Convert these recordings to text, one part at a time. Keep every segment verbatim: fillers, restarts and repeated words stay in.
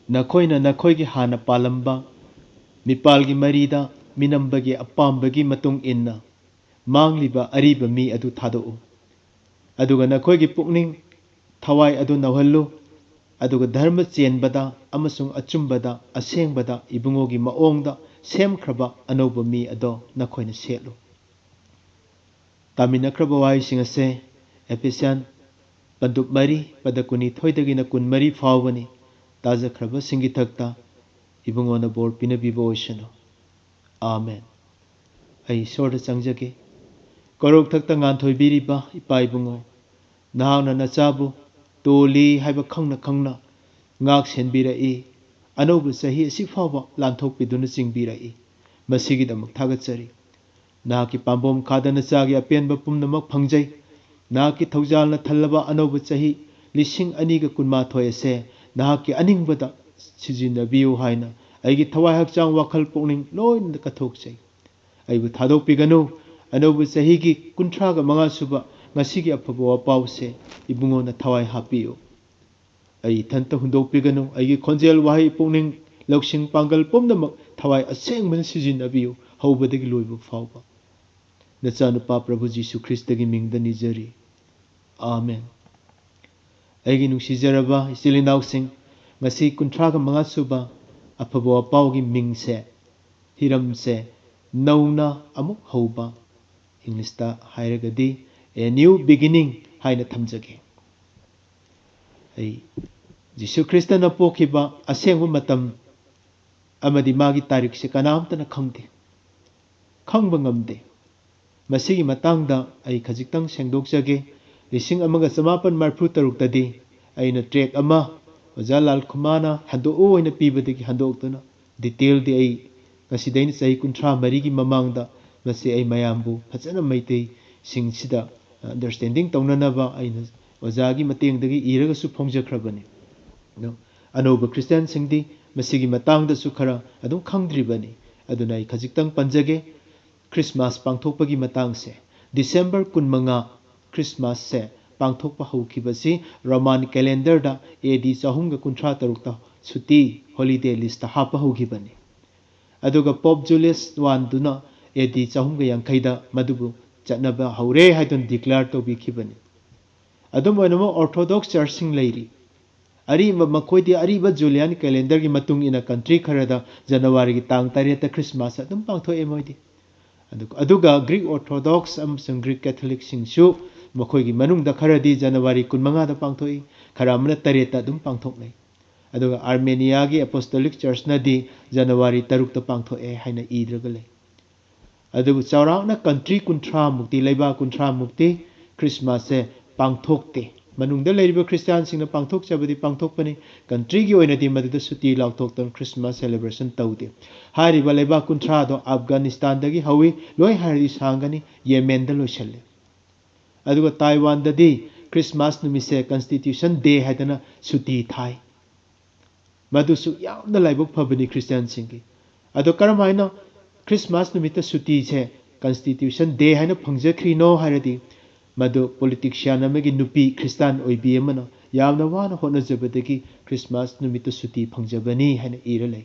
ꯅꯈꯣꯏꯅ ꯅꯈꯣꯏꯒꯤ ꯍꯥꯟꯅ ꯄꯥꯜꯂꯝꯕ ꯃꯤꯄꯥꯜꯒꯤ ꯃꯔꯤꯗ ꯃꯤꯅꯝꯕꯒꯤ ꯑꯄꯥꯝꯕꯒꯤ ꯃꯇꯨꯡ ꯏꯟꯅ ꯃꯥꯡꯂꯤꯕ ꯑꯔꯤꯕ ꯃꯤ ꯑꯗꯨ ꯊꯥꯗꯣꯛꯎ꯫ ꯑꯗꯨꯒ ꯅꯈꯣꯏꯒꯤ ꯄꯨꯛꯅꯤꯡ ꯊꯋꯥꯏ ꯑꯗꯨ ꯅꯧꯍꯜꯂꯨ꯫ ꯑꯗꯨꯒ ꯙꯔꯃ ꯆꯦꯟꯕꯗ ꯑꯃꯁꯨꯡ ꯑꯆꯨꯝꯕꯗ, ꯑꯁꯦꯡꯕꯗ, ꯏꯕꯨꯡꯉꯣꯒꯤ ꯃꯑꯣꯡꯗ ꯁꯦꯝꯈ꯭ꯔꯕ ꯑꯅꯧꯕ ꯃꯤ ꯑꯗꯣ ꯅꯈꯣꯏꯅ ꯁꯦꯠꯂꯨ꯫ ꯇꯥꯃꯤꯟꯅꯈ꯭ꯔꯕ ꯋꯥꯍꯩꯁꯤꯡ ꯑꯁꯦ ꯑꯦꯐꯦꯁꯤꯌꯟ ꯄꯟꯗꯨꯞ ꯃꯔꯤ, ꯄꯗ ꯀꯨꯟꯅꯤꯊꯣꯏꯗꯒꯤꯅ ꯀꯨꯟꯃꯔꯤ ꯐꯥꯎꯕꯅꯤ꯫ ꯇꯥꯖꯈ꯭ꯔꯕꯁꯤꯡꯒꯤ ꯊꯛꯇ ꯏꯕꯨꯡꯉꯣꯅ ꯕꯣꯔ ꯄꯤꯅꯕꯤꯕ ꯑꯣꯏꯁꯅꯨ꯫ ꯑꯥꯃꯦꯟ꯫ ꯑꯩ ꯏꯁꯣꯔꯗ ꯆꯪꯖꯒꯦ꯫ ꯀꯣꯔꯧꯊꯛꯇ ꯉꯥꯟꯊꯣꯏꯕꯤꯔꯤꯕ ꯏꯄꯥ ꯏꯕꯨꯡꯉꯣ, ꯅꯍꯥꯛꯅ ꯅꯆꯥꯕꯨ ꯇꯣꯜꯂꯤ ꯍꯥꯏꯕ ꯈꯪꯅ ꯈꯪꯅ ꯉꯥꯛ ꯁꯦꯟꯕꯤꯔꯛꯏ꯫ ꯑꯅꯧꯕ ꯆꯍꯤ ꯑꯁꯤ ꯐꯥꯎꯕ ꯂꯥꯟꯊꯣꯛꯄꯤꯗꯨꯅ ꯆꯤꯡꯕꯤꯔꯛꯏ꯫ ꯃꯁꯤꯒꯤꯗꯃꯛ ꯊꯥꯒꯠꯆꯔꯤ꯫ ꯅꯍꯥꯛꯀꯤ ꯄꯥꯝꯕꯣꯝ ꯈꯥꯗ ꯅꯆꯥꯒꯤ ꯑꯄꯦꯟꯕ ꯄꯨꯝꯅꯃꯛ ꯐꯪꯖꯩ꯫ ꯅꯍꯥꯛꯀꯤ ꯊꯧꯖꯥꯜꯅ ꯊꯜꯂꯕ ꯑꯅꯧꯕ ꯆꯍꯤ ꯂꯤꯁꯤꯡ ꯑꯅꯤꯒ ꯀꯨꯟꯃꯥꯊꯣꯏ ꯑꯁꯦ ꯅꯍꯥꯛꯀꯤ ꯑꯅꯤꯡꯕꯗ ꯁꯤꯖꯤꯟꯅꯕꯤꯌꯨ ꯍꯥꯏꯅ ꯑꯩꯒꯤ ꯊꯋꯥꯏ, ꯍꯛꯆꯥꯡ, ꯋꯥꯈꯜ, ꯄꯨꯛꯅꯤꯡ ꯂꯣꯏꯅ ꯀꯠꯊꯣꯛꯆꯩ꯫ ꯑꯩꯕꯨ ꯊꯥꯗꯣꯛꯄꯤꯒꯅꯨ꯫ ꯑꯅꯧꯕ ꯆꯍꯤꯒꯤ ꯀꯨꯟꯊ꯭ꯔꯥꯒ ꯃꯉꯥ ꯁꯨꯕ ꯉꯁꯤꯒꯤ ꯑꯐꯕ ꯋꯥꯄꯥꯎꯁꯦ ꯏꯕꯨꯡꯉꯣꯅ ꯊꯋꯥꯏ ꯍꯥꯞꯄꯤꯌꯨ꯫ ꯑꯩ ꯏꯊꯟꯇ ꯍꯨꯟꯗꯣꯛꯄꯤꯒꯅꯨ꯫ ꯑꯩꯒꯤ ꯈꯣꯟꯖꯦꯜ, ꯋꯥꯍꯩ, ꯄꯨꯛꯅꯤꯡ, ꯂꯧꯁꯤꯡ, ꯄꯥꯡꯒꯜ ꯄꯨꯝꯅꯃꯛ ꯊꯋꯥꯏ ꯑꯁꯦꯡꯕꯅ ꯁꯤꯖꯤꯟꯅꯕꯤꯌꯨ, ꯍꯧꯕꯗꯒꯤ ꯂꯣꯏꯕ ꯐꯥꯎꯕ꯫ ꯅꯆꯥꯅꯨꯄꯥ ꯄ꯭ꯔꯚꯨ ꯖꯤꯁꯨ ꯈ꯭ꯔꯤꯁꯇꯒꯤ ꯃꯤꯡꯗ ꯅꯤꯖꯔꯤ꯫ ꯑꯥꯃꯦꯟ꯫ ꯑꯩꯒꯤ ꯅꯨꯡꯁꯤꯖꯔꯕ ꯏꯆꯤꯜ ꯏꯅꯥꯎꯁꯤꯡ, ꯉꯁꯤ ꯀꯨꯟꯊ꯭ꯔꯥꯒ ꯃꯉꯥ ꯁꯨꯕ ꯑꯐꯕ ꯋꯥꯄꯥꯎꯒꯤ ꯃꯤꯡꯁꯦ, ꯍꯤꯔꯝꯁꯦ, ꯅꯧꯅ ꯑꯃꯨꯛ ꯍꯧꯕ, ꯏꯪꯂꯤꯁꯇ ꯍꯥꯏꯔꯒꯗꯤ A New Beginning ꯍꯥꯏꯅ ꯊꯝꯖꯒꯦ꯫ ꯑꯩ ꯖꯤꯁꯨ ꯈ꯭ꯔꯤꯁꯇꯅ ꯄꯣꯛꯈꯤꯕ ꯑꯁꯦꯡꯕ ꯃꯇꯝ ꯑꯃꯗꯤ ꯃꯥꯒꯤ ꯇꯥꯔꯤꯛꯁꯦ ꯀꯅꯥꯝꯇꯅ ꯈꯪꯗꯦ, ꯈꯪꯕ ꯉꯝꯗꯦ꯫ ꯃꯁꯤꯒꯤ ꯃꯇꯥꯡꯗ ꯑꯩ ꯈꯖꯤꯛꯇꯪ ꯁꯦꯡꯗꯣꯛꯆꯒꯦ꯫ ꯂꯤꯁꯤꯡ ꯑꯃꯒ ꯆꯃꯥꯄꯟ ꯃꯔꯤꯐꯨ ꯇꯔꯨꯛꯇꯗꯤ ꯑꯩꯅ ꯇ꯭ꯔꯦꯛ ꯑꯃ ꯑꯣꯖꯥ ꯂꯥꯜꯈꯨꯃꯥꯅ ꯍꯟꯗꯣꯛꯎ ꯍꯥꯏꯅ ꯄꯤꯕꯗꯒꯤ ꯍꯟꯗꯣꯛꯇꯨꯅ, ꯗꯤꯇꯦꯜꯗꯤ ꯑꯩ ꯉꯁꯤꯗꯩꯅ ꯆꯍꯤ ꯀꯨꯟꯊ꯭ꯔꯥ ꯃꯔꯤꯒꯤ ꯃꯃꯥꯡꯗ ꯃꯁꯤ ꯑꯩ ꯃꯌꯥꯝꯕꯨ ꯐꯖꯅ ꯃꯩꯇꯩꯁꯤꯡꯁꯤꯗ ꯑꯟꯗꯔꯁꯇꯦꯟꯗꯤꯡ ꯇꯧꯅꯅꯕ ꯑꯩꯅ ꯑꯣꯖꯥꯒꯤ ꯃꯇꯦꯡꯗꯒꯤ ꯏꯔꯒꯁꯨ ꯐꯣꯡꯖꯈ꯭ꯔꯕꯅꯤ꯫ ꯑꯗꯣ ꯑꯅꯧꯕ ꯈ꯭ꯔꯤꯁꯇꯤꯌꯥꯟꯁꯤꯡꯗꯤ ꯃꯁꯤꯒꯤ ꯃꯇꯥꯡꯗꯁꯨ ꯈꯔ ꯑꯗꯨꯝ ꯈꯪꯗ꯭ꯔꯤꯕꯅꯤ꯫ ꯑꯗꯨꯅ ꯑꯩ ꯈꯖꯤꯛꯇꯪ ꯄꯟꯖꯒꯦ꯫ ꯈ꯭ꯔꯤꯁꯃꯥꯁ ꯄꯥꯡꯊꯣꯛꯄꯒꯤ ꯃꯇꯥꯡꯁꯦ, ꯗꯤꯁꯦꯝꯕꯔ ꯀꯨꯟꯃꯉꯥ ꯈ꯭ꯔꯤꯁꯃꯥꯁꯁꯦ ꯄꯥꯡꯊꯣꯛꯄ ꯍꯧꯈꯤꯕꯁꯤ ꯔꯣꯃꯥꯟ ꯀꯦꯂꯦꯟꯗꯔꯗ ꯑꯦ ꯗꯤ ꯆꯍꯨꯝꯒ ꯀꯨꯟꯊ꯭ꯔꯥ ꯇꯔꯨꯛꯇ ꯁꯨꯇꯤ, ꯍꯣꯂꯤꯗꯦ ꯂꯤꯁꯇ ꯍꯥꯞꯄ ꯍꯧꯈꯤꯕꯅꯤ꯫ ꯑꯗꯨꯒ ꯄꯣꯞ ꯖꯨꯂꯤꯌꯁ ꯋꯥꯟꯗꯨꯅ ꯑꯦ ꯗꯤ ꯆꯍꯨꯝꯒ ꯌꯥꯡꯈꯩꯗ ꯃꯗꯨꯕꯨ ꯆꯠꯅꯕ ꯍꯧꯔꯦ ꯍꯥꯏꯗꯨꯅ ꯗꯤꯀ꯭ꯂꯦꯌꯔ ꯇꯧꯕꯤꯈꯤꯕꯅꯤ꯫ ꯑꯗꯨꯝ ꯑꯣꯏꯅꯃꯛ ꯑꯣꯔꯊꯣꯗꯣꯛꯁ ꯆꯔꯆꯁꯤꯡ ꯂꯩꯔꯤ꯫ ꯑꯔꯤꯕ, ꯃꯈꯣꯏꯗꯤ ꯑꯔꯤꯕ ꯖꯨꯂꯤꯌꯥꯟ ꯀꯦꯂꯦꯟꯗꯔꯒꯤ ꯃꯇꯨꯡ ꯏꯟꯅ ꯀꯟꯇ꯭ꯔꯤ ꯈꯔꯗ ꯖꯅꯋꯥꯔꯤꯒꯤ ꯇꯥꯡ ꯇꯔꯦꯠꯇ ꯈ꯭ꯔꯤꯁꯃꯥꯁ ꯑꯗꯨꯝ ꯄꯥꯡꯊꯣꯛꯑꯦ ꯃꯣꯏꯗꯤ꯫ ꯑꯗꯨ-, ꯑꯗꯨꯒ ꯒ꯭ꯔꯤꯛ ꯑꯣꯔꯊꯣꯗꯣꯛꯁ ꯑꯃꯁꯨꯡ ꯒ꯭ꯔꯤꯛ ꯀꯦꯊꯣꯂꯤꯛꯁꯤꯡꯁꯨ ꯃꯈꯣꯏꯒꯤ ꯃꯅꯨꯡꯗ ꯈꯔꯗꯤ ꯖꯅꯋꯥꯔꯤ ꯀꯨꯟꯃꯉꯥꯗ ꯄꯥꯡꯊꯣꯛꯏ, ꯈꯔ ꯑꯃꯅ ꯇꯔꯦꯠꯇ ꯑꯗꯨꯝ ꯄꯥꯡꯊꯣꯛꯅꯩ꯫ ꯑꯗꯨꯒ ꯑꯥꯔꯃꯦꯅꯤꯌꯥꯒꯤ ꯑꯦꯄꯣꯁꯇꯣꯂꯤꯛ ꯆꯔꯆꯅꯗꯤ ꯖꯅꯋꯥꯔꯤ ꯇꯔꯨꯛꯇ ꯄꯥꯡꯊꯣꯛꯑꯦ ꯍꯥꯏꯅ ꯏꯗ꯭ꯔꯒ ꯂꯩ꯫ ꯑꯗꯨꯕꯨ ꯆꯥꯎꯔꯥꯛꯅ ꯀꯟꯇ꯭ꯔꯤ ꯀꯨꯟꯊ꯭ꯔꯥ ꯃꯨꯛꯇꯤ, ꯂꯩꯕꯥꯛ ꯀꯨꯟꯊ꯭ꯔꯥ ꯃꯨꯛꯇꯤ ꯈ꯭ꯔꯤꯁꯃꯥꯁꯁꯦ ꯄꯥꯡꯊꯣꯛꯇꯦ꯫ ꯃꯅꯨꯡꯗ ꯂꯩꯔꯤꯕ ꯈ꯭ꯔꯤꯁꯇꯤꯌꯥꯟꯁꯤꯡꯅ ꯄꯥꯡꯊꯣꯛꯆꯕꯗꯤ ꯄꯥꯡꯊꯣꯛꯄꯅꯤ, ꯀꯟꯇ꯭ꯔꯤꯒꯤ ꯑꯣꯏꯅꯗꯤ ꯃꯗꯨꯗ ꯁꯨꯇꯤ ꯂꯥꯎꯊꯣꯛꯇꯅ ꯈ꯭ꯔꯤꯁꯃꯥꯁ ꯁꯦꯂꯦꯕ꯭ꯔꯦꯁꯟ ꯇꯧꯗꯦ꯫ ꯍꯥꯏꯔꯤꯕ ꯂꯩꯕꯥꯛ ꯀꯨꯟꯊ꯭ꯔꯥꯗꯣ ꯑꯐꯒꯥꯅꯤꯁꯇꯥꯟꯗꯒꯤ ꯍꯧꯏ, ꯂꯣꯏ ꯍꯥꯏꯔꯗꯤ ꯁꯥꯡꯒꯅꯤ, ꯌꯦꯃꯦꯟꯗ ꯂꯣꯏꯁꯜꯂꯤ꯫ ꯑꯗꯨꯒ ꯇꯥꯏꯋꯥꯟꯗꯗꯤ ꯈ꯭ꯔꯤꯁꯃꯥꯁ ꯅꯨꯃꯤꯠꯁꯦ ꯀꯟꯁꯇꯤꯇ꯭ꯌꯨꯁꯟ ꯗꯦ ꯍꯥꯏꯗꯅ ꯁꯨꯇꯤ ꯊꯥꯏ꯫ ꯃꯗꯨꯁꯨ ꯌꯥꯝꯅ ꯂꯥꯏꯕꯛ ꯐꯕꯅꯤ ꯈ꯭ꯔꯤꯁꯇꯤꯌꯥꯟꯁꯤꯡꯒꯤ꯫ ꯑꯗꯣ ꯀꯔꯝ ꯍꯥꯏꯅ ꯈ꯭ꯔꯤꯁꯃꯥꯁ ꯅꯨꯃꯤꯠꯇ ꯁꯨꯇꯤꯁꯦ ꯀꯟꯁꯇꯤꯇ꯭ꯌꯨꯁꯟ ꯗꯦ ꯍꯥꯏꯅ ꯐꯪꯖꯈ꯭ꯔꯤꯅꯣ ꯍꯥꯏꯔꯗꯤ, ꯃꯗꯨ ꯄꯣꯂꯤꯇꯤꯛꯁꯤꯌꯥꯟ ꯑꯃꯒꯤ ꯅꯨꯄꯤ ꯈ꯭ꯔꯤꯁꯇꯥꯟ ꯑꯣꯏꯕꯤ ꯑꯃꯅ ꯌꯥꯝꯅ ꯋꯥꯅ ꯍꯣꯠꯅꯖꯕꯗꯒꯤ ꯈ꯭ꯔꯤꯁꯃꯥꯁ ꯅꯨꯃꯤꯠꯇ ꯁꯨꯇꯤ ꯐꯪꯖꯕꯅꯤ ꯍꯥꯏꯅ ꯏꯔ ꯂꯩ꯫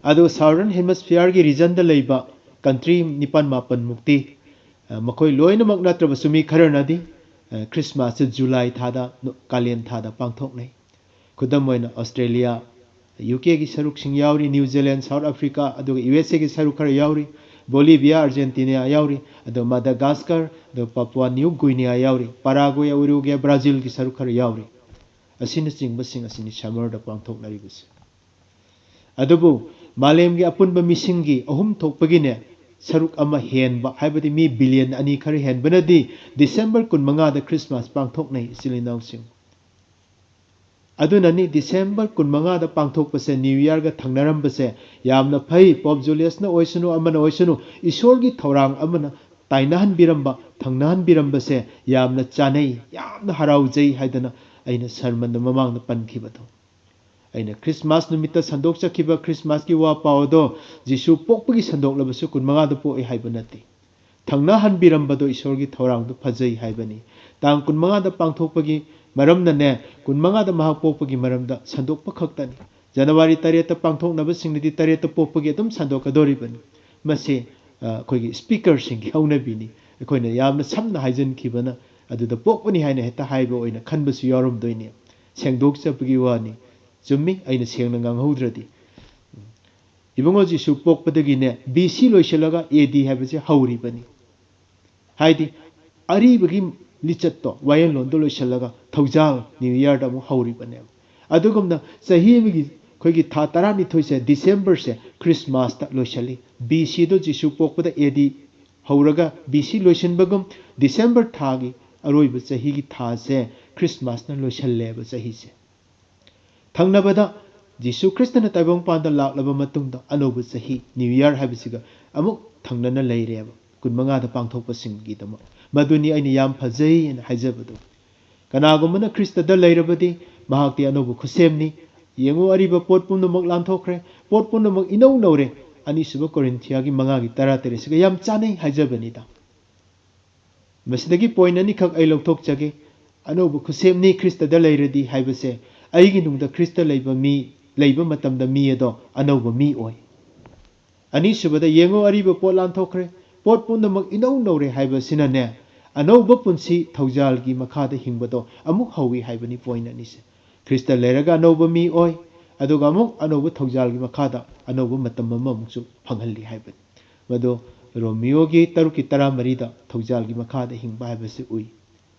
ꯑꯗꯨꯒ ꯁꯥꯎꯗꯔꯟ ꯍꯦꯃꯤꯁꯐꯤꯌꯔꯒꯤ ꯔꯤꯖꯟꯗ ꯂꯩꯕ ꯀꯟꯇ꯭ꯔꯤ ꯅꯤꯄꯥꯟ ꯃꯥꯄꯟ ꯃꯨꯛꯇꯤ, ꯑ, ꯃꯈꯣꯏ ꯂꯣꯏꯅꯃꯛ ꯅꯠꯇ꯭ꯔꯕꯁꯨ ꯃꯤ ꯈꯔꯅꯗꯤ, ꯑ, ꯈ꯭ꯔꯤꯁꯃꯥꯁꯁꯦ ꯖꯨꯂꯥꯏ ꯊꯥꯗ, ꯅꯣ-, ꯀꯥꯂꯦꯟ ꯊꯥꯗ ꯄꯥꯡꯊꯣꯛꯅꯩ꯫ ꯈꯨꯗꯝ ꯑꯣꯏꯅ ꯑꯣꯁꯇ꯭ꯔꯦꯂꯤꯌꯥ, ꯌꯨ ꯀꯦꯒꯤ ꯁꯔꯨꯛꯁꯤꯡ ꯌꯥꯎꯔꯤ, ꯅ꯭ꯌꯨ ꯖꯤꯂꯦꯟ, ꯁꯥꯎꯠ ꯑꯐ꯭ꯔꯤꯀꯥ, ꯑꯗꯨꯒ ꯌꯨ ꯑꯦꯁ ꯑꯦꯒꯤ ꯁꯔꯨꯛ ꯈꯔ ꯌꯥꯎꯔꯤ, ꯕꯣꯂꯤꯚꯤꯌꯥ, ꯑꯥꯔꯖꯦꯟꯇꯤꯅꯥ ꯌꯥꯎꯔꯤ, ꯑꯗꯨꯒ ꯃꯗꯥꯒꯥꯁꯀꯔ, ꯑꯗꯨꯒ ꯄꯥꯄꯨꯋꯥ ꯅ꯭ꯌꯨ ꯒꯨꯏꯅꯤꯌꯥ ꯌꯥꯎꯔꯤ, ꯄꯥꯔꯥꯒ꯭ꯋꯦ, ꯎꯔꯨꯒ꯭ꯋꯦ, ꯕ꯭ꯔꯥꯖꯤꯜꯒꯤ ꯁꯔꯨꯛ ꯈꯔ ꯌꯥꯎꯔꯤ꯫ ꯑꯁꯤꯅꯆꯤꯡꯕꯁꯤꯡ ꯑꯁꯤꯅꯤ ꯁꯝꯃꯔꯗ ꯄꯥꯡꯊꯣꯛꯅꯔꯤꯕꯁꯤ꯫ ꯑꯗꯨꯕꯨ ꯃꯥꯂꯦꯝꯒꯤ ꯑꯄꯨꯟꯕ ꯃꯤꯁꯤꯡꯒꯤ ꯑꯍꯨꯝ ꯊꯣꯛꯄꯒꯤꯅꯦ, ꯁꯔꯨꯛ ꯑꯃ ꯍꯦꯟꯕ, ꯍꯥꯏꯕꯗꯤ ꯃꯤ ꯕꯤꯂꯤꯌꯟ ꯑꯅꯤ ꯈꯔ ꯍꯦꯟꯕꯅꯗꯤ ꯗꯤꯁꯦꯝꯕꯔ ꯀꯨꯟꯃꯉꯥꯗ ꯈ꯭ꯔꯤꯁꯃꯥꯁ ꯄꯥꯡꯊꯣꯛꯅꯩ, ꯏꯆꯤꯜ ꯏꯅꯥꯎꯁꯤꯡ꯫ ꯑꯗꯨꯅꯅꯤ ꯗꯤꯁꯦꯝꯕꯔ ꯀꯨꯟꯃꯉꯥꯗ ꯄꯥꯡꯊꯣꯛꯄꯁꯦ, ꯅ꯭ꯌꯨ ꯏꯌꯥꯔꯒ ꯊꯪꯅꯔꯝꯕꯁꯦ ꯌꯥꯝꯅ ꯐꯩ꯫ ꯄꯣꯞ ꯖꯨꯂꯤꯌꯁꯅ ꯑꯣꯏꯁꯅꯨ, ꯑꯃꯅ ꯑꯣꯏꯁꯅꯨ, ꯏꯁꯣꯔꯒꯤ ꯊꯧꯔꯥꯡ ꯑꯃꯅ ꯇꯥꯏꯅꯍꯟꯕꯤꯔꯝꯕ, ꯊꯪꯅꯍꯟꯕꯤꯔꯝꯕꯁꯦ ꯌꯥꯝꯅ ꯆꯥꯅꯩ, ꯌꯥꯝꯅ ꯍꯔꯥꯎꯖꯩ ꯍꯥꯏꯗꯅ ꯑꯩꯅ ꯁꯔꯃꯟꯗ ꯃꯃꯥꯡꯗ ꯄꯟꯈꯤꯕꯗꯣ꯫ ꯑꯩꯅ ꯈ꯭ꯔꯤꯁꯃꯥꯁ ꯅꯨꯃꯤꯠꯇ ꯁꯟꯗꯣꯛꯆꯈꯤꯕ ꯈ꯭ꯔꯤꯁꯃꯥꯁꯀꯤ ꯋꯥ ꯄꯥꯎ ꯑꯗꯣ ꯖꯤꯁꯨ ꯄꯣꯛꯄꯒꯤ ꯁꯟꯗꯣꯛꯂꯕꯁꯨ ꯀꯨꯟꯃꯉꯥꯗ ꯄꯣꯛꯏ ꯍꯥꯏꯕ ꯅꯠꯇꯦ꯫ ꯊꯪꯅꯍꯟꯕꯤꯔꯝꯕꯗꯣ ꯏꯁꯣꯔꯒꯤ ꯊꯧꯔꯥꯡꯗꯣ ꯐꯖꯩ ꯍꯥꯏꯕꯅꯤ꯫ ꯇꯥꯡ ꯀꯨꯟꯃꯉꯥꯗ ꯄꯥꯡꯊꯣꯛꯄꯒꯤ ꯃꯔꯝꯅꯅꯦ, ꯀꯨꯟꯃꯉꯥꯗ ꯃꯍꯥꯛ ꯄꯣꯛꯄꯒꯤ ꯃꯔꯝꯗ ꯁꯟꯗꯣꯛꯄ ꯈꯛꯇꯅꯤ꯫ ꯖꯅꯋꯥꯔꯤ ꯇꯔꯦꯠꯇ ꯄꯥꯡꯊꯣꯛꯅꯕꯁꯤꯡꯅꯗꯤ ꯇꯔꯦꯠꯇ ꯄꯣꯛꯄꯒꯤ ꯑꯗꯨꯝ ꯁꯟꯗꯣꯛꯀꯗꯣꯔꯤꯕꯅꯤ꯫ ꯃꯁꯤ, ꯑ, ꯑꯩꯈꯣꯏꯒꯤ ꯁ꯭ꯄꯤꯀꯔꯁꯤꯡꯒꯤ ꯍꯧꯅꯕꯤꯅꯤ꯫ ꯑꯩꯈꯣꯏꯅ ꯌꯥꯝꯅ ꯁꯝꯅ ꯍꯥꯏꯖꯤꯟꯈꯤꯕꯅ ꯑꯗꯨꯗ ꯄꯣꯛꯄꯅꯤ ꯍꯥꯏꯅ ꯍꯦꯛꯇ ꯍꯥꯏꯕ ꯑꯣꯏꯅ ꯈꯟꯕꯁꯨ ꯌꯥꯎꯔꯝꯗꯣꯏꯅꯤ꯫ ꯁꯦꯡꯗꯣꯛꯆꯕꯒꯤ ꯋꯥꯅꯤ꯫ ꯆꯨꯝꯃꯤ, ꯑꯩꯅ ꯁꯦꯡꯅ ꯉꯥꯡꯍꯧꯗ꯭ꯔꯗꯤ꯫ ꯏꯕꯨꯡꯉꯣ ꯖꯤꯁꯨ ꯄꯣꯛꯄꯗꯒꯤꯅꯦ, ꯕꯤ ꯁꯤ ꯂꯣꯏꯁꯤꯜꯂꯒ ꯑꯦ ꯗꯤ ꯍꯥꯏꯕꯁꯦ ꯍꯧꯔꯤꯕꯅꯤ꯫ ꯍꯥꯏꯗꯤ, ꯑꯔꯤꯕꯒꯤ ꯂꯤꯆꯠꯇꯣ, ꯋꯥꯌꯦꯜꯂꯣꯟꯗꯣ ꯂꯣꯏꯁꯤꯜꯂꯒ ꯊꯧꯖꯥꯜ ꯅ꯭ꯌꯨ ꯏꯌꯥꯔꯗ ꯑꯃꯨꯛ ꯍꯧꯔꯤꯕꯅꯦꯕ꯫ ꯑꯗꯨꯒꯨꯝꯅ ꯆꯍꯤ ꯑꯃꯒꯤ ꯑꯩꯈꯣꯏꯒꯤ ꯊꯥ ꯇꯔꯥꯅꯤꯊꯣꯏꯁꯦ ꯗꯤꯁꯦꯝꯕꯔꯁꯦ ꯈ꯭ꯔꯤꯁꯃꯥꯁꯇ ꯂꯣꯏꯁꯤꯜꯂꯤ꯫ ꯕꯤ ꯁꯤꯗꯣ ꯖꯤꯁꯨ ꯄꯣꯛꯄꯗ ꯑꯦ ꯗꯤ ꯍꯧꯔꯒ ꯕꯤ ꯁꯤ ꯂꯣꯏꯁꯤꯟꯕꯒꯨꯝ, ꯗꯤꯁꯦꯝꯕꯔ ꯊꯥꯒꯤ ꯑꯔꯣꯏꯕ ꯆꯍꯤꯒꯤ ꯊꯥꯁꯦ ꯈ꯭ꯔꯤꯁꯃꯥꯁꯅ ꯂꯣꯏꯁꯤꯜꯂꯦꯕ ꯆꯍꯤꯁꯦ꯫ ꯊꯪꯅꯕꯗ ꯖꯤꯁꯨ ꯈ꯭ꯔꯤꯁꯇꯅ ꯇꯥꯏꯕꯪꯄꯥꯟꯗ ꯂꯥꯛꯂꯕ ꯃꯇꯨꯡꯗ ꯑꯅꯧꯕ ꯆꯍꯤ, ꯅ꯭ꯌꯨ ꯏꯌꯥꯔ ꯍꯥꯏꯕꯁꯤꯒ ꯑꯃꯨꯛ ꯊꯪꯅꯅ ꯂꯩꯔꯦꯕ, ꯀꯨꯟꯃꯉꯥꯗ ꯄꯥꯡꯊꯣꯛꯄꯁꯤꯡꯒꯤꯗꯃꯛ꯫ ꯃꯗꯨꯅꯤ ꯑꯩꯅ ꯌꯥꯝ ꯐꯖꯩ ꯍꯥꯏꯅ ꯍꯥꯏꯖꯕꯗꯨ꯫ ꯀꯅꯥꯒꯨꯝꯕꯅ ꯈ꯭ꯔꯤꯁꯇꯗ ꯂꯩꯔꯕꯗꯤ ꯃꯍꯥꯛꯇꯤ ꯑꯅꯧꯕ ꯈꯨꯠꯁꯦꯝꯅꯤ꯫ ꯌꯦꯡꯉꯨ, ꯑꯔꯤꯕ ꯄꯣꯠ ꯄꯨꯝꯅꯃꯛ ꯂꯥꯟꯊꯣꯛꯈ꯭ꯔꯦ, ꯄꯣꯠ ꯄꯨꯝꯅꯃꯛ ꯏꯅꯧ ꯅꯧꯔꯦ꯫ ꯑꯅꯤꯁꯨꯕ ꯀꯣꯔꯤꯟꯊꯤꯌꯥꯒꯤ ꯃꯉꯥꯒꯤ ꯇꯔꯥꯇꯔꯦꯠꯁꯤꯒ ꯌꯥꯝ ꯆꯥꯟꯅꯩ ꯍꯥꯏꯖꯕꯅꯤꯗ꯫ ꯃꯁꯤꯗꯒꯤ ꯄꯣꯏꯟ ꯑꯅꯤꯈꯛ ꯑꯩ ꯂꯧꯊꯣꯛꯆꯒꯦ꯫ ꯑꯅꯧꯕ ꯈꯨꯠꯁꯦꯝꯅꯤ ꯈ꯭ꯔꯤꯁꯇꯗ ꯂꯩꯔꯗꯤ ꯍꯥꯏꯕꯁꯦ, ꯑꯩꯒꯤ ꯅꯨꯡꯗ ꯈ꯭ꯔꯤꯁꯇ ꯂꯩꯕ ꯃꯤ, ꯂꯩꯕ ꯃꯇꯝꯗ ꯃꯤ ꯑꯗꯣ ꯑꯅꯧꯕ ꯃꯤ ꯑꯣꯏ꯫ ꯑꯅꯤꯁꯨꯕꯗ, ꯌꯦꯡꯉꯨ, ꯑꯔꯤꯕ ꯄꯣꯠ ꯂꯥꯟꯊꯣꯛꯈ꯭ꯔꯦ, ꯄꯣꯠ ꯄꯨꯝꯅꯃꯛ ꯏꯅꯧ ꯅꯧꯔꯦ ꯍꯥꯏꯕꯁꯤꯅꯅꯦ, ꯑꯅꯧꯕ ꯄꯨꯟꯁꯤ ꯊꯧꯖꯥꯜꯒꯤ ꯃꯈꯥꯗ ꯍꯤꯡꯕꯗꯣ ꯑꯃꯨꯛ ꯍꯧꯋꯤ ꯍꯥꯏꯕꯅꯤ ꯄꯣꯏꯟ ꯑꯅꯤꯁꯦ꯫ ꯈ꯭ꯔꯤꯁꯇ ꯂꯩꯔꯒ ꯑꯅꯧꯕ ꯃꯤ ꯑꯣꯏ, ꯑꯗꯨꯒ ꯑꯃꯨꯛ ꯑꯅꯧꯕ ꯊꯧꯖꯥꯜꯒꯤ ꯃꯈꯥꯗ ꯑꯅꯧꯕ ꯃꯇꯝ ꯑꯃꯃꯨꯛꯁꯨ ꯐꯪꯍꯜꯂꯤ ꯍꯥꯏꯕꯅꯤ꯫ ꯃꯗꯨ ꯔꯣꯃꯤꯌꯣꯒꯤ ꯇꯔꯨꯛꯀꯤ ꯇꯔꯥꯃꯔꯤꯗ ꯊꯧꯖꯥꯜꯒꯤ ꯃꯈꯥꯗ ꯍꯤꯡꯕ ꯍꯥꯏꯕꯁꯤ ꯎꯏ꯫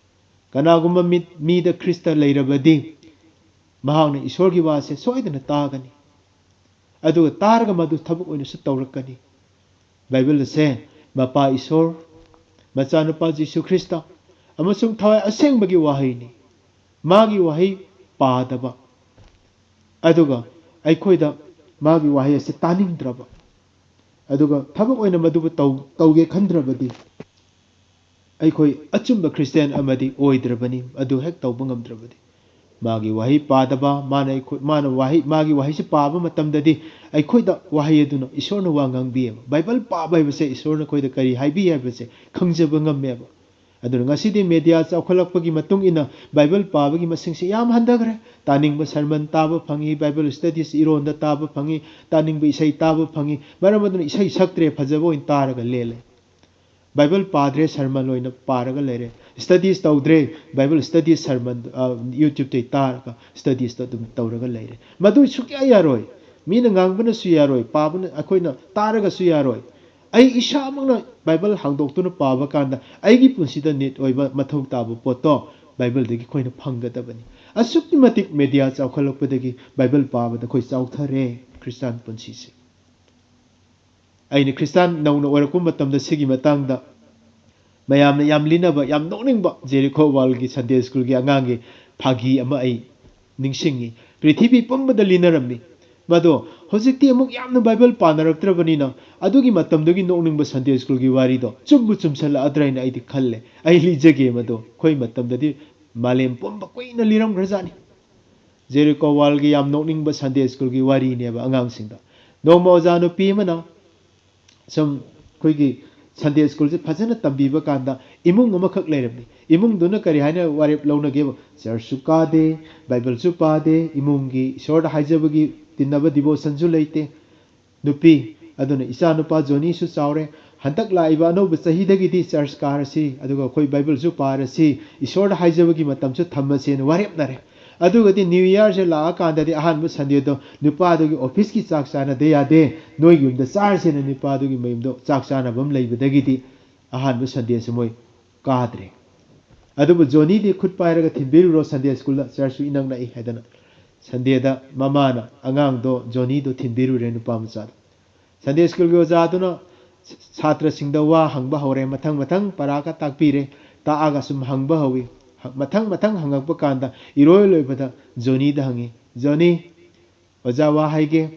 ꯀꯅꯥꯒꯨꯝꯕ ꯃꯤ-, ꯃꯤꯗ ꯈ꯭ꯔꯤꯁꯇ ꯂꯩꯔꯕꯗꯤ ꯃꯍꯥꯛꯅ ꯏꯁꯣꯔꯒꯤ ꯋꯥꯁꯦ ꯁꯣꯏꯗꯅ ꯇꯥꯒꯅꯤ꯫ ꯑꯗꯨꯒ ꯇꯥꯔꯒ ꯃꯗꯨ ꯊꯕꯛ ꯑꯣꯏꯅꯁꯨ ꯇꯧꯔꯛꯀꯅꯤ꯫ ꯕꯥꯏꯕꯜ ꯑꯁꯦ ꯃꯄꯥ ꯏꯁꯣꯔ, ꯃꯆꯥꯅꯨꯄꯥ ꯖꯤꯁꯨ ꯈ꯭ꯔꯤꯁꯇ ꯑꯃꯁꯨꯡ ꯊꯋꯥꯏ ꯑꯁꯦꯡꯕꯒꯤ ꯋꯥꯍꯩꯅꯤ꯫ ꯃꯥꯒꯤ ꯋꯥꯍꯩ ꯄꯥꯗꯕ, ꯑꯗꯨꯒ ꯑꯩꯈꯣꯏꯗ ꯃꯥꯒꯤ ꯋꯥꯍꯩ ꯑꯁꯤ ꯇꯥꯅꯤꯡꯗ꯭ꯔꯕ, ꯑꯗꯨꯒ ꯊꯕꯛ ꯑꯣꯏꯅ ꯃꯗꯨꯕꯨ ꯇꯧ-, ꯇꯧꯒꯦ ꯈꯟꯗ꯭ꯔꯕꯗꯤ, ꯑꯩꯈꯣꯏ ꯑꯆꯨꯝꯕ ꯈ꯭ꯔꯤꯁꯇꯤꯌꯥꯟ ꯑꯃꯗꯤ ꯑꯣꯏꯗ꯭ꯔꯕꯅꯤ, ꯑꯗꯨ ꯍꯦꯛ ꯇꯧꯕ ꯉꯝꯗ꯭ꯔꯕꯗꯤ꯫ ꯃꯥꯒꯤ ꯋꯥꯍꯩ ꯄꯥꯗꯕ, ꯃꯥꯅ ꯑꯩꯈꯣꯏ, ꯃꯥꯅ ꯋꯥꯍꯩ, ꯃꯥꯒꯤ ꯋꯥꯍꯩꯁꯤ ꯄꯥꯕ ꯃꯇꯝꯗꯗꯤ ꯑꯩꯈꯣꯏꯗ ꯋꯥꯍꯩ ꯑꯗꯨꯅ ꯏꯁꯣꯔꯅ ꯋꯥ ꯉꯥꯡꯕꯤꯌꯦꯕ꯫ ꯕꯥꯏꯕꯜ ꯄꯥꯕ ꯍꯥꯏꯕꯁꯦ ꯏꯁꯣꯔꯅ ꯑꯩꯈꯣꯏꯗ ꯀꯔꯤ ꯍꯥꯏꯕꯤ ꯍꯥꯏꯕꯁꯦ ꯈꯪꯖꯕ ꯉꯝꯃꯦꯕ꯫ ꯑꯗꯨꯅ ꯉꯁꯤꯗꯤ ꯃꯦꯗꯤꯌꯥ ꯆꯥꯎꯈꯠꯂꯛꯄꯒꯤ ꯃꯇꯨꯡ ꯏꯟꯅ ꯕꯥꯏꯕꯜ ꯄꯥꯕꯒꯤ ꯃꯁꯤꯡꯁꯤ ꯌꯥꯝ ꯍꯟꯊꯈ꯭ꯔꯦ꯫ ꯇꯥꯅꯤꯡꯕ ꯁꯔꯃꯟ ꯇꯥꯕ ꯐꯪꯉꯤ, ꯕꯥꯏꯕꯜ ꯁ꯭ꯇꯗꯤꯁ ꯏꯔꯣꯟꯗ ꯇꯥꯕ ꯐꯪꯉꯤ, ꯇꯥꯅꯤꯡꯕ ꯏꯁꯩ ꯇꯥꯕ ꯐꯪꯉꯤ꯫ ꯃꯔꯝ ꯑꯗꯨꯅ ꯏꯁꯩ ꯁꯛꯇ꯭ꯔꯦ, ꯐꯖꯕ ꯑꯣꯏꯅ ꯇꯥꯔꯒ ꯂꯦꯜꯂꯦ꯫ ꯕꯥꯏꯕꯜ ꯄꯥꯗ꯭ꯔꯦ, ꯁꯔꯃꯟ ꯑꯣꯏꯅ ꯄꯥꯔꯒ ꯂꯩꯔꯦ꯫ ꯁ꯭ꯇꯗꯤꯁ ꯇꯧꯗ꯭ꯔꯦ, ꯕꯥꯏꯕꯜ ꯁ꯭ꯇꯗꯤꯁ ꯁꯔꯃꯟ, ꯑ, YouTubeꯇꯩ ꯇꯥꯔꯒ ꯁ꯭ꯇꯗꯤꯁꯇꯣ ꯑꯗꯨꯝ ꯇꯧꯔꯒ ꯂꯩꯔꯦ꯫ ꯃꯗꯨ ꯁꯨꯛꯌꯥ ꯌꯥꯔꯣꯏ꯫ ꯃꯤꯅ ꯉꯥꯡꯕꯅꯁꯨ ꯌꯥꯔꯣꯏ, ꯄꯥꯕꯅ, ꯑꯩꯈꯣꯏꯅ ꯇꯥꯔꯒꯁꯨ ꯌꯥꯔꯣꯏ꯫ ꯑꯩ ꯏꯁꯥꯃꯛꯅ ꯕꯥꯏꯕꯜ ꯍꯥꯡꯗꯣꯛꯇꯨꯅ ꯄꯥꯕ ꯀꯥꯟꯗ ꯑꯩꯒꯤ ꯄꯨꯟꯁꯤꯗ ꯅꯤꯠ ꯑꯣꯏꯕ ꯃꯊꯧ ꯇꯥꯕ ꯄꯣꯠꯇꯣ ꯕꯥꯏꯕꯜꯗꯒꯤ ꯑꯩꯈꯣꯏꯅ ꯐꯪꯒꯗꯕꯅꯤ꯫ ꯑꯁꯨꯛꯀꯤ ꯃꯇꯤꯛ ꯃꯦꯗꯤꯌꯥ ꯆꯥꯎꯈꯠꯂꯛꯄꯗꯒꯤ ꯕꯥꯏꯕꯜ ꯄꯥꯕꯗ ꯑꯩꯈꯣꯏ ꯆꯥꯎꯊꯔꯦ ꯈ꯭ꯔꯤꯁꯇꯥꯟ ꯄꯨꯟꯁꯤꯁꯦ꯫ ꯑꯩꯅ ꯈ꯭ꯔꯤꯁꯇꯥꯟ ꯅꯧꯅ ꯑꯣꯏꯔꯛꯄ ꯃꯇꯝꯗ ꯁꯤꯒꯤ ꯃꯇꯥꯡꯗ ꯃꯌꯥꯝꯅ ꯌꯥꯝ ꯂꯤꯅꯕ, ꯌꯥꯝ ꯅꯣꯛꯅꯤꯡꯕ ꯖꯦꯔꯤꯀꯣ ꯋꯥꯜꯒꯤ ꯁꯟꯗꯦ ꯁ꯭ꯀꯨꯜꯒꯤ ꯑꯉꯥꯡꯒꯤ ꯐꯥꯒꯤ ꯑꯃ ꯑꯩ ꯅꯤꯡꯁꯤꯡꯉꯤ꯫ ꯄ꯭ꯔꯤꯊꯤꯕꯤ ꯄꯨꯝꯕꯗ ꯂꯤꯅꯔꯝꯃꯤ꯫ ꯃꯗꯣ ꯍꯧꯖꯤꯛꯇꯤ ꯑꯃꯨꯛ ꯌꯥꯝꯅ ꯕꯥꯏꯕꯜ ꯄꯥꯅꯔꯛꯇ꯭ꯔꯕꯅꯤꯅ ꯑꯗꯨꯒꯤ ꯃꯇꯝꯗꯨꯒꯤ ꯅꯣꯛꯅꯤꯡꯕ ꯁꯟꯗꯦ ꯁ꯭ꯀꯨꯜꯒꯤ ꯋꯥꯔꯤꯗꯣ ꯆꯨꯝꯕꯨ ꯆꯨꯝꯁꯜꯂꯛꯑꯗ꯭ꯔꯥ ꯍꯥꯏꯅ ꯑꯩꯗꯤ ꯈꯜꯂꯦ꯫ ꯑꯩ ꯂꯤꯖꯒꯦ ꯃꯗꯣ꯫ ꯑꯩꯈꯣꯏ ꯃꯇꯝꯗꯗꯤ ꯃꯥꯂꯦꯝ ꯄꯨꯝꯕ ꯀꯨꯏꯅ ꯂꯤꯔꯝꯈ꯭ꯔꯖꯥꯠꯅꯤ꯫ ꯖꯦꯔꯤꯀꯣ ꯋꯥꯜꯒꯤ ꯌꯥꯝ ꯅꯣꯛꯅꯤꯡꯕ ꯁꯟꯗꯦ ꯁ꯭ꯀꯨꯜꯒꯤ ꯋꯥꯔꯤꯅꯦꯕ ꯑꯉꯥꯡꯁꯤꯡꯗ꯫ ꯅꯣꯡꯃ ꯑꯣꯖꯥ ꯅꯨꯄꯤ ꯑꯃꯅ ꯁꯨꯝ ꯑꯩꯈꯣꯏꯒꯤ ꯁꯟꯗꯦ ꯁ꯭ꯀꯨꯜꯁꯦ ꯐꯖꯅ ꯇꯝꯕꯤꯕ ꯀꯥꯟꯗ ꯏꯃꯨꯡ ꯑꯃꯈꯛ ꯂꯩꯔꯝꯃꯤ꯫ ꯏꯃꯨꯡꯗꯨꯅ ꯀꯔꯤ ꯍꯥꯏꯅ ꯋꯥꯔꯦꯞ ꯂꯧꯅꯒꯦꯕ? ꯆꯔꯆꯁꯨ ꯀꯥꯗꯦ, ꯕꯥꯏꯕꯜꯁꯨ ꯄꯥꯗꯦ, ꯏꯃꯨꯡꯒꯤ ꯏꯁꯣꯔꯗ ꯍꯥꯏꯖꯕꯒꯤ ꯇꯤꯟꯅꯕ ꯗꯤꯚꯣꯁꯟꯁꯨ ꯂꯩꯇꯦ꯫ ꯅꯨꯄꯤ ꯑꯗꯨꯅ, "ꯏꯆꯥ ꯅꯨꯄꯥ ꯖꯣꯅꯤꯁꯨ ꯆꯥꯎꯔꯦ, ꯍꯟꯗꯛ ꯂꯥꯛꯏꯕ ꯑꯅꯧꯕ ꯆꯍꯤꯗꯒꯤꯗꯤ ꯆꯔꯆ ꯀꯥꯔꯁꯤ, ꯑꯗꯨꯒ ꯑꯩꯈꯣꯏ ꯕꯥꯏꯕꯜꯁꯨ ꯄꯥꯔꯁꯤ, ꯏꯁꯣꯔꯗ ꯍꯥꯏꯖꯕꯒꯤ ꯃꯇꯝꯁꯨ ꯊꯝꯃꯁꯦꯅ" ꯋꯥꯔꯦꯞꯅꯔꯦ꯫ ꯑꯗꯨꯒꯗꯤ ꯅ꯭ꯌꯨ ꯏꯌꯥꯔꯁꯦ ꯂꯥꯛꯑꯀꯥꯟꯗꯗꯤ ꯑꯍꯥꯟꯕ ꯁꯟꯗꯦꯗꯣ ꯅꯨꯄꯥꯗꯨꯒꯤ ꯑꯣꯐꯤꯁꯀꯤ ꯆꯥꯛ ꯆꯥꯅꯗ ꯌꯥꯗꯦ, ꯅꯣꯏꯒꯤ ꯌꯨꯝꯗ ꯆꯥꯔꯁꯦꯅ ꯅꯨꯄꯥꯗꯨꯒꯤ ꯃꯌꯨꯝꯗꯣ ꯆꯥꯛ ꯆꯥꯅꯕ ꯑꯃ ꯂꯩꯕꯗꯒꯤꯗꯤ ꯑꯍꯥꯟꯕ ꯁꯟꯗꯦꯁꯦ ꯃꯣꯏ ꯀꯥꯗ꯭ꯔꯦ꯫ ꯑꯗꯨꯕꯨ ꯖꯣꯅꯤꯗꯤ ꯈꯨꯠ ꯄꯥꯏꯔꯒ "ꯊꯤꯟꯕꯤꯔꯨꯔꯣ ꯁꯟꯗꯦ ꯁ꯭ꯀꯨꯜꯗ, ꯆꯔꯆꯁꯨ ꯏꯅꯛ ꯅꯛꯏ" ꯍꯥꯏꯗꯅ ꯁꯟꯗꯦꯗ ꯃꯃꯥꯅ ꯑꯉꯥꯡꯗꯣ, ꯖꯣꯅꯤꯗꯣ ꯊꯤꯟꯕꯤꯔꯨꯔꯦ, ꯅꯨꯄꯥ ꯃꯆꯥꯗꯣ꯫ ꯁꯟꯗꯦ ꯁ꯭ꯀꯨꯜꯒꯤ ꯑꯣꯖꯥꯗꯨꯅ ꯁꯥꯇ꯭ꯔꯁꯤꯡꯗ ꯋꯥ ꯍꯪꯕ ꯍꯧꯔꯦ꯫ ꯃꯊꯪ ꯃꯊꯪ ꯄꯔꯥꯒ ꯇꯥꯛꯄꯤꯔꯦ꯫ ꯇꯥꯛꯑꯒ ꯁꯨꯝ ꯍꯪꯕ ꯍꯧꯏ꯫ ꯃꯊꯪ ꯃꯊꯪ ꯍꯪꯉꯛꯄ ꯀꯥꯟꯗ ꯏꯔꯣꯏ ꯂꯣꯏꯕꯗ ꯖꯣꯅꯤꯗ ꯍꯪꯉꯤ, "ꯖꯣꯅꯤ, ꯑꯣꯖꯥ ꯋꯥ ꯍꯥꯏꯒꯦ,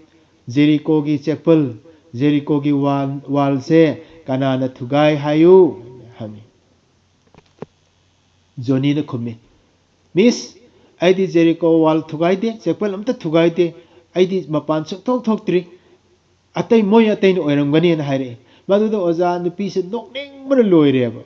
ꯖꯦꯔꯤꯀꯣꯒꯤ ꯆꯦꯄꯜ, ꯖꯦꯔꯤꯀꯣꯒꯤ ꯋꯥꯜ, ꯋꯥꯜꯁꯦ ꯀꯅꯥꯅ ꯊꯨꯒꯥꯏ ꯍꯥꯏꯌꯨ?" ꯍꯪꯉꯤ꯫ ꯖꯣꯅꯤꯅ ꯈꯨꯝꯃꯤ, "ꯃꯤꯁ, ꯑꯩꯗꯤ ꯖꯦꯔꯤꯀꯣ ꯋꯥꯜ ꯊꯨꯒꯥꯏꯗꯦ, ꯆꯦꯄꯜ ꯑꯝꯇ ꯊꯨꯒꯥꯏꯗꯦ, ꯑꯩꯗꯤ ꯃꯄꯥꯟ ꯁꯨꯛꯊꯣꯛ ꯊꯣꯛꯇ꯭ꯔꯤ, ꯑꯇꯩ ꯃꯣꯏ ꯑꯇꯩꯅ ꯑꯣꯏꯔꯝꯒꯅꯤꯅ" ꯍꯥꯏꯔꯛꯑꯦ꯫ ꯃꯗꯨꯗ ꯑꯣꯖꯥ ꯅꯨꯄꯤꯁꯦ ꯅꯣꯛꯅꯤꯡꯕꯅ ꯂꯣꯏꯔꯦꯕ꯫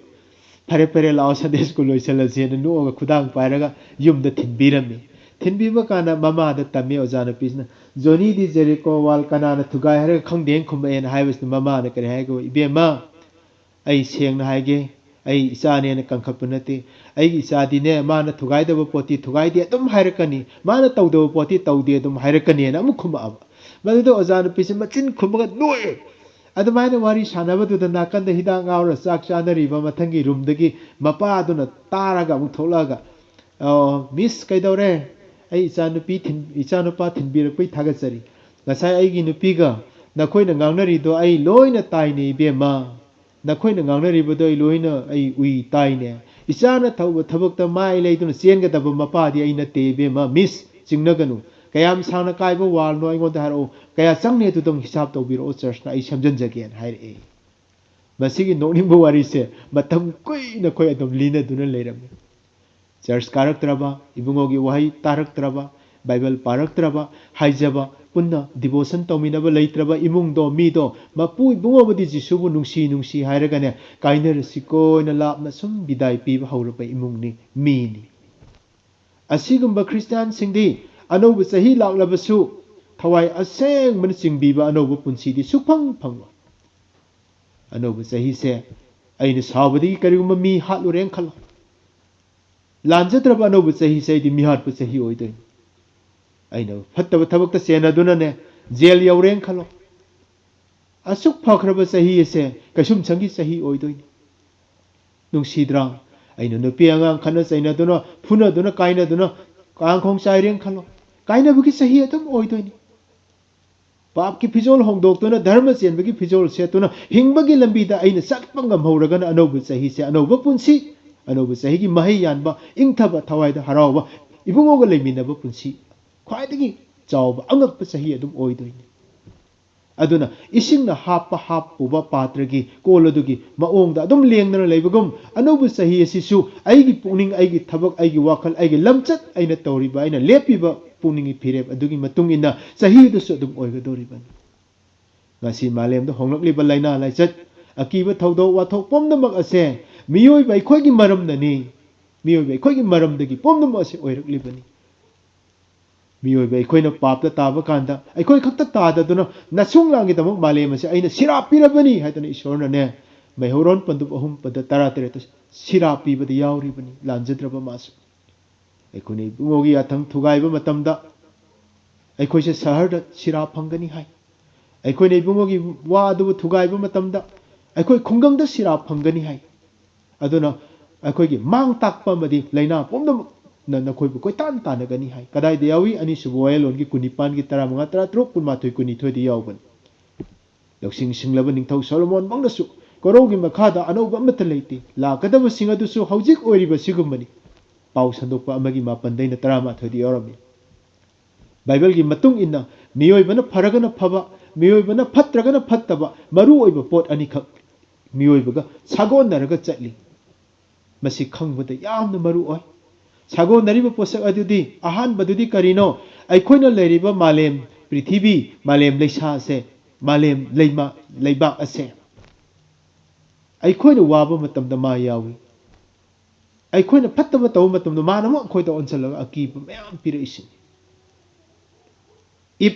"ꯐꯔꯦ, ꯐꯔꯦ, ꯂꯥꯛꯑꯣ, Sunday school ꯂꯣꯏꯁꯤꯜꯂꯁꯦꯅ" ꯅꯣꯛꯑꯒ ꯈꯨꯗꯥꯡ ꯄꯥꯏꯔꯒ ꯌꯨꯝꯗ ꯊꯤꯟꯕꯤꯔꯝꯃꯤ꯫ ꯊꯤꯟꯕꯤꯕ ꯀꯥꯟꯗ ꯃꯃꯥꯗ ꯇꯝꯃꯤ ꯑꯣꯖꯥ ꯅꯨꯄꯤꯁꯤꯅ, "ꯖꯣꯅꯤꯗꯤ ꯖꯦꯔꯤꯀꯣ wall ꯀꯅꯥꯅ ꯊꯨꯒꯥꯏ ꯍꯥꯏꯔꯒ ꯈꯪꯗꯦꯅ ꯈꯨꯝꯃꯛꯑꯦꯅ" ꯍꯥꯏꯕꯁꯤꯗ ꯃꯃꯥꯅ ꯀꯔꯤ ꯍꯥꯏꯒꯦ? "ꯏꯕꯦꯝꯃ, ꯑꯩ ꯁꯦꯡꯅ ꯍꯥꯏꯒꯦ, ꯑꯩ ꯏꯆꯥꯅꯦꯅ ꯀꯟꯈꯠꯄ ꯅꯠꯇꯦ꯫ ꯑꯩꯒꯤ ꯏꯆꯥꯗꯤꯅꯦ, ꯃꯥꯅ ꯊꯨꯒꯥꯏꯗꯕ ꯄꯣꯠꯇꯤ ꯊꯨꯒꯥꯏꯗꯦ ꯑꯗꯨꯝ ꯍꯥꯏꯔꯛꯀꯅꯤ, ꯃꯥꯅ ꯇꯧꯗꯕ ꯄꯣꯠꯇꯤ ꯇꯧꯗꯦ ꯑꯗꯨꯝ ꯍꯥꯏꯔꯛꯀꯅꯤꯅ" ꯑꯃꯨꯛ ꯈꯨꯝꯃꯛꯑꯕ꯫ ꯃꯗꯨꯗ ꯑꯣꯖꯥ ꯅꯨꯄꯤꯁꯦ ꯃꯆꯤꯟ ꯈꯨꯝꯃꯒ ꯅꯣꯛꯑꯦ꯫ ꯑꯗꯨꯃꯥꯏꯅ ꯋꯥꯔꯤ ꯁꯥꯟꯅꯕꯗꯨꯗ ꯅꯥꯀꯟꯗ ꯍꯤꯗꯥꯛ ꯉꯥꯎꯔ ꯆꯥꯛ ꯆꯥꯅꯔꯤꯕ ꯃꯊꯪꯒꯤ roomꯗꯒꯤ ꯃꯄꯥꯗꯨꯅ ꯇꯥꯔꯒ ꯑꯃꯨꯛ ꯊꯣꯛꯂꯛꯑꯒ, "ꯑꯣ, miss ꯀꯩꯗꯧꯔꯦ? ꯑꯩ ꯏꯆꯥꯅꯨꯄꯤ ꯊꯤꯟ-, ꯏꯆꯥꯅꯨꯄꯥ ꯊꯤꯟꯕꯤꯔꯛꯄꯩ ꯊꯥꯒꯠꯆꯔꯤ꯫ ꯉꯁꯥꯏ ꯑꯩꯒꯤ ꯅꯨꯄꯤꯒ ꯅꯈꯣꯏꯅ ꯉꯥꯡꯅꯔꯤꯗꯣ ꯑꯩ ꯂꯣꯏꯅ ꯇꯥꯏꯅꯦ ꯏꯕꯦꯝꯃ꯫ ꯅꯈꯣꯏꯅ ꯉꯥꯡꯅꯔꯤꯕꯗꯣ ꯑꯩ ꯂꯣꯏꯅ, ꯑꯩ ꯎꯏ ꯇꯥꯏꯅꯦ꯫ ꯏꯆꯥꯅ ꯊꯧꯕ ꯊꯕꯛꯇ ꯃꯥꯏ ꯂꯩꯗꯨꯅ ꯆꯦꯟꯒꯗꯕ ꯃꯄꯥꯗꯤ ꯑꯩ ꯅꯠꯇꯦ ꯏꯕꯦꯝꯃ꯫ Miss, ꯆꯤꯡꯅꯒꯅꯨ꯫ ꯀꯌꯥꯝ ꯁꯥꯡꯅ ꯀꯥꯏꯕ wallꯅꯣ ꯑꯩꯉꯣꯟꯗ ꯍꯥꯏꯔꯛꯑꯣ꯫ ꯀꯌꯥ ꯆꯪꯅꯤ ꯑꯗꯨꯗꯪ ꯍꯤꯁꯥꯞ ꯇꯧꯕꯤꯔꯛꯑꯣ, churchꯅ ꯑꯩ ꯁꯦꯝꯖꯤꯟꯖꯒꯦꯅ" ꯍꯥꯏꯔꯛꯑꯦ꯫ ꯃꯁꯤꯒꯤ ꯅꯣꯛꯅꯤꯡꯕ ꯋꯥꯔꯤꯁꯦ ꯃꯇꯝ ꯀꯨꯏꯅ ꯑꯩꯈꯣꯏ ꯑꯗꯨꯝ ꯂꯤꯅꯗꯨꯅ ꯂꯩꯔꯝꯃꯤ꯫ Church ꯀꯥꯔꯛꯇ꯭ꯔꯕ, ꯏꯕꯨꯡꯉꯣꯒꯤ ꯋꯥꯍꯩ ꯇꯥꯔꯛꯇ꯭ꯔꯕ, Bible ꯄꯥꯔꯛꯇ꯭ꯔꯕ, ꯍꯥꯏꯖꯕ, ꯄꯨꯟꯅ devotion ꯇꯧꯃꯤꯟꯅꯕ ꯂꯩꯇ꯭ꯔꯕ ꯏꯃꯨꯡꯗꯣ, ꯃꯤꯗꯣ, ꯃꯄꯨ ꯏꯕꯨꯡꯉꯣꯕꯨꯗꯤ ꯖꯤꯁꯨꯕꯨ ꯅꯨꯡꯁꯤ ꯅꯨꯡꯁꯤ ꯍꯥꯏꯔꯒꯅꯦ, ꯀꯥꯏꯅꯔꯁꯤꯀꯣꯅ ꯂꯥꯞꯅ ꯁꯨꯝ ꯕꯤꯗꯥꯏ ꯄꯤꯕ ꯍꯧꯔꯕ ꯏꯃꯨꯡꯅꯤ, ꯃꯤꯅꯤ꯫ ꯑꯁꯤꯒꯨꯝꯕ ꯈ꯭ꯔꯤꯁꯇꯤꯌꯥꯟꯁꯤꯡꯗꯤ ꯑꯅꯧꯕ ꯆꯍꯤ ꯂꯥꯛꯂꯕꯁꯨ ꯊꯋꯥꯏ ꯑꯁꯦꯡꯕꯅ ꯆꯤꯡꯕꯤꯕ ꯑꯅꯧꯕ ꯄꯨꯟꯁꯤꯗꯤ ꯁꯨꯐꯪ ꯐꯪꯂꯣꯏ꯫ ꯑꯅꯧꯕ ꯆꯍꯤꯁꯦ ꯑꯩꯅ ꯁꯥꯎꯕꯗꯒꯤ ꯀꯔꯤꯒꯨꯝꯕ ꯃꯤ ꯍꯥꯠꯂꯨꯔꯦꯅ ꯈꯜꯂꯣ꯫ ꯂꯥꯟꯖꯗ꯭ꯔꯕ ꯑꯅꯧꯕ ꯆꯍꯤꯁꯦ ꯑꯩꯗꯤ ꯃꯤꯍꯥꯠꯄ ꯆꯍꯤ ꯑꯣꯏꯗꯣꯏꯅꯤ꯫ ꯑꯩꯅ ꯐꯠꯇꯕ ꯊꯕꯛꯇ ꯆꯦꯟꯅꯗꯨꯅꯅꯦ, ꯖꯦꯜ ꯌꯧꯔꯦꯅ ꯈꯜꯂꯣ꯫ ꯑꯁꯨꯛ ꯐꯈ꯭ꯔꯕ ꯆꯍꯤ ꯑꯁꯦ ꯀꯩꯁꯨꯝꯁꯪꯒꯤ ꯆꯍꯤ ꯑꯣꯏꯗꯣꯏꯅꯤ꯫ ꯅꯨꯡꯁꯤꯗ꯭ꯔꯥ? ꯑꯩꯅ ꯅꯨꯄꯤ ꯑꯉꯥꯡ ꯈꯠꯅ ꯆꯩꯅꯗꯨꯅ, ꯐꯨꯅꯗꯨꯅ, ꯀꯥꯏꯅꯗꯨꯅ, ꯀꯥꯡꯈꯣꯡ ꯆꯥꯏꯔꯦꯅ ꯈꯜꯂꯣ꯫ ꯀꯥꯏꯅꯕꯒꯤ ꯆꯍꯤ ꯑꯗꯨꯝ ꯑꯣꯏꯗꯣꯏꯅꯤ꯫ ꯄꯥꯞꯀꯤ ꯐꯤꯖꯣꯜ ꯍꯣꯡꯗꯣꯛꯇꯨꯅ, ꯙꯔꯃ ꯆꯦꯟꯕꯒꯤ ꯐꯤꯖꯣꯜ ꯁꯦꯠꯇꯨꯅ ꯍꯤꯡꯕꯒꯤ ꯂꯝꯕꯤꯗ ꯑꯩꯅ ꯆꯠꯄ ꯉꯝꯍꯧꯔꯒꯅ ꯑꯅꯧꯕ ꯆꯍꯤꯁꯦ, ꯑꯅꯧꯕ ꯄꯨꯟꯁꯤ, ꯑꯅꯧꯕ ꯆꯍꯤꯒꯤ ꯃꯍꯩ ꯌꯥꯟꯕ, ꯏꯪꯊꯕ, ꯊꯋꯥꯏꯗ ꯍꯔꯥꯎꯕ, ꯏꯕꯨꯡꯉꯣꯒ ꯂꯩꯃꯤꯟꯅꯕ ꯄꯨꯟꯁꯤ, ꯈ꯭ꯋꯥꯏꯗꯒꯤ ꯆꯥꯎꯕ ꯑꯉꯛꯄ ꯆꯍꯤ ꯑꯗꯨꯝ ꯑꯣꯏꯗꯣꯏꯅꯤ꯫ ꯑꯗꯨꯅ ꯏꯁꯤꯡꯅ ꯍꯥꯞꯄ ꯍꯥꯞꯄꯨꯕ ꯄꯥꯇ꯭ꯔꯒꯤ ꯀꯣꯜ ꯑꯗꯨꯒꯤ ꯃꯑꯣꯡꯗ ꯑꯗꯨꯝ ꯂꯦꯡꯗꯅ ꯂꯩꯕꯒꯨꯝ, ꯑꯅꯧꯕ ꯆꯍꯤ ꯑꯁꯤꯁꯨ ꯑꯩꯒꯤ ꯄꯨꯛꯅꯤꯡ, ꯑꯩꯒꯤ ꯊꯕꯛ, ꯑꯩꯒꯤ ꯋꯥꯈꯜ, ꯑꯩꯒꯤ ꯂꯝꯆꯠ, ꯑꯩꯅ ꯇꯧꯔꯤꯕ, ꯑꯩꯅ ꯂꯦꯞꯄꯤꯕ ꯄꯨꯛꯅꯤꯡꯒꯤ ꯐꯤꯔꯦꯞ ꯑꯗꯨꯒꯤ ꯃꯇꯨꯡ ꯏꯟꯅ ꯆꯍꯤꯗꯨꯁꯨ ꯑꯗꯨꯝ ꯑꯣꯏꯒꯗꯧꯔꯤꯕꯅꯤ꯫ ꯉꯁꯤ ꯃꯥꯂꯦꯝꯗ ꯍꯣꯡꯂꯛꯂꯤꯕ ꯂꯥꯏꯅꯥ ꯂꯥꯏꯆꯠ, ꯑꯀꯤꯕ ꯊꯧꯗꯣꯛ ꯋꯥꯊꯣꯛ ꯄꯨꯝꯅꯃꯛ ꯑꯁꯦ ꯃꯤꯑꯣꯏꯕ ꯑꯩꯈꯣꯏꯒꯤ ꯃꯔꯝꯅꯅꯤ꯫ ꯃꯤꯑꯣꯏꯕ ꯑꯩꯈꯣꯏꯒꯤ ꯃꯔꯝꯗꯒꯤ ꯄꯨꯝꯅꯃꯛ ꯑꯁꯤ ꯑꯣꯏꯔꯛꯂꯤꯕꯅꯤ꯫ ꯃꯤꯑꯣꯏꯕ ꯑꯩꯈꯣꯏꯅ ꯄꯥꯞꯇ ꯇꯥꯕ ꯀꯥꯟꯗ ꯑꯩꯈꯣꯏ ꯈꯛꯇ ꯇꯥꯗꯗꯨꯅ ꯅꯁꯨꯡꯂꯥꯡꯒꯤꯗꯃꯛ ꯃꯥꯂꯦꯝ ꯑꯁꯤ ꯑꯩꯅ ꯁꯤꯔꯥ ꯄꯤꯔꯕꯅꯤ ꯍꯥꯏꯗꯅ ꯏꯁꯣꯔꯅꯅꯦ, ꯃꯩꯍꯧꯔꯣꯟ ꯄꯟꯗꯨꯞ ꯑꯍꯨꯝ ꯄꯗ ꯇꯔꯥꯇꯔꯦꯠꯇ ꯁꯤꯔꯥ ꯄꯤꯕꯗ ꯌꯥꯎꯔꯤꯕꯅꯤ, ꯂꯥꯟꯖꯗ꯭ꯔꯕ ꯃꯥꯁꯨ꯫ ꯑꯩꯈꯣꯏꯅ ꯏꯕꯨꯡꯉꯣꯒꯤ ꯌꯥꯊꯪ ꯊꯨꯒꯥꯏꯕ ꯃꯇꯝꯗ ꯑꯩꯈꯣꯏꯁꯦ ꯁꯍꯔꯗ ꯁꯤꯔꯥ ꯐꯪꯒꯅꯤ ꯍꯥꯏ꯫ ꯑꯩꯈꯣꯏꯅ ꯏꯕꯨꯡꯉꯣꯒꯤ ꯋꯥ ꯑꯗꯨꯕꯨ ꯊꯨꯒꯥꯏꯕ ꯃꯇꯝꯗ ꯑꯩꯈꯣꯏ ꯈꯨꯡꯒꯪꯗ ꯁꯤꯔꯥ ꯐꯪꯒꯅꯤ ꯍꯥꯏ꯫ ꯑꯗꯨꯅ ꯑꯩꯈꯣꯏꯒꯤ ꯃꯥꯡ ꯇꯥꯛꯄ ꯑꯃꯗꯤ ꯂꯥꯏꯅꯥ ꯄꯨꯝꯅꯃꯛꯅ ꯅꯈꯣꯏꯕꯨ ꯀꯣꯏꯇꯥꯟ ꯇꯥꯟꯅꯒꯅꯤ ꯍꯥꯏ꯫ ꯀꯗꯥꯏꯗ ꯌꯥꯎꯏ? ꯑꯅꯤꯁꯨꯕ ꯋꯥꯌꯦꯜꯂꯣꯟꯒꯤ ꯀꯨꯟꯅꯤꯄꯥꯟꯒꯤ ꯇꯔꯥꯃꯉꯥ, ꯇꯔꯥꯇꯔꯨꯛ, ꯀꯨꯟꯃꯥꯊꯣꯏ, ꯀꯨꯟꯅꯤꯊꯣꯏꯗ ꯌꯥꯎꯕꯅꯤ꯫ ꯂꯧꯁꯤꯡ ꯁꯤꯡꯂꯕ ꯅꯤꯡꯊꯧ ꯁꯣꯂꯣꯃꯣꯟꯃꯛꯅꯁꯨ ꯀꯣꯔꯧꯒꯤ ꯃꯈꯥꯗ ꯑꯅꯧꯕ ꯑꯃꯠꯇ ꯂꯩꯇꯦ, ꯂꯥꯛꯀꯗꯕꯁꯤꯡ ꯑꯗꯨꯁꯨ ꯍꯧꯖꯤꯛ ꯑꯣꯏꯔꯤꯕ ꯁꯤꯒꯨꯝꯕꯅꯤ꯫ ꯄꯥꯎ ꯁꯟꯗꯣꯛꯄ ꯑꯃꯒꯤ ꯃꯥꯄꯟꯗꯩꯅ ꯇꯔꯥꯃꯥꯊꯣꯏꯗ ꯌꯥꯎꯔꯝꯃꯤ꯫ ꯕꯥꯏꯕꯜꯒꯤ ꯃꯇꯨꯡ ꯏꯟꯅ ꯃꯤꯑꯣꯏꯕꯅ ꯐꯔꯒꯅ ꯐꯕ, ꯃꯤꯑꯣꯏꯕꯅ ꯐꯠꯇ꯭ꯔꯒꯅ ꯐꯠꯇꯕ, ꯃꯔꯨ ꯑꯣꯏꯕ ꯄꯣꯠ ꯑꯅꯤꯈꯛ ꯃꯤꯑꯣꯏꯕꯒ ꯁꯥꯒꯣꯟꯅꯔꯒ ꯆꯠꯂꯤ꯫ ꯃꯁꯤ ꯈꯪꯕꯗ ꯌꯥꯝꯅ ꯃꯔꯨ ꯑꯣꯏ꯫ ꯁꯥꯒꯣꯟꯅꯔꯤꯕ ꯄꯣꯠꯁꯛ ꯑꯗꯨꯗꯤ, ꯑꯍꯥꯟꯕꯗꯨꯗꯤ ꯀꯔꯤꯅꯣ? ꯑꯩꯈꯣꯏꯅ ꯂꯩꯔꯤꯕ ꯃꯥꯂꯦꯝ ꯄ꯭ꯔꯤꯊꯤꯕꯤ, ꯃꯥꯂꯦꯝ ꯂꯩꯁꯥ ꯑꯁꯦ, ꯃꯥꯂꯦꯝ ꯂꯩꯃ-, ꯂꯩꯕꯥꯛ ꯑꯁꯦ꯫ ꯑꯩꯈꯣꯏꯅ ꯋꯥꯕ ꯃꯇꯝꯗ ꯃꯥ ꯌꯥꯎꯏ꯫ ꯑꯩꯈꯣꯏꯅ ꯐꯠꯇꯕ ꯇꯧꯕ ꯃꯇꯝꯗ ꯃꯥꯅ ꯑꯃꯨꯛ ꯑꯩꯈꯣꯏꯗ ꯑꯣꯟꯁꯤꯜꯂꯒ ꯑꯀꯤꯕ ꯃꯌꯥꯝ ꯄꯤꯔꯛꯏꯁꯤꯅꯤ꯫ ꯏꯞ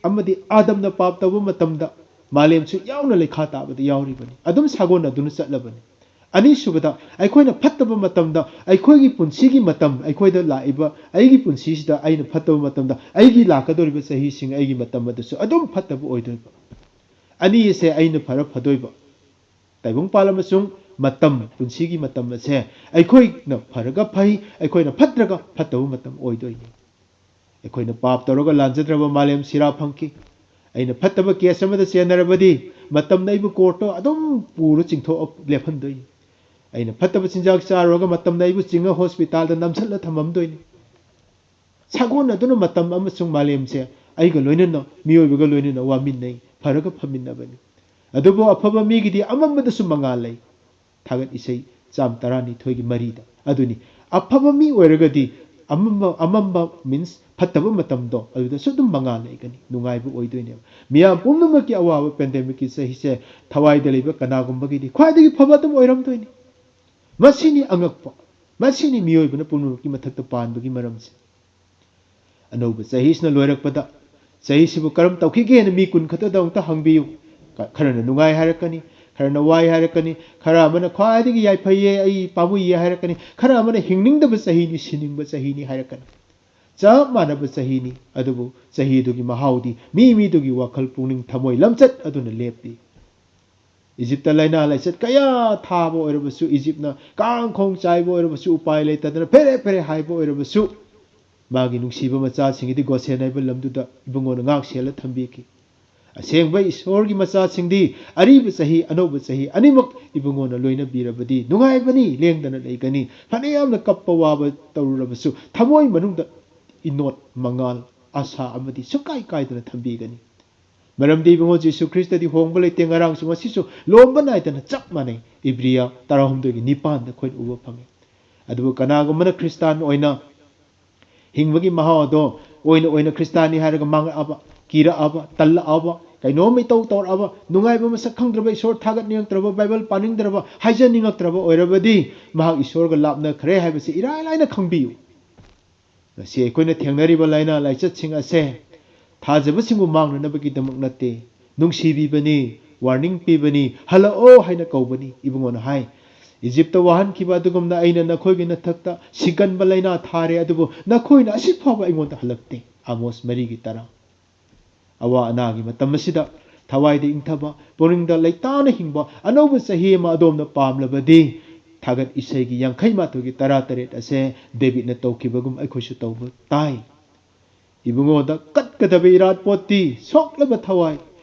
ꯑꯃꯗꯤ ꯑꯥꯗꯝꯅ ꯄꯥꯞ ꯇꯧꯕ ꯃꯇꯝꯗ ꯃꯥꯂꯦꯝꯁꯨ ꯌꯥꯎꯅ ꯂꯩꯈꯥ ꯇꯥꯕꯗ ꯌꯥꯎꯔꯤꯕꯅꯤ꯫ ꯑꯗꯨꯝ ꯁꯥꯒꯣꯟꯅꯗꯨꯅ ꯆꯠꯂꯕꯅꯤ꯫ ꯑꯅꯤꯁꯨꯕꯗ, ꯑꯩꯈꯣꯏꯅ ꯐꯠꯇꯕ ꯃꯇꯝꯗ, ꯑꯩꯈꯣꯏꯒꯤ ꯄꯨꯟꯁꯤꯒꯤ ꯃꯇꯝ, ꯑꯩꯈꯣꯏꯗ ꯂꯥꯛꯏꯕ, ꯑꯩꯒꯤ ꯄꯨꯟꯁꯤꯁꯤꯗ ꯑꯩꯅ ꯐꯠꯇꯕ ꯃꯇꯝꯗ, ꯑꯩꯒꯤ ꯂꯥꯛꯀꯗꯧꯔꯤꯕ ꯆꯍꯤꯁꯤꯡ, ꯑꯩꯒꯤ ꯃꯇꯝ ꯑꯗꯨꯁꯨ ꯑꯗꯨꯝ ꯐꯠꯇꯕ ꯑꯣꯏꯗꯣꯏꯕ꯫ ꯑꯅꯤ ꯑꯁꯦ ꯑꯩꯅ ꯐꯔ ꯐꯗꯣꯏꯕ꯫ ꯇꯥꯏꯕꯪꯄꯥꯜ ꯑꯃꯁꯨꯡ ꯃꯇꯝ, ꯄꯨꯟꯁꯤꯒꯤ ꯃꯇꯝ ꯑꯁꯦ ꯑꯩꯈꯣꯏꯅ ꯐꯔꯒ ꯐꯩ, ꯑꯩꯈꯣꯏꯅ ꯐꯠꯇ꯭ꯔꯒ ꯐꯠꯇꯕ ꯃꯇꯝ ꯑꯣꯏꯗꯣꯏꯅꯤ꯫ ꯑꯩꯈꯣꯏꯅ ꯄꯥꯞ ꯇꯧꯔꯒ ꯂꯥꯟꯖꯗ꯭ꯔꯕ ꯃꯥꯂꯦꯝ ꯁꯤꯔꯥ ꯐꯪꯈꯤ꯫ ꯑꯩꯅ ꯐꯠꯇꯕ ꯀꯦꯁ ꯑꯃꯗ ꯆꯦꯟꯅꯔꯕꯗꯤ ꯃꯇꯝꯅ ꯑꯩꯕꯨ ꯀꯣꯔꯠꯇ ꯑꯗꯨꯝ ꯄꯨꯔ ꯆꯤꯡꯊꯣꯛꯑ ꯂꯦꯞꯍꯟꯗꯣꯏꯅꯤ꯫ ꯑꯩꯅ ꯐꯠꯇꯕ ꯆꯤꯟꯖꯥꯛ ꯆꯥꯔꯨꯔꯒ ꯃꯇꯝꯅ ꯑꯩꯕꯨ ꯆꯤꯡꯉ ꯍꯣꯁꯄꯤꯇꯥꯜꯗ ꯅꯝꯁꯤꯜꯂ ꯊꯝꯃꯝꯗꯣꯏꯅꯤ꯫ ꯁꯥꯒꯣꯟꯅꯗꯨꯅ ꯃꯇꯝ ꯑꯃꯁꯨꯡ ꯃꯥꯂꯦꯝꯁꯦ ꯑꯩꯒ ꯂꯣꯏꯅꯅ, ꯃꯤꯑꯣꯏꯕꯒ ꯂꯣꯏꯅꯅ ꯋꯥꯃꯤꯟꯅꯩ, ꯐꯔꯒ ꯐꯃꯤꯟꯅꯕꯅꯤ꯫ ꯑꯗꯨꯕꯨ ꯑꯐꯕ ꯃꯤꯒꯤꯗꯤ ꯑꯃꯝꯕꯗꯁꯨ ꯃꯉꯥꯜ ꯂꯩ꯫ ꯊꯥꯒꯠ ꯏꯁꯩ ꯆꯥꯝ ꯇꯔꯥꯅꯤꯊꯣꯏꯒꯤ ꯃꯔꯤꯗ꯫ ꯑꯗꯨꯅꯤ, ꯑꯐꯕ ꯃꯤ ꯑꯣꯏꯔꯒꯗꯤ ꯑꯃꯝꯕ, ꯑꯃꯝꯕ means ꯐꯠꯇꯕ ꯃꯇꯝꯗꯣ, ꯑꯗꯨꯗꯁꯨ ꯑꯗꯨꯝ ꯃꯉꯥꯜ ꯂꯩꯒꯅꯤ, ꯅꯨꯡꯉꯥꯏꯕ ꯑꯣꯏꯗꯣꯏꯅꯦꯕ꯫ ꯃꯤꯌꯥꯝ ꯄꯨꯝꯅꯃꯛꯀꯤ ꯑꯋꯥꯕ pandemicꯀꯤ ꯆꯍꯤꯁꯦ ꯊꯋꯥꯏꯗ ꯂꯩꯕ ꯀꯅꯥꯒꯨꯝꯕꯒꯤꯗꯤ ꯈ꯭ꯋꯥꯏꯗꯒꯤ ꯐꯕ ꯑꯗꯨꯝ ꯑꯣꯏꯔꯝꯗꯣꯏꯅꯤ꯫ ꯃꯁꯤꯅꯤ ꯑꯉꯛꯄ, ꯃꯁꯤꯅꯤ ꯃꯤꯑꯣꯏꯕꯅ ꯄꯨꯝꯅꯃꯛꯀꯤ ꯃꯊꯛꯇ ꯄꯥꯟꯕꯒꯤ ꯃꯔꯝꯁꯦ꯫ ꯑꯅꯧꯕ ꯆꯍꯤꯁꯤꯅ ꯂꯣꯏꯔꯛꯄꯗ, ꯆꯍꯤꯁꯤꯕꯨ ꯀꯔꯝ ꯇꯧꯈꯤꯒꯦꯅ ꯃꯤ ꯀꯨꯟ ꯈꯛꯇꯗ ꯑꯃꯨꯛꯇ ꯍꯪꯕꯤꯌꯨ꯫ ꯈ-, ꯈꯔꯅ ꯅꯨꯡꯉꯥꯏ ꯍꯥꯏꯔꯛꯀꯅꯤ, ꯈꯔꯅ ꯋꯥꯏ ꯍꯥꯏꯔꯛꯀꯅꯤ, ꯈꯔ ꯑꯃꯅ ꯈ꯭ꯋꯥꯏꯗꯒꯤ ꯌꯥꯏꯐꯩꯌꯦ, ꯑꯩ ꯄꯥꯝꯃꯨꯏꯌꯦ ꯍꯥꯏꯔꯛꯀꯅꯤ, ꯈꯔ ꯑꯃꯅ ꯍꯤꯡꯅꯤꯡꯗꯕ ꯆꯍꯤꯅꯤ, ꯁꯤꯅꯤꯡꯕ ꯆꯍꯤꯅꯤ ꯍꯥꯏꯔꯛꯀꯅꯤ꯫ ꯆꯞ ꯃꯥꯟꯅꯕ ꯆꯍꯤꯅꯤ, ꯑꯗꯨꯕꯨ ꯆꯍꯤꯗꯨꯒꯤ ꯃꯍꯥꯎꯗꯤ ꯃꯤ ꯃꯤꯗꯨꯒꯤ ꯋꯥꯈꯜ, ꯄꯨꯛꯅꯤꯡ, ꯊꯃꯣꯏ, ꯂꯝꯆꯠ ꯑꯗꯨꯅ ꯂꯦꯞꯄꯤ꯫ ꯏꯖꯤꯞꯇ ꯂꯥꯏꯅꯥ ꯂꯥꯏꯆꯠ ꯀꯌꯥ ꯊꯥꯕ ꯑꯣꯏꯔꯕꯁꯨ, ꯏꯖꯤꯞꯅ ꯀꯥꯡꯈꯣꯡ ꯆꯥꯏꯕ ꯑꯣꯏꯔꯕꯁꯨ, ꯎꯄꯥꯏ ꯂꯩꯇꯗꯅ ꯐꯦꯔꯦ ꯐꯦꯔꯦ ꯍꯥꯏꯕ ꯑꯣꯏꯔꯕꯁꯨ, ꯃꯥꯒꯤ ꯅꯨꯡꯁꯤꯕ ꯃꯆꯥꯁꯤꯡꯒꯤꯗꯤ ꯒꯣꯁꯦꯟ ꯍꯥꯏꯕ ꯂꯝꯗꯨꯗ ꯏꯕꯨꯡꯉꯣꯅ ꯉꯥꯛ ꯁꯦꯜꯂ ꯊꯝꯕꯤꯈꯤ꯫ ꯑꯁꯦꯡꯕ ꯏꯁꯣꯔꯒꯤ ꯃꯆꯥꯁꯤꯡꯗꯤ ꯑꯔꯤꯕ ꯆꯍꯤ, ꯑꯅꯧꯕ ꯆꯍꯤ ꯑꯅꯤꯃꯛ ꯏꯕꯨꯡꯉꯣꯅ ꯂꯣꯏꯅꯕꯤꯔꯕꯗꯤ ꯅꯨꯡꯉꯥꯏꯕꯅꯤ, ꯂꯦꯡꯗꯅ ꯂꯩꯒꯅꯤ꯫ ꯐꯅꯌꯥꯝꯅ ꯀꯞꯄ ꯋꯥꯕ ꯇꯧꯔꯨꯔꯕꯁꯨ, ꯊꯃꯣꯏ ꯃꯅꯨꯡꯗ ꯏꯅꯣꯠ, ꯃꯉꯥꯜ, ꯑꯁꯥ ꯑꯃꯗꯤ ꯁꯨꯡꯀꯥꯏ ꯀꯥꯏꯗꯅ ꯊꯝꯕꯤꯒꯅꯤ꯫ ꯃꯔꯝꯗꯤ ꯏꯕꯨꯡꯉꯣ ꯖꯤꯁꯨ ꯈ꯭ꯔꯤꯁꯇꯗꯤ ꯍꯣꯡꯕ ꯂꯩꯇꯦ, ꯉꯔꯥꯡꯁꯨ ꯉꯁꯤꯁꯨ ꯂꯣꯝꯕ ꯅꯥꯏꯗꯅ ꯆꯞ ꯃꯥꯟꯅꯩ꯫ ꯏꯕ꯭ꯔꯤꯌꯥ ꯇꯔꯥꯍꯨꯝꯗꯣꯏꯒꯤ ꯅꯤꯄꯥꯟꯗ ꯑꯩꯈꯣꯏꯅ ꯎꯕ ꯐꯪꯉꯤ꯫ ꯑꯗꯨꯕꯨ ꯀꯅꯥꯒꯨꯝꯕꯅ ꯈ꯭ꯔꯤꯁꯇꯥꯟ ꯑꯣꯏꯅ ꯍꯤꯡꯕꯒꯤ ꯃꯍꯥꯎ ꯑꯗꯣ ꯑꯣꯏꯅ ꯑꯣꯏꯅ ꯈ꯭ꯔꯤꯁꯇꯥꯟꯅꯤ ꯍꯥꯏꯔꯒ ꯃꯥꯡꯉꯛꯑꯕ, ꯀꯤꯔꯛꯑꯕ, ꯇꯜꯂꯛꯑꯕ, ꯀꯩꯅꯣꯝ ꯏꯇꯧ ꯇꯧꯔꯛꯑꯕ, ꯅꯨꯡꯉꯥꯏꯕ ꯃꯁꯛ ꯈꯪꯗ꯭ꯔꯕ, ꯏꯁꯣꯔ ꯊꯥꯒꯠꯅꯤꯡꯉꯛꯇ꯭ꯔꯕ, ꯕꯥꯏꯕꯜ ꯄꯥꯅꯤꯡꯗ꯭ꯔꯕ, ꯍꯥꯏꯖꯅꯤꯡꯉꯛꯇ꯭ꯔꯕ ꯑꯣꯏꯔꯕꯗꯤ ꯃꯍꯥꯛ ꯏꯁꯣꯔꯒ ꯂꯥꯞꯅꯈ꯭ꯔꯦ ꯍꯥꯏꯕꯁꯤ ꯏꯔꯥꯏ ꯂꯥꯏꯅ ꯈꯪꯕꯤꯌꯨ꯫ ꯉꯁꯤ ꯑꯩꯈꯣꯏꯅ ꯊꯦꯡꯅꯔꯤꯕ ꯂꯥꯏꯅꯥ ꯂꯥꯏꯆꯠꯁꯤꯡ ꯑꯁꯦ ꯊꯥꯖꯕꯁꯤꯡꯕꯨ ꯃꯥꯡꯅꯅꯕꯒꯤꯗꯃꯛ ꯅꯠꯇꯦ, ꯅꯨꯡꯁꯤꯕꯤꯕꯅꯤ, ꯋꯥꯔꯅꯤꯡ ꯄꯤꯕꯅꯤ, ꯍꯜꯂꯛꯑꯣ ꯍꯥꯏꯅ ꯀꯧꯕꯅꯤ꯫ ꯏꯕꯨꯡꯉꯣꯅ ꯍꯥꯏ, "ꯏꯖꯤꯞꯇ ꯋꯥꯍꯟꯈꯤꯕ ꯑꯗꯨꯒꯨꯝꯅ ꯑꯩꯅ ꯅꯈꯣꯏꯒꯤ ꯅꯊꯛꯇ ꯁꯤꯒꯟꯕ ꯂꯥꯏꯅꯥ ꯊꯥꯔꯦ, ꯑꯗꯨꯕꯨ ꯅꯈꯣꯏꯅ ꯑꯁꯤ ꯐꯥꯎꯕ ꯑꯩꯉꯣꯟꯗ ꯍꯜꯂꯛꯇꯦ"꯫ ꯑꯃꯣꯁ ꯃꯔꯤꯒꯤ ꯇꯔꯥ꯫ ꯑꯋꯥ ꯑꯅꯥꯒꯤ ꯃꯇꯝ ꯑꯁꯤꯗ ꯊꯋꯥꯏꯗ ꯏꯪꯊꯕ, ꯄꯨꯛꯅꯤꯡꯗ ꯂꯩꯇꯥꯅ ꯍꯤꯡꯕ ꯑꯅꯧꯕ ꯆꯍꯤ ꯑꯃ ꯑꯗꯣꯝꯅ ꯄꯥꯝꯂꯕꯗꯤ, ꯊꯥꯒꯠ ꯏꯁꯩꯒꯤ ꯌꯥꯡꯈꯩ ꯃꯥꯊꯣꯏꯒꯤ ꯇꯔꯥ ꯇꯔꯦꯠ ꯑꯁꯦ ꯗꯦꯕꯤꯠꯅ ꯇꯧꯈꯤꯕꯒꯨꯝ ꯑꯩꯈꯣꯏꯁꯨ ꯇꯧꯕ ꯇꯥꯏ꯫ ꯏꯕꯨꯡꯉꯣꯗ ꯀꯠꯀꯗꯕ ꯏꯔꯥꯠ ꯄꯣꯠꯇꯤ ꯁꯣꯛꯂꯕ ꯊꯋꯥꯏ,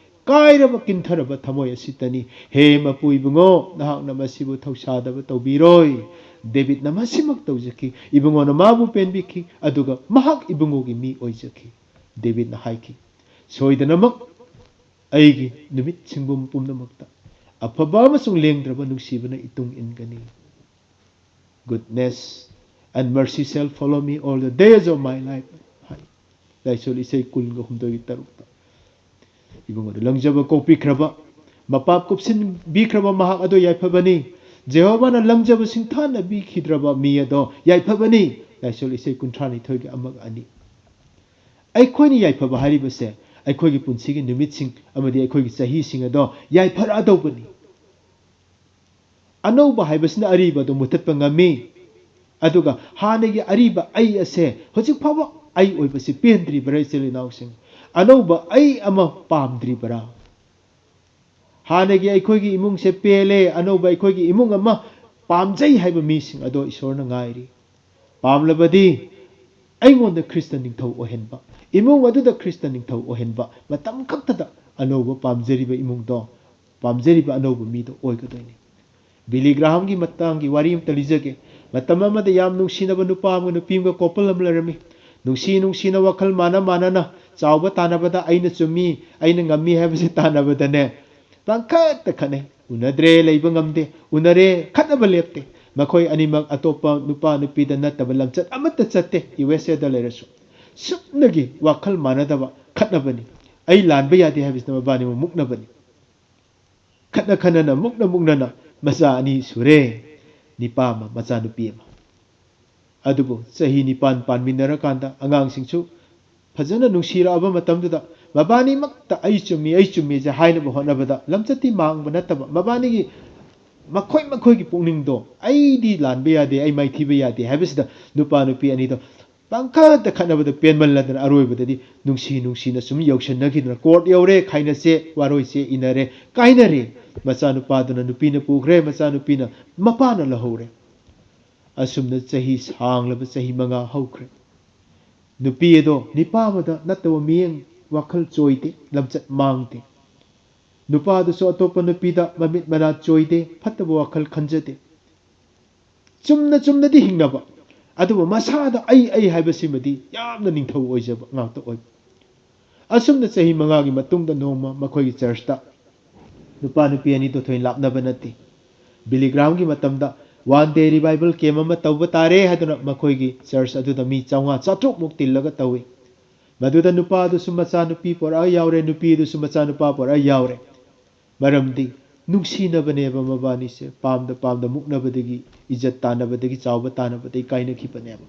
ꯀꯥꯏꯔꯕ ꯀꯤꯟꯊꯔꯕ ꯊꯃꯣꯏ ꯑꯁꯤꯇꯅꯤ꯫ ꯍꯦ ꯃꯄꯨ ꯏꯕꯨꯡꯉꯣ, ꯅꯍꯥꯛꯅ ꯃꯁꯤꯕꯨ ꯊꯧꯁꯥꯗꯕ ꯇꯧꯕꯤꯔꯣꯏ꯫ ꯗꯦꯕꯤꯠꯅ ꯃꯁꯤꯃꯛ ꯇꯧꯖꯈꯤ꯫ ꯏꯕꯨꯡꯉꯣꯅ ꯃꯥꯕꯨ ꯄꯦꯟꯕꯤꯈꯤ, ꯑꯗꯨꯒ ꯃꯍꯥꯛ ꯏꯕꯨꯡꯉꯣꯒꯤ ꯃꯤ ꯑꯣꯏꯖꯈꯤ꯫ ꯗꯦꯕꯤꯠꯅ ꯍꯥꯏꯈꯤ, "ꯁꯣꯏꯗꯅꯃꯛ ꯑꯩꯒꯤ ꯅꯨꯃꯤꯠ ꯁꯤꯡꯕꯨꯝ ꯄꯨꯝꯅꯃꯛꯇ ꯑꯐꯕ ꯑꯃꯁꯨꯡ ꯂꯦꯡꯗ꯭ꯔꯕ ꯅꯨꯡꯁꯤꯕꯅ ꯏꯇꯨꯡ ꯏꯟꯒꯅꯤ꯫ Goodness and mercy shall follow me all the days of my life" ꯍꯥꯏ꯫ ꯂꯥꯏꯁꯣꯟ ꯏꯁꯩ ꯀꯨꯟꯒ ꯍꯨꯝꯗꯣꯏꯒꯤ ꯇꯔꯨꯛꯇ꯫ ꯏꯕꯨꯡ ꯑꯗꯨ ꯂꯪꯖꯕ ꯀꯣꯛꯄꯤꯈ꯭ꯔꯕ, ꯃꯄꯥꯞ ꯀꯨꯞꯁꯤꯟꯕꯤꯈ꯭ꯔꯕ ꯃꯍꯥꯛ ꯑꯗꯨ ꯌꯥꯏꯐꯕꯅꯤ꯫ ꯖꯦꯍꯣꯚꯥꯅ ꯂꯪꯖꯕ ꯁꯤꯡꯊꯥꯅꯕꯤꯈꯤꯗ꯭ꯔꯕ ꯃꯤ ꯑꯗꯣ ꯌꯥꯏꯐꯕꯅꯤ꯫ ꯂꯥꯏꯁꯣꯜ ꯏꯁꯩ ꯀꯨꯟꯊ꯭ꯔꯥ ꯅꯤꯊꯣꯏꯒꯤ ꯑꯃꯒ ꯑꯅꯤ꯫ ꯑꯩꯈꯣꯏꯅ ꯌꯥꯏꯐꯕ ꯍꯥꯏꯔꯤꯕꯁꯦ ꯑꯩꯈꯣꯏꯒꯤ ꯄꯨꯟꯁꯤꯒꯤ ꯅꯨꯃꯤꯠꯁꯤꯡ ꯑꯃꯗꯤ ꯑꯩꯈꯣꯏꯒꯤ ꯆꯍꯤꯁꯤꯡ ꯑꯗꯣ ꯌꯥꯏꯐꯔꯛꯑꯗꯧꯕꯅꯤ꯫ ꯑꯅꯧꯕ ꯍꯥꯏꯕꯁꯤꯅ ꯑꯔꯤꯕ ꯑꯗꯨ ꯃꯨꯊꯠꯄ ꯉꯝꯃꯤ꯫ ꯑꯗꯨꯒ ꯍꯥꯟꯅꯒꯤ ꯑꯔꯤꯕ ꯑꯩ ꯑꯁꯦ ꯍꯧꯖꯤꯛ ꯐꯥꯎꯕ ꯑꯩ ꯑꯣꯏꯕꯁꯤ ꯄꯦꯟꯗ꯭ꯔꯤꯕꯔꯥ, ꯏꯆꯤꯜ ꯏꯅꯥꯎꯁꯤꯡ? ꯑꯅꯧꯕ ꯑꯩ ꯑꯃ ꯄꯥꯝꯗ꯭ꯔꯤꯕꯔꯥ? ꯍꯥꯟꯅꯒꯤ ꯑꯩꯈꯣꯏꯒꯤ ꯏꯃꯨꯡꯁꯦ ꯄꯦꯜꯂꯦ, ꯑꯅꯧꯕ ꯑꯩꯈꯣꯏꯒꯤ ꯏꯃꯨꯡ ꯑꯃ ꯄꯥꯝꯖꯩ ꯍꯥꯏꯕ ꯃꯤꯁꯤꯡ ꯑꯗꯣ ꯏꯁꯣꯔꯅ ꯉꯥꯏꯔꯤ꯫ ꯄꯥꯝꯂꯕꯗꯤ ꯑꯩꯉꯣꯟꯗ ꯈ꯭ꯔꯤꯁꯇ ꯅꯤꯡꯊꯧ ꯑꯣꯏꯍꯟꯕ, ꯏꯃꯨꯡ ꯑꯗꯨꯗ ꯈ꯭ꯔꯤꯁꯇ ꯅꯤꯡꯊꯧ ꯑꯣꯏꯍꯟꯕ, ꯃꯇꯝ ꯈꯛꯇꯗ ꯑꯅꯧꯕ ꯄꯥꯝꯖꯔꯤꯕ ꯏꯃꯨꯡꯗꯣ, ꯄꯥꯝꯖꯔꯤꯕ ꯑꯅꯧꯕ ꯃꯤꯗꯣ ꯑꯣꯏꯒꯗꯣꯏꯅꯤ꯫ ꯕꯤꯂꯤ ꯒ꯭ꯔꯥꯍꯥꯝꯒꯤ ꯃꯇꯥꯡꯒꯤ ꯋꯥꯔꯤ ꯑꯃꯇ ꯂꯤꯖꯒꯦ꯫ ꯃꯇꯝ ꯑꯃꯗ ꯌꯥꯝ ꯅꯨꯡꯁꯤꯅꯕ ꯅꯨꯄꯥ ꯑꯃꯒ ꯅꯨꯄꯤ ꯑꯃꯒ ꯀꯣꯄꯜ ꯑꯃ ꯂꯩꯔꯝꯃꯤ꯫ ꯅꯨꯡꯁꯤ ꯅꯨꯡꯁꯤꯅ ꯋꯥꯈꯜ ꯃꯥꯟꯅ ꯃꯥꯟꯅꯅ ꯆꯥꯎꯕ ꯇꯥꯟꯅꯕꯗ, ꯑꯩꯅ ꯆꯨꯝꯃꯤ, ꯑꯩꯅ ꯉꯝꯃꯤ ꯍꯥꯏꯕꯁꯦ ꯇꯥꯟꯅꯕꯗꯅꯦ, ꯄꯪꯈꯠꯇ ꯈꯠꯅꯩ꯫ ꯎꯅꯗ꯭ꯔꯦ, ꯂꯩꯕ ꯉꯝꯗꯦ꯫ ꯎꯅꯔꯦ, ꯈꯠꯅꯕ ꯂꯦꯞꯇꯦ꯫ ꯃꯈꯣꯏ ꯑꯅꯤꯃꯛ ꯑꯇꯣꯞꯄ ꯅꯨꯄꯥ ꯅꯨꯄꯤꯗ ꯅꯠꯇꯕ ꯂꯝꯆꯠ ꯑꯃꯠꯇ ꯆꯠꯇꯦ, ꯌꯨ ꯑꯦꯁ ꯑꯦꯗ ꯂꯩꯔꯁꯨ꯫ ꯁꯨꯞꯅꯒꯤ ꯋꯥꯈꯜ ꯃꯥꯟꯅꯗꯕ ꯈꯠꯅꯕꯅꯤ꯫ ꯑꯩ ꯂꯥꯟꯕ ꯌꯥꯗꯦ ꯍꯥꯏꯕꯁꯤꯅ ꯃꯕꯥꯅꯤꯃꯛ ꯃꯨꯛꯅꯕꯅꯤ꯫ ꯈꯠꯅ ꯈꯠꯅꯅ, ꯃꯨꯛꯅ ꯃꯨꯛꯅꯅ ꯃꯆꯥ ꯑꯅꯤ ꯁꯨꯔꯦ, ꯅꯤꯄꯥ ꯑꯃ, ꯃꯆꯥ ꯅꯨꯄꯤ ꯑꯃ꯫ ꯑꯗꯨꯕꯨ ꯆꯍꯤ ꯅꯤꯄꯥꯟ ꯄꯥꯟꯃꯤꯟꯅꯔꯀꯥꯟꯗ ꯑꯉꯥꯡꯁꯤꯡꯁꯨ ꯐꯖꯅ ꯅꯨꯡꯁꯤꯔꯛꯑꯕ ꯃꯇꯝꯗꯨꯗ ꯃꯕꯥꯅꯤꯃꯛꯇ "ꯑꯩ ꯆꯨꯝꯃꯤ, ꯑꯩ ꯆꯨꯝꯃꯤꯁꯦ" ꯍꯥꯏꯅꯕ ꯍꯣꯠꯅꯕꯗ ꯂꯝꯆꯠꯇꯤ ꯃꯥꯡꯕ ꯅꯠꯇꯕ, ꯃꯕꯥꯅꯤꯒꯤ ꯃꯈꯣꯏ ꯃꯈꯣꯏꯒꯤ ꯄꯨꯛꯅꯤꯡꯗꯣ "ꯑꯩꯗꯤ ꯂꯥꯟꯕ ꯌꯥꯗꯦ, ꯑꯩ ꯃꯥꯏꯊꯤꯕ ꯌꯥꯗꯦ" ꯍꯥꯏꯕꯁꯤꯗ ꯅꯨꯄꯥ ꯅꯨꯄꯤ ꯑꯅꯤꯗꯣ ꯄꯪꯈꯠꯇ ꯈꯠꯅꯕꯗ ꯄꯦꯟꯃꯜꯂꯗꯅ ꯑꯔꯣꯏꯕꯗꯗꯤ ꯅꯨꯡꯁꯤ ꯅꯨꯡꯁꯤꯅ ꯁꯨꯝ ꯌꯧꯁꯟꯅꯈꯤꯗꯅ ꯀꯣꯔꯠ ꯌꯧꯔꯦ, ꯈꯥꯏꯅꯁꯦ, ꯋꯥꯔꯣꯏꯁꯦ ꯏꯅꯔꯦ, ꯀꯥꯏꯅꯔꯦ꯫ ꯃꯆꯥꯅꯨꯄꯥꯗꯨꯅ ꯅꯨꯄꯤꯅ ꯄꯨꯈ꯭ꯔꯦ, ꯃꯆꯥꯅꯨꯄꯤꯅ ꯃꯄꯥꯅ ꯂꯧꯍꯧꯔꯦ꯫ ꯑꯁꯨꯝꯅ ꯆꯍꯤ ꯁꯥꯡꯂꯕ ꯆꯍꯤ ꯃꯉꯥ ꯍꯧꯈ꯭ꯔꯦ꯫ ꯅꯨꯄꯤ ꯑꯗꯣ ꯅꯤꯄꯥ ꯑꯃꯗ ꯅꯠꯇꯕ ꯃꯤꯠꯌꯦꯡ, ꯋꯥꯈꯜ ꯆꯣꯏꯗꯦ, ꯂꯝꯆꯠ ꯃꯥꯡꯗꯦ꯫ ꯅꯨꯄꯥꯗꯨꯁꯨ ꯑꯇꯣꯞꯄ ꯅꯨꯄꯤꯗ ꯃꯃꯤꯠ ꯃꯅꯥ ꯆꯣꯏꯗꯦ, ꯐꯠꯇꯕ ꯋꯥꯈꯜ ꯈꯟꯖꯗꯦ꯫ ꯆꯨꯝꯅ ꯆꯨꯝꯅꯗꯤ ꯍꯤꯡꯅꯕ, ꯑꯗꯨꯕꯨ ꯃꯁꯥꯗ "ꯑꯩ, ꯑꯩ" ꯍꯥꯏꯕꯁꯤꯃꯗꯤ ꯌꯥꯝꯅ ꯅꯤꯡꯊꯧ ꯑꯣꯏꯖꯕ ꯉꯥꯛꯇ ꯑꯣꯏꯕ꯫ ꯑꯁꯨꯝꯅ ꯆꯍꯤ ꯃꯉꯥꯒꯤ ꯃꯇꯨꯡꯗ ꯅꯣꯡꯃ ꯃꯈꯣꯏꯒꯤ ꯆꯔꯆꯇ ꯅꯨꯄꯥ ꯅꯨꯄꯤ ꯑꯅꯤꯗꯣ ꯊꯣꯏꯅ ꯂꯥꯞꯅꯕ ꯅꯠꯇꯦ꯫ ꯕꯤꯂꯤ ꯒ꯭ꯔꯥꯍꯥꯝꯒꯤ ꯃꯇꯝꯗ ꯋꯥꯟ ꯗꯦ ꯔꯤꯚꯥꯏꯕꯜ ꯀꯦꯝ ꯑꯃ ꯇꯧꯕ ꯇꯥꯔꯦ ꯍꯥꯏꯗꯨꯅ ꯃꯈꯣꯏꯒꯤ ꯆꯔꯆ ꯑꯗꯨꯗ ꯃꯤ ꯆꯥꯝꯃꯉꯥ ꯆꯥꯇ꯭ꯔꯨꯛꯃꯨꯛ ꯇꯤꯜꯂꯒ ꯇꯧꯏ꯫ ꯃꯗꯨꯗ ꯅꯨꯄꯥꯗꯨꯁꯨ ꯃꯆꯥꯅꯨꯄꯤ ꯄꯣꯔꯛꯑ ꯌꯥꯎꯔꯦ, ꯅꯨꯄꯤꯗꯨꯁꯨ ꯃꯆꯥꯅꯨꯄꯥ ꯄꯣꯔꯛꯑ ꯌꯥꯎꯔꯦ꯫ ꯃꯔꯝꯗꯤ ꯅꯨꯡꯁꯤꯅꯕꯅꯦꯕ ꯃꯕꯥꯅꯤꯁꯦ꯫ ꯄꯥꯝꯗ ꯄꯥꯝꯗ ꯃꯨꯛꯅꯕꯗꯒꯤ, ꯏꯖꯠ ꯇꯥꯟꯅꯕꯗꯒꯤ, ꯆꯥꯎꯕ ꯇꯥꯟꯅꯕꯗꯒꯤ ꯀꯥꯏꯅꯈꯤꯕꯅꯦꯕ꯫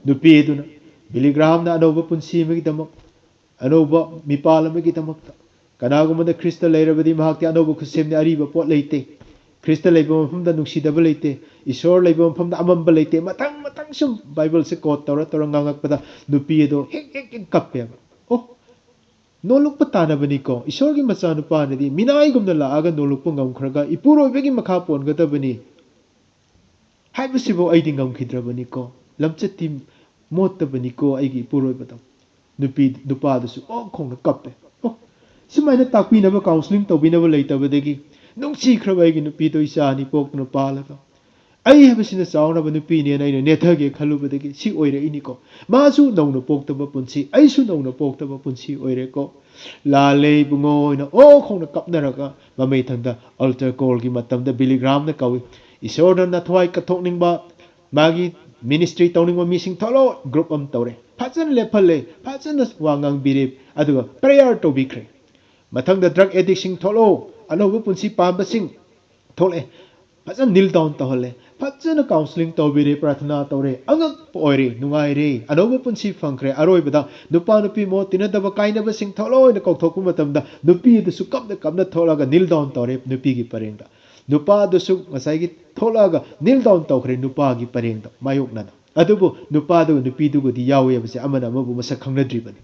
ꯅꯨꯄꯤ ꯑꯗꯨꯅ ꯕꯤꯂꯤ ꯒ꯭ꯔꯥꯍꯥꯝꯅ ꯑꯅꯧꯕ ꯄꯨꯟꯁꯤ ꯑꯃꯒꯤꯗꯃꯛ, ꯑꯅꯧꯕ ꯃꯤꯄꯥꯜ ꯑꯃꯒꯤꯗꯃꯛꯇ, ꯀꯅꯥꯒꯨꯝꯕꯗ ꯈ꯭ꯔꯤꯁꯇ ꯂꯩꯔꯕꯗꯤ ꯃꯍꯥꯛꯇꯤ ꯑꯅꯧꯕ ꯈꯨꯠꯁꯦꯝꯅꯤ, ꯑꯔꯤꯕ ꯄꯣꯠ ꯂꯩꯇꯦ꯫ ꯈ꯭ꯔꯤꯁꯇ ꯂꯩꯕ ꯃꯐꯝꯗ ꯅꯨꯡꯁꯤꯗꯕ ꯂꯩꯇꯦ꯫ ꯏꯁꯣꯔ ꯂꯩꯕ ꯃꯐꯝꯗ ꯑꯃꯝꯕ ꯂꯩꯇꯦ꯫ ꯃꯊꯪ ꯃꯊꯪ ꯁꯨꯝ ꯕꯥꯏꯕꯜꯁꯦ ꯀꯣꯠ ꯇꯧꯔ ꯇꯧꯔ ꯉꯥꯡꯉꯛꯄꯗ ꯅꯨꯄꯤ ꯑꯗꯣ ꯍꯦꯛ ꯍꯦꯛ ꯍꯦꯛ ꯀꯞꯄꯦꯕ꯫ ꯑꯣ, ꯅꯣꯂꯨꯛꯄ ꯇꯥꯅꯕꯅꯤꯀꯣ꯫ ꯏꯁꯣꯔꯒꯤ ꯃꯆꯥꯅꯨꯄꯥꯅꯗꯤ ꯃꯤꯅꯥꯏꯒꯨꯝꯅ ꯂꯥꯛꯑꯒ ꯅꯣꯂꯨꯛꯄ ꯉꯝꯈ꯭ꯔꯒ ꯏꯄꯨꯔꯣꯏꯕꯒꯤ ꯃꯈꯥ ꯄꯣꯟꯒꯗꯕꯅꯤ ꯍꯥꯏꯕꯁꯤꯐꯥꯎ ꯑꯩꯗꯤ ꯉꯝꯈꯤꯗ꯭ꯔꯕꯅꯤꯀꯣ꯫ ꯂꯝꯆꯠꯇꯤ ꯃꯣꯠꯇꯕꯅꯤꯀꯣ ꯑꯩꯒꯤ ꯏꯄꯨꯔꯣꯏꯕꯗꯣ꯫ ꯅꯨꯄꯤ, ꯅꯨꯄꯥꯗꯨꯁꯨ ꯑꯣ ꯈꯣꯡꯅ ꯀꯞꯄꯦ꯫ ꯑꯣ, ꯁꯨꯃꯥꯏꯅ ꯇꯥꯛꯄꯤꯅꯕ, ꯀꯥꯎꯟꯁꯤꯂꯤꯡ ꯇꯧꯕꯤꯅꯕ ꯂꯩꯇꯕꯗꯒꯤ ꯅꯨꯡꯁꯤꯈ꯭ꯔꯕ ꯑꯩꯒꯤ ꯅꯨꯄꯤꯗꯣ ꯏꯆꯥ ꯑꯅꯤ ꯄꯣꯛꯇꯨꯅ ꯄꯥꯜꯂꯒ ꯑꯩ ꯍꯥꯏꯕꯁꯤꯅ ꯆꯥꯎꯅꯕ ꯅꯨꯄꯤꯅꯦꯅ ꯑꯩꯅ ꯅꯦꯠꯊꯒꯦ ꯈꯜꯂꯨꯕꯗꯒꯤ ꯁꯤ ꯑꯣꯏꯔꯛꯏꯅꯤꯀꯣ꯫ ꯃꯥꯁꯨ ꯅꯧꯅ ꯄꯣꯛꯇꯕ ꯄꯨꯟꯁꯤ, ꯑꯩꯁꯨ ꯅꯧꯅ ꯄꯣꯛꯇꯕ ꯄꯨꯟꯁꯤ ꯑꯣꯏꯔꯦꯀꯣ꯫ ꯂꯥꯜꯂꯦ ꯏꯕꯨꯡꯉꯣ ꯍꯥꯏꯅ ꯑꯣ ꯈꯣꯡꯅ ꯀꯞꯅꯔꯒ ꯃꯃꯩꯊꯪꯗ ꯑꯜꯇꯔ ꯀꯣꯜꯒꯤ ꯃꯇꯝꯗ ꯕꯤꯂꯤ ꯒ꯭ꯔꯥꯝꯅ ꯀꯧꯏ꯫ ꯏꯁꯣꯔꯗ ꯅꯊꯋꯥꯏ ꯀꯠꯊꯣꯛꯅꯤꯡꯕ, ꯃꯥꯒꯤ ꯃꯤꯅꯤꯁꯇ꯭ꯔꯤ ꯇꯧꯅꯤꯡꯕ ꯃꯤꯁꯤꯡ ꯊꯣꯛꯂꯛꯑꯣ꯫ ꯒ꯭ꯔꯨꯞ ꯑꯃ ꯇꯧꯔꯦ, ꯐꯖꯅ ꯂꯦꯞꯍꯜꯂꯦ, ꯐꯖꯅ ꯋꯥ ꯉꯥꯡꯕꯤꯔꯦ, ꯑꯗꯨꯒ ꯄ꯭ꯔꯦꯌꯔ ꯇꯧꯕꯤꯈ꯭ꯔꯦ꯫ ꯃꯊꯪꯗ ꯗ꯭ꯔꯒ ꯑꯦꯗꯤꯛꯁꯤꯡ ꯊꯣꯛꯂꯛꯑꯣ, ꯑꯅꯧꯕ ꯄꯨꯟꯁꯤ ꯄꯥꯝꯕꯁꯤꯡ ꯊꯣꯛꯂꯛꯑꯦ꯫ ꯐꯖꯅ ꯅꯤꯜ ꯗꯥꯎꯟ ꯇꯧꯍꯜꯂꯦ, ꯐꯖꯅ ꯀꯥꯎꯟꯁꯤꯂꯤꯡ ꯇꯧꯕꯤꯔꯦ, ꯄ꯭ꯔꯥꯊꯅꯥ ꯇꯧꯔꯦ, ꯑꯉꯛꯄ ꯑꯣꯏꯔꯦ, ꯅꯨꯡꯉꯥꯏꯔꯦ, ꯑꯅꯧꯕ ꯄꯨꯟꯁꯤ ꯐꯪꯈ꯭ꯔꯦ꯫ ꯑꯔꯣꯏꯕꯗ ꯅꯨꯄꯥ ꯅꯨꯄꯤ ꯃꯣꯠ ꯇꯤꯟꯅꯗꯕ ꯀꯥꯏꯅꯕꯁꯤꯡ ꯊꯣꯛꯂꯛꯑꯣ ꯍꯥꯏꯅ ꯀꯧꯊꯣꯛꯄ ꯃꯇꯝꯗ ꯅꯨꯄꯤ ꯑꯗꯨꯁꯨ ꯀꯞꯅ ꯀꯞꯅ ꯊꯣꯛꯂꯒ ꯅꯤꯜ ꯗꯥꯎꯟ ꯇꯧꯔꯦ ꯅꯨꯄꯤꯒꯤ ꯄꯔꯦꯡꯗ꯫ ꯅꯨꯄꯥ ꯑꯗꯨꯁꯨ ꯉꯁꯥꯏꯒꯤ ꯊꯣꯛꯂꯛꯑꯒ ꯅꯤꯜ ꯗꯥꯎꯟ ꯇꯧꯈ꯭ꯔꯦ ꯅꯨꯄꯥꯒꯤ ꯄꯔꯦꯡꯗ ꯃꯥꯌꯣꯛꯅꯅ꯫ ꯑꯗꯨꯕꯨ ꯅꯨꯄꯥꯗꯨꯒ ꯅꯨꯄꯤꯗꯨꯒꯗꯤ ꯌꯥꯎꯋꯦ ꯍꯥꯏꯕꯁꯦ ꯑꯃꯅ ꯑꯃꯕꯨ ꯃꯁꯛ ꯈꯪꯅꯗ꯭ꯔꯤꯕꯅꯤ꯫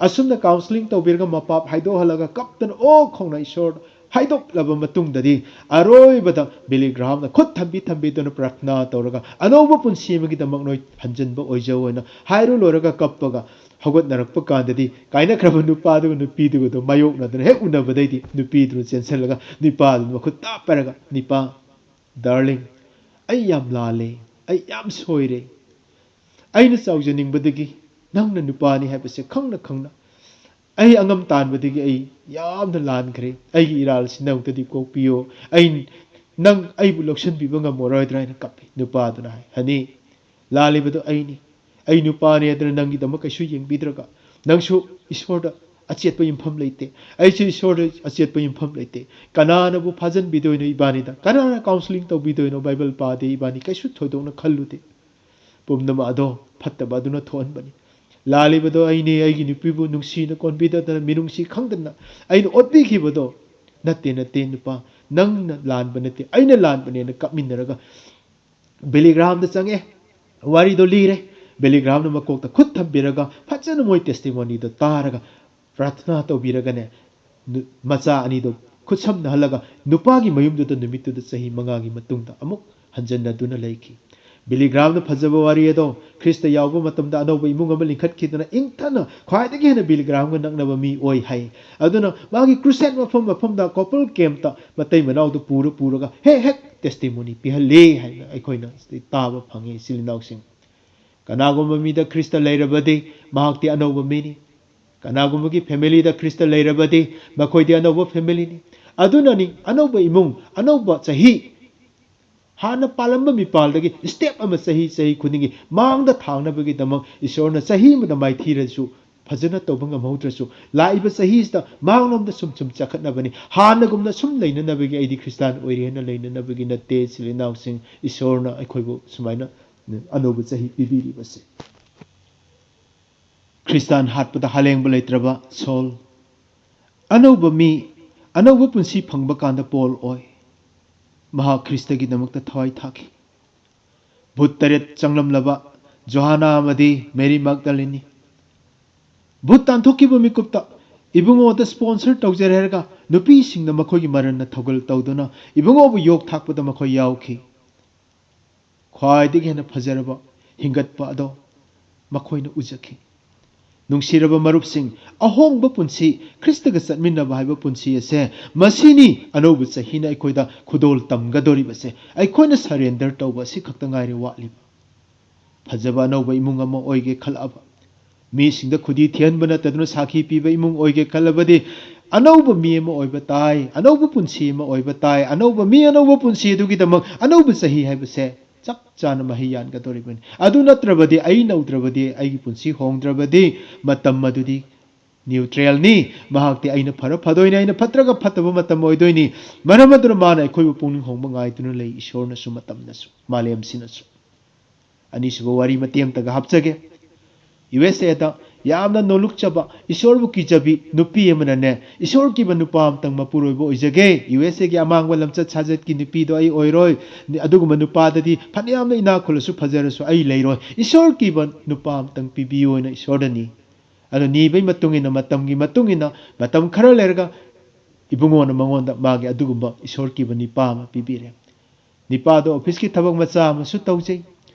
ꯑꯁꯨꯝꯅ ꯀꯥꯎꯟꯁꯤꯂꯤꯡ ꯇꯧꯕꯤꯔꯒ ꯃꯄꯥꯞ ꯍꯥꯏꯗꯣꯛꯍꯜꯂꯒ ꯀꯞꯇꯅ ꯑꯣ ꯈꯣꯡꯅ ꯏꯁꯣꯔꯗ ꯍꯥꯏꯗꯣꯛꯂꯕ ꯃꯇꯨꯡꯗꯗꯤ ꯑꯔꯣꯏꯕꯗ ꯕꯤꯂꯤ ꯒ꯭ꯔꯥꯍꯥꯝꯅ ꯈꯨꯠ ꯊꯝꯕꯤ ꯊꯝꯕꯤꯗꯨꯅ ꯄ꯭ꯔꯥꯊꯅꯥ ꯇꯧꯔꯒ ꯑꯅꯧꯕ ꯄꯨꯟꯁꯤ ꯑꯃꯒꯤꯗꯃꯛ ꯅꯣꯏ ꯍꯟꯖꯤꯟꯕ ꯑꯣꯏꯖꯧ ꯍꯥꯏꯅ ꯍꯥꯏꯔꯨ ꯂꯣꯏꯔꯒ ꯀꯞꯄꯒ ꯍꯧꯒꯠꯅꯔꯛꯄ ꯀꯥꯟꯗꯗꯤ ꯀꯥꯏꯅꯈ꯭ꯔꯕ ꯅꯨꯄꯥꯗꯨꯒ ꯅꯨꯄꯤꯗꯨꯒꯗꯣ ꯃꯥꯌꯣꯛꯅꯗꯅ ꯍꯦꯛ ꯎꯅꯕꯗꯩꯗꯤ ꯅꯨꯄꯤꯗꯨꯅ ꯆꯦꯟꯁꯤꯜꯂꯒ ꯅꯨꯄꯥꯗꯨꯅ ꯃꯈꯨꯠ ꯇꯥꯞ ꯄꯥꯏꯔꯒ, "ꯅꯤꯄꯥ, ꯗꯥꯔꯂꯤꯡ, ꯑꯩ ꯌꯥꯝ ꯂꯥꯜꯂꯦ, ꯑꯩ ꯌꯥꯝ ꯁꯣꯏꯔꯦ꯫ ꯑꯩꯅ ꯆꯥꯎꯖꯅꯤꯡꯕꯗꯒꯤ ꯅꯪꯅ ꯅꯨꯄꯥꯅꯤ ꯍꯥꯏꯕꯁꯦ ꯈꯪꯅ ꯈꯪꯅ ꯑꯩ ꯑꯉꯝ ꯇꯥꯟꯕꯗꯒꯤ ꯑꯩ ꯌꯥꯝꯅ ꯂꯥꯟꯈ꯭ꯔꯦ꯫ ꯑꯩꯒꯤ ꯏꯔꯥꯜꯁꯤ ꯅꯪꯇꯗꯤ ꯀꯣꯛꯄꯤꯌꯣ꯫ ꯑꯩ, ꯅꯪ ꯑꯩꯕꯨ ꯂꯧꯁꯤꯟꯕꯤꯕ ꯉꯝꯃꯔꯣꯏꯗ꯭ꯔꯥ?" ꯍꯥꯏꯅ ꯀꯞꯄꯤ꯫ ꯅꯨꯄꯥꯗꯨꯅ ꯍꯥꯏ, "ꯍꯅꯤ, ꯂꯥꯜꯂꯤꯕꯗꯨ ꯑꯩꯅꯤ꯫ ꯑꯩ ꯅꯨꯄꯥꯅꯤ ꯍꯥꯏꯗꯅ ꯅꯪꯒꯤꯗꯃꯛ ꯀꯩꯁꯨ ꯌꯦꯡꯕꯤꯗ꯭ꯔꯒ ꯅꯪꯁꯨ ꯏꯁꯣꯔꯗ ꯑꯆꯦꯠꯄ ꯌꯨꯝꯐꯝ ꯂꯩꯇꯦ꯫ ꯑꯩꯁꯨ ꯏꯁꯣꯔꯗ ꯑꯆꯦꯠꯄ ꯌꯨꯝꯐꯝ ꯂꯩꯇꯦ꯫ ꯀꯅꯥꯅꯕꯨ ꯐꯥꯖꯤꯟꯕꯤꯗꯣꯏꯅꯣ ꯏꯕꯥꯅꯤꯗ? ꯀꯅꯥꯅ counselling ꯇꯧꯕꯤꯗꯣꯏꯅꯣ? ꯕꯥꯏꯕꯜ ꯄꯥꯗꯦ ꯏꯕꯥꯅꯤ, ꯀꯩꯁꯨ ꯊꯣꯏꯗꯣꯛꯅ ꯈꯜꯂꯨꯗꯦ꯫ ꯄꯨꯝꯅꯃꯛ ꯑꯗꯣ ꯐꯠꯇꯕ ꯑꯗꯨꯅ ꯊꯣꯛꯍꯟꯕꯅꯤ꯫ ꯂꯥꯜꯂꯤꯕꯗꯣ ꯑꯩꯅꯦ, ꯑꯩꯒꯤ ꯅꯨꯄꯤꯕꯨ ꯅꯨꯡꯁꯤꯅ ꯀꯣꯟꯕꯤꯗꯗꯅ, ꯃꯤꯅꯨꯡꯁꯤ ꯈꯪꯗꯅ ꯑꯩꯅ ꯑꯣꯠꯄꯤꯈꯤꯕꯗꯣ꯫ "ꯅꯠꯇꯦ, ꯅꯠꯇꯦ ꯅꯨꯄꯥ, ꯅꯪꯅ ꯂꯥꯟꯕ ꯅꯠꯇꯦ, ꯑꯩꯅ ꯂꯥꯟꯕꯅꯦꯅ" ꯀꯞꯃꯤꯟꯅꯔꯒ ꯕꯤꯂꯤ ꯒ꯭ꯔꯥꯍꯥꯝꯗ ꯆꯪꯉꯦ, ꯋꯥꯔꯤꯗꯣ ꯂꯤꯔꯦ꯫ ꯕꯤꯂꯤ ꯒ꯭ꯔꯥꯍꯥꯝꯅ ꯃꯀꯣꯛꯇ ꯈꯨꯠ ꯊꯝꯕꯤꯔꯒ ꯐꯖꯅ ꯃꯣꯏ testimonyꯗꯣ ꯇꯥꯔꯒ ꯄ꯭ꯔꯥꯊꯅꯥ ꯇꯧꯕꯤꯔꯒꯅꯦ, ꯅꯨ-, ꯃꯆꯥ ꯑꯅꯤꯗꯣ ꯈꯨꯠꯁꯝꯅꯍꯜꯂꯒ ꯅꯨꯄꯥꯒꯤ ꯃꯌꯨꯝꯗꯨꯗ ꯅꯨꯃꯤꯠꯇꯨꯗ ꯆꯍꯤ ꯃꯉꯥꯒꯤ ꯃꯇꯨꯡꯗ ꯑꯃꯨꯛ ꯍꯟꯖꯟꯅꯗꯨꯅ ꯂꯩꯈꯤ꯫ ꯕꯤꯂꯤ ꯒ꯭ꯔꯥꯍꯥꯝꯅ ꯐꯖꯕ ꯋꯥꯔꯤ ꯑꯗꯣ, ꯈ꯭ꯔꯤꯁꯇ ꯌꯥꯎꯕ ꯃꯇꯝꯗ ꯑꯅꯧꯕ ꯏꯃꯨꯡ ꯑꯃ ꯂꯤꯡꯈꯠꯈꯤꯗꯅ ꯏꯪꯊꯅ ꯈ꯭ꯋꯥꯏꯗꯒꯤ ꯍꯦꯟꯅ ꯕꯤꯂꯤ ꯒ꯭ꯔꯥꯍꯥꯝꯒ ꯅꯛꯅꯕ ꯃꯤ ꯑꯣꯏ ꯍꯥꯏ꯫ ꯑꯗꯨꯅ ꯃꯥꯒꯤ crusade ꯃꯐꯝ ꯃꯐꯝꯗ couple campꯇ ꯃꯇꯩ ꯃꯅꯥꯎꯗꯨ ꯄꯨꯔ ꯄꯨꯔꯒ ꯍꯦꯛ ꯍꯦꯛ testimony ꯄꯤꯍꯜꯂꯤ ꯍꯥꯏꯅ ꯑꯩꯈꯣꯏꯅ ꯁꯤꯗꯩ ꯇꯥꯕ ꯐꯪꯉꯤ, ꯏꯆꯤꯜ ꯏꯅꯥꯎꯁꯤꯡ꯫ ꯀꯅꯥꯒꯨꯝꯕ ꯃꯤꯗ ꯈ꯭ꯔꯤꯁꯇ ꯂꯩꯔꯕꯗꯤ ꯃꯍꯥꯛꯇꯤ ꯑꯅꯧꯕ ꯃꯤꯅꯤ꯫ ꯀꯅꯥꯒꯨꯝꯕꯒꯤ familyꯗ ꯈ꯭ꯔꯤꯁꯇ ꯂꯩꯔꯕꯗꯤ ꯃꯈꯣꯏꯗꯤ ꯑꯅꯧꯕ familyꯅꯤ꯫ ꯑꯗꯨꯅꯅꯤ ꯑꯅꯧꯕ ꯏꯃꯨꯡ, ꯑꯅꯧꯕ ꯆꯍꯤ, ꯍꯥꯟꯅ ꯄꯥꯜꯂꯝꯕ ꯃꯤꯄꯥꯜꯗꯒꯤ step ꯑꯃ ꯆꯍꯤ, ꯆꯍꯤ ꯈꯨꯗꯤꯡꯒꯤ ꯃꯥꯡꯗ ꯊꯥꯡꯅꯕꯒꯤꯗꯃꯛ ꯏꯁꯣꯔꯅ ꯆꯍꯤ ꯑꯃꯗ ꯃꯥꯏꯊꯤꯔꯁꯨ, ꯐꯖꯅ ꯇꯧꯕ ꯉꯝꯍꯧꯗ꯭ꯔꯁꯨ, ꯂꯥꯛꯏꯕ ꯆꯍꯤꯁꯤꯗ ꯃꯥꯡꯂꯣꯝꯗ ꯁꯨꯝ ꯁꯨꯝ ꯆꯈꯠꯅꯕꯅꯤ꯫ ꯍꯥꯟꯅꯒꯨꯝꯅ ꯁꯨꯝ ꯂꯩꯅꯅꯕꯒꯤ ꯑꯩꯗꯤ ꯈ꯭ꯔꯤꯁꯇꯥꯟ ꯑꯣꯏꯔꯦꯅ ꯂꯩꯅꯅꯕꯒꯤ ꯅꯠꯇꯦ, ꯏꯆꯤꯜ ꯏꯅꯥꯎꯁꯤꯡ꯫ ꯏꯁꯣꯔꯅ ꯑꯩꯈꯣꯏꯕꯨ ꯁꯨꯃꯥꯏꯅ ꯑꯅꯧꯕ ꯆꯍꯤ ꯄꯤꯕꯤꯔꯤꯕꯁꯦ꯫ ꯈ꯭ꯔꯤꯁꯇꯥꯟ ꯍꯥꯠꯄꯗ ꯍꯥꯂꯦꯡꯕ ꯂꯩꯇ꯭ꯔꯕ ꯁꯣꯜ, ꯑꯅꯧꯕ ꯃꯤ, ꯑꯅꯧꯕ ꯄꯨꯟꯁꯤ ꯐꯪꯕ ꯀꯥꯟꯗ ꯄꯣꯜ ꯑꯣꯏ꯫ ꯃꯍꯥꯛ ꯈ꯭ꯔꯤꯁꯇꯒꯤꯗꯃꯛꯇ ꯊꯋꯥꯏ ꯊꯥꯈꯤ꯫ ꯚꯨꯠ ꯇꯔꯦꯠ ꯆꯪꯂꯝꯂꯕ ꯖꯣꯍꯥꯅꯥ ꯑꯃꯗꯤ ꯃꯦꯔꯤ ꯃꯥꯛꯗꯥꯂꯤꯟꯅꯤ꯫ ꯚꯨꯠ ꯇꯥꯟꯊꯣꯛꯈꯤꯕ ꯃꯤꯀꯨꯞꯇ ꯏꯕꯨꯡꯉꯣꯗ sponsor ꯇꯧꯖꯔꯦ ꯍꯥꯏꯔꯒ ꯅꯨꯄꯤꯁꯤꯡꯅ ꯃꯈꯣꯏꯒꯤ ꯃꯔꯟꯅ ꯊꯧꯒꯜ ꯇꯧꯗꯨꯅ ꯏꯕꯨꯡꯉꯣꯕꯨ ꯌꯣꯛ ꯊꯥꯛꯄꯗ ꯃꯈꯣꯏ ꯌꯥꯎꯈꯤ꯫ ꯈ꯭ꯋꯥꯏꯗꯒꯤ ꯍꯦꯟꯅ ꯐꯖꯔꯕ ꯍꯤꯡꯒꯠꯄ ꯑꯗꯣ ꯃꯈꯣꯏꯅ ꯎꯖꯈꯤ꯫ ꯅꯨꯡꯁꯤꯔꯕ ꯃꯔꯨꯞꯁꯤꯡ, ꯑꯍꯣꯡꯕ ꯄꯨꯟꯁꯤ, ꯈ꯭ꯔꯤꯁꯇꯒ ꯆꯠꯃꯤꯟꯅꯕ ꯍꯥꯏꯕ ꯄꯨꯟꯁꯤ ꯑꯁꯦ, ꯃꯁꯤꯅꯤ ꯑꯅꯧꯕ ꯆꯍꯤꯅ ꯑꯩꯈꯣꯏꯗ ꯈꯨꯗꯣꯜ ꯇꯝꯒꯗꯧꯔꯤꯕꯁꯦ꯫ ꯑꯩꯈꯣꯏꯅ surrender ꯇꯧꯕ ꯑꯁꯤ ꯈꯛꯇ ꯉꯥꯏꯔꯦ ꯋꯥꯠꯂꯤꯕ꯫ ꯐꯖꯕ ꯑꯅꯧꯕ ꯏꯃꯨꯡ ꯑꯃ ꯑꯣꯏꯒꯦ ꯈꯜꯂꯛꯑꯕ, ꯃꯤꯁꯤꯡꯗ ꯈꯨꯗꯤ ꯊꯤꯍꯟꯕ ꯅꯠꯇꯗꯨꯅ ꯁꯥꯈꯤ ꯄꯤꯕ ꯏꯃꯨꯡ ꯑꯣꯏꯒꯦ ꯈꯜꯂꯕꯗꯤ, ꯑꯅꯧꯕ ꯃꯤ ꯑꯃ ꯑꯣꯏꯕ ꯇꯥꯏ, ꯑꯅꯧꯕ ꯄꯨꯟꯁꯤ ꯑꯃ ꯑꯣꯏꯕ ꯇꯥꯏ, ꯑꯅꯧꯕ ꯃꯤ, ꯑꯅꯧꯕ ꯄꯨꯟꯁꯤ ꯑꯗꯨꯒꯤꯗꯃꯛ ꯑꯅꯧꯕ ꯆꯍꯤ ꯍꯥꯏꯕꯁꯦ ꯆꯞ ꯆꯥꯅ ꯃꯍꯩ ꯌꯥꯟꯒꯗꯧꯔꯤꯕꯅꯤ꯫ ꯑꯗꯨ ꯅꯠꯇ꯭ꯔꯕꯗꯤ, ꯑꯩ ꯅꯧꯗ꯭ꯔꯕꯗꯤ, ꯑꯩꯒꯤ ꯄꯨꯟꯁꯤ ꯍꯣꯡꯗ꯭ꯔꯕꯗꯤ, ꯃꯇꯝ ꯑꯗꯨꯗꯤ ꯅ꯭ꯌꯨꯇ꯭ꯔꯦꯜꯅꯤ꯫ ꯃꯍꯥꯛꯇꯤ "ꯑꯩꯅ ꯐꯔ ꯐꯗꯣꯏꯅꯤ, ꯑꯩꯅ ꯐꯠꯇ꯭ꯔꯒ ꯐꯠꯇꯕ ꯃꯇꯝ ꯑꯣꯏꯗꯣꯏꯅꯤ"꯫ ꯃꯔꯝ ꯑꯗꯨꯅ ꯃꯥꯅ ꯑꯩꯈꯣꯏꯕꯨ ꯄꯨꯛꯅꯤꯡ ꯍꯣꯡꯕ ꯉꯥꯏꯗꯨꯅ ꯂꯩ, ꯏꯁꯣꯔꯅꯁꯨ, ꯃꯇꯝꯅꯁꯨ, ꯃꯥꯂꯦꯝꯁꯤꯅꯁꯨ꯫ ꯑꯅꯤꯁꯨꯕ ꯋꯥꯔꯤ ꯃꯇꯦꯛ ꯑꯃꯇꯒ ꯍꯥꯞꯆꯒꯦ꯫ ꯌꯨ ꯑꯦꯁ ꯑꯦꯗ ꯌꯥꯝꯅ ꯅꯣꯂꯨꯛꯆꯕ, ꯏꯁꯣꯔꯕꯨ ꯀꯤꯖꯕꯤ ꯅꯨꯄꯤ ꯑꯃꯅꯅꯦ, ꯏꯁꯣꯔ ꯀꯤꯕ ꯅꯨꯄꯥ ꯑꯃꯇꯪ ꯃꯄꯨꯔꯣꯏꯕ ꯑꯣꯏꯖꯒꯦ, ꯌꯨ ꯑꯦꯁ ꯑꯦꯒꯤ ꯑꯃꯥꯡꯕ ꯂꯝꯆꯠ ꯁꯥꯖꯠꯀꯤ ꯅꯨꯄꯤꯗꯣ ꯑꯩ ꯑꯣꯏꯔꯣꯏ, ꯑꯗꯨꯒꯨꯝꯕ ꯅꯨꯄꯥꯗꯗꯤ ꯐꯅꯌꯥꯝꯅ ꯏꯅꯥꯛ ꯈꯨꯜꯂꯁꯨ ꯐꯖꯔꯁꯨ ꯑꯩ ꯂꯩꯔꯣꯏ, ꯏꯁꯣꯔ ꯀꯤꯕ ꯅꯨꯄꯥ ꯑꯃꯇꯪ ꯄꯤꯕꯤꯌꯨ ꯍꯥꯏꯅ ꯏꯁꯣꯔꯗ ꯅꯤ꯫ ꯑꯗꯣ ꯅꯤꯕꯩ ꯃꯇꯨꯡ ꯏꯟꯅ, ꯃꯇꯝꯒꯤ ꯃꯇꯨꯡ ꯏꯟꯅ, ꯃꯇꯝ ꯈꯔ ꯂꯩꯔꯒ ꯏꯕꯨꯡꯉꯣꯅ ꯃꯉꯣꯟꯗ ꯃꯥꯒꯤ ꯑꯗꯨꯒꯨꯝꯕ ꯏꯁꯣꯔ ꯀꯤꯕ ꯅꯤꯄꯥ ꯑꯃ ꯄꯤꯕꯤꯔꯦ꯫ ꯅꯤꯄꯥꯗꯣ ꯑꯣꯐꯤꯁꯀꯤ ꯊꯕꯛ ꯃꯆꯥ ꯑꯃꯁꯨ ꯇꯧꯖꯩ꯫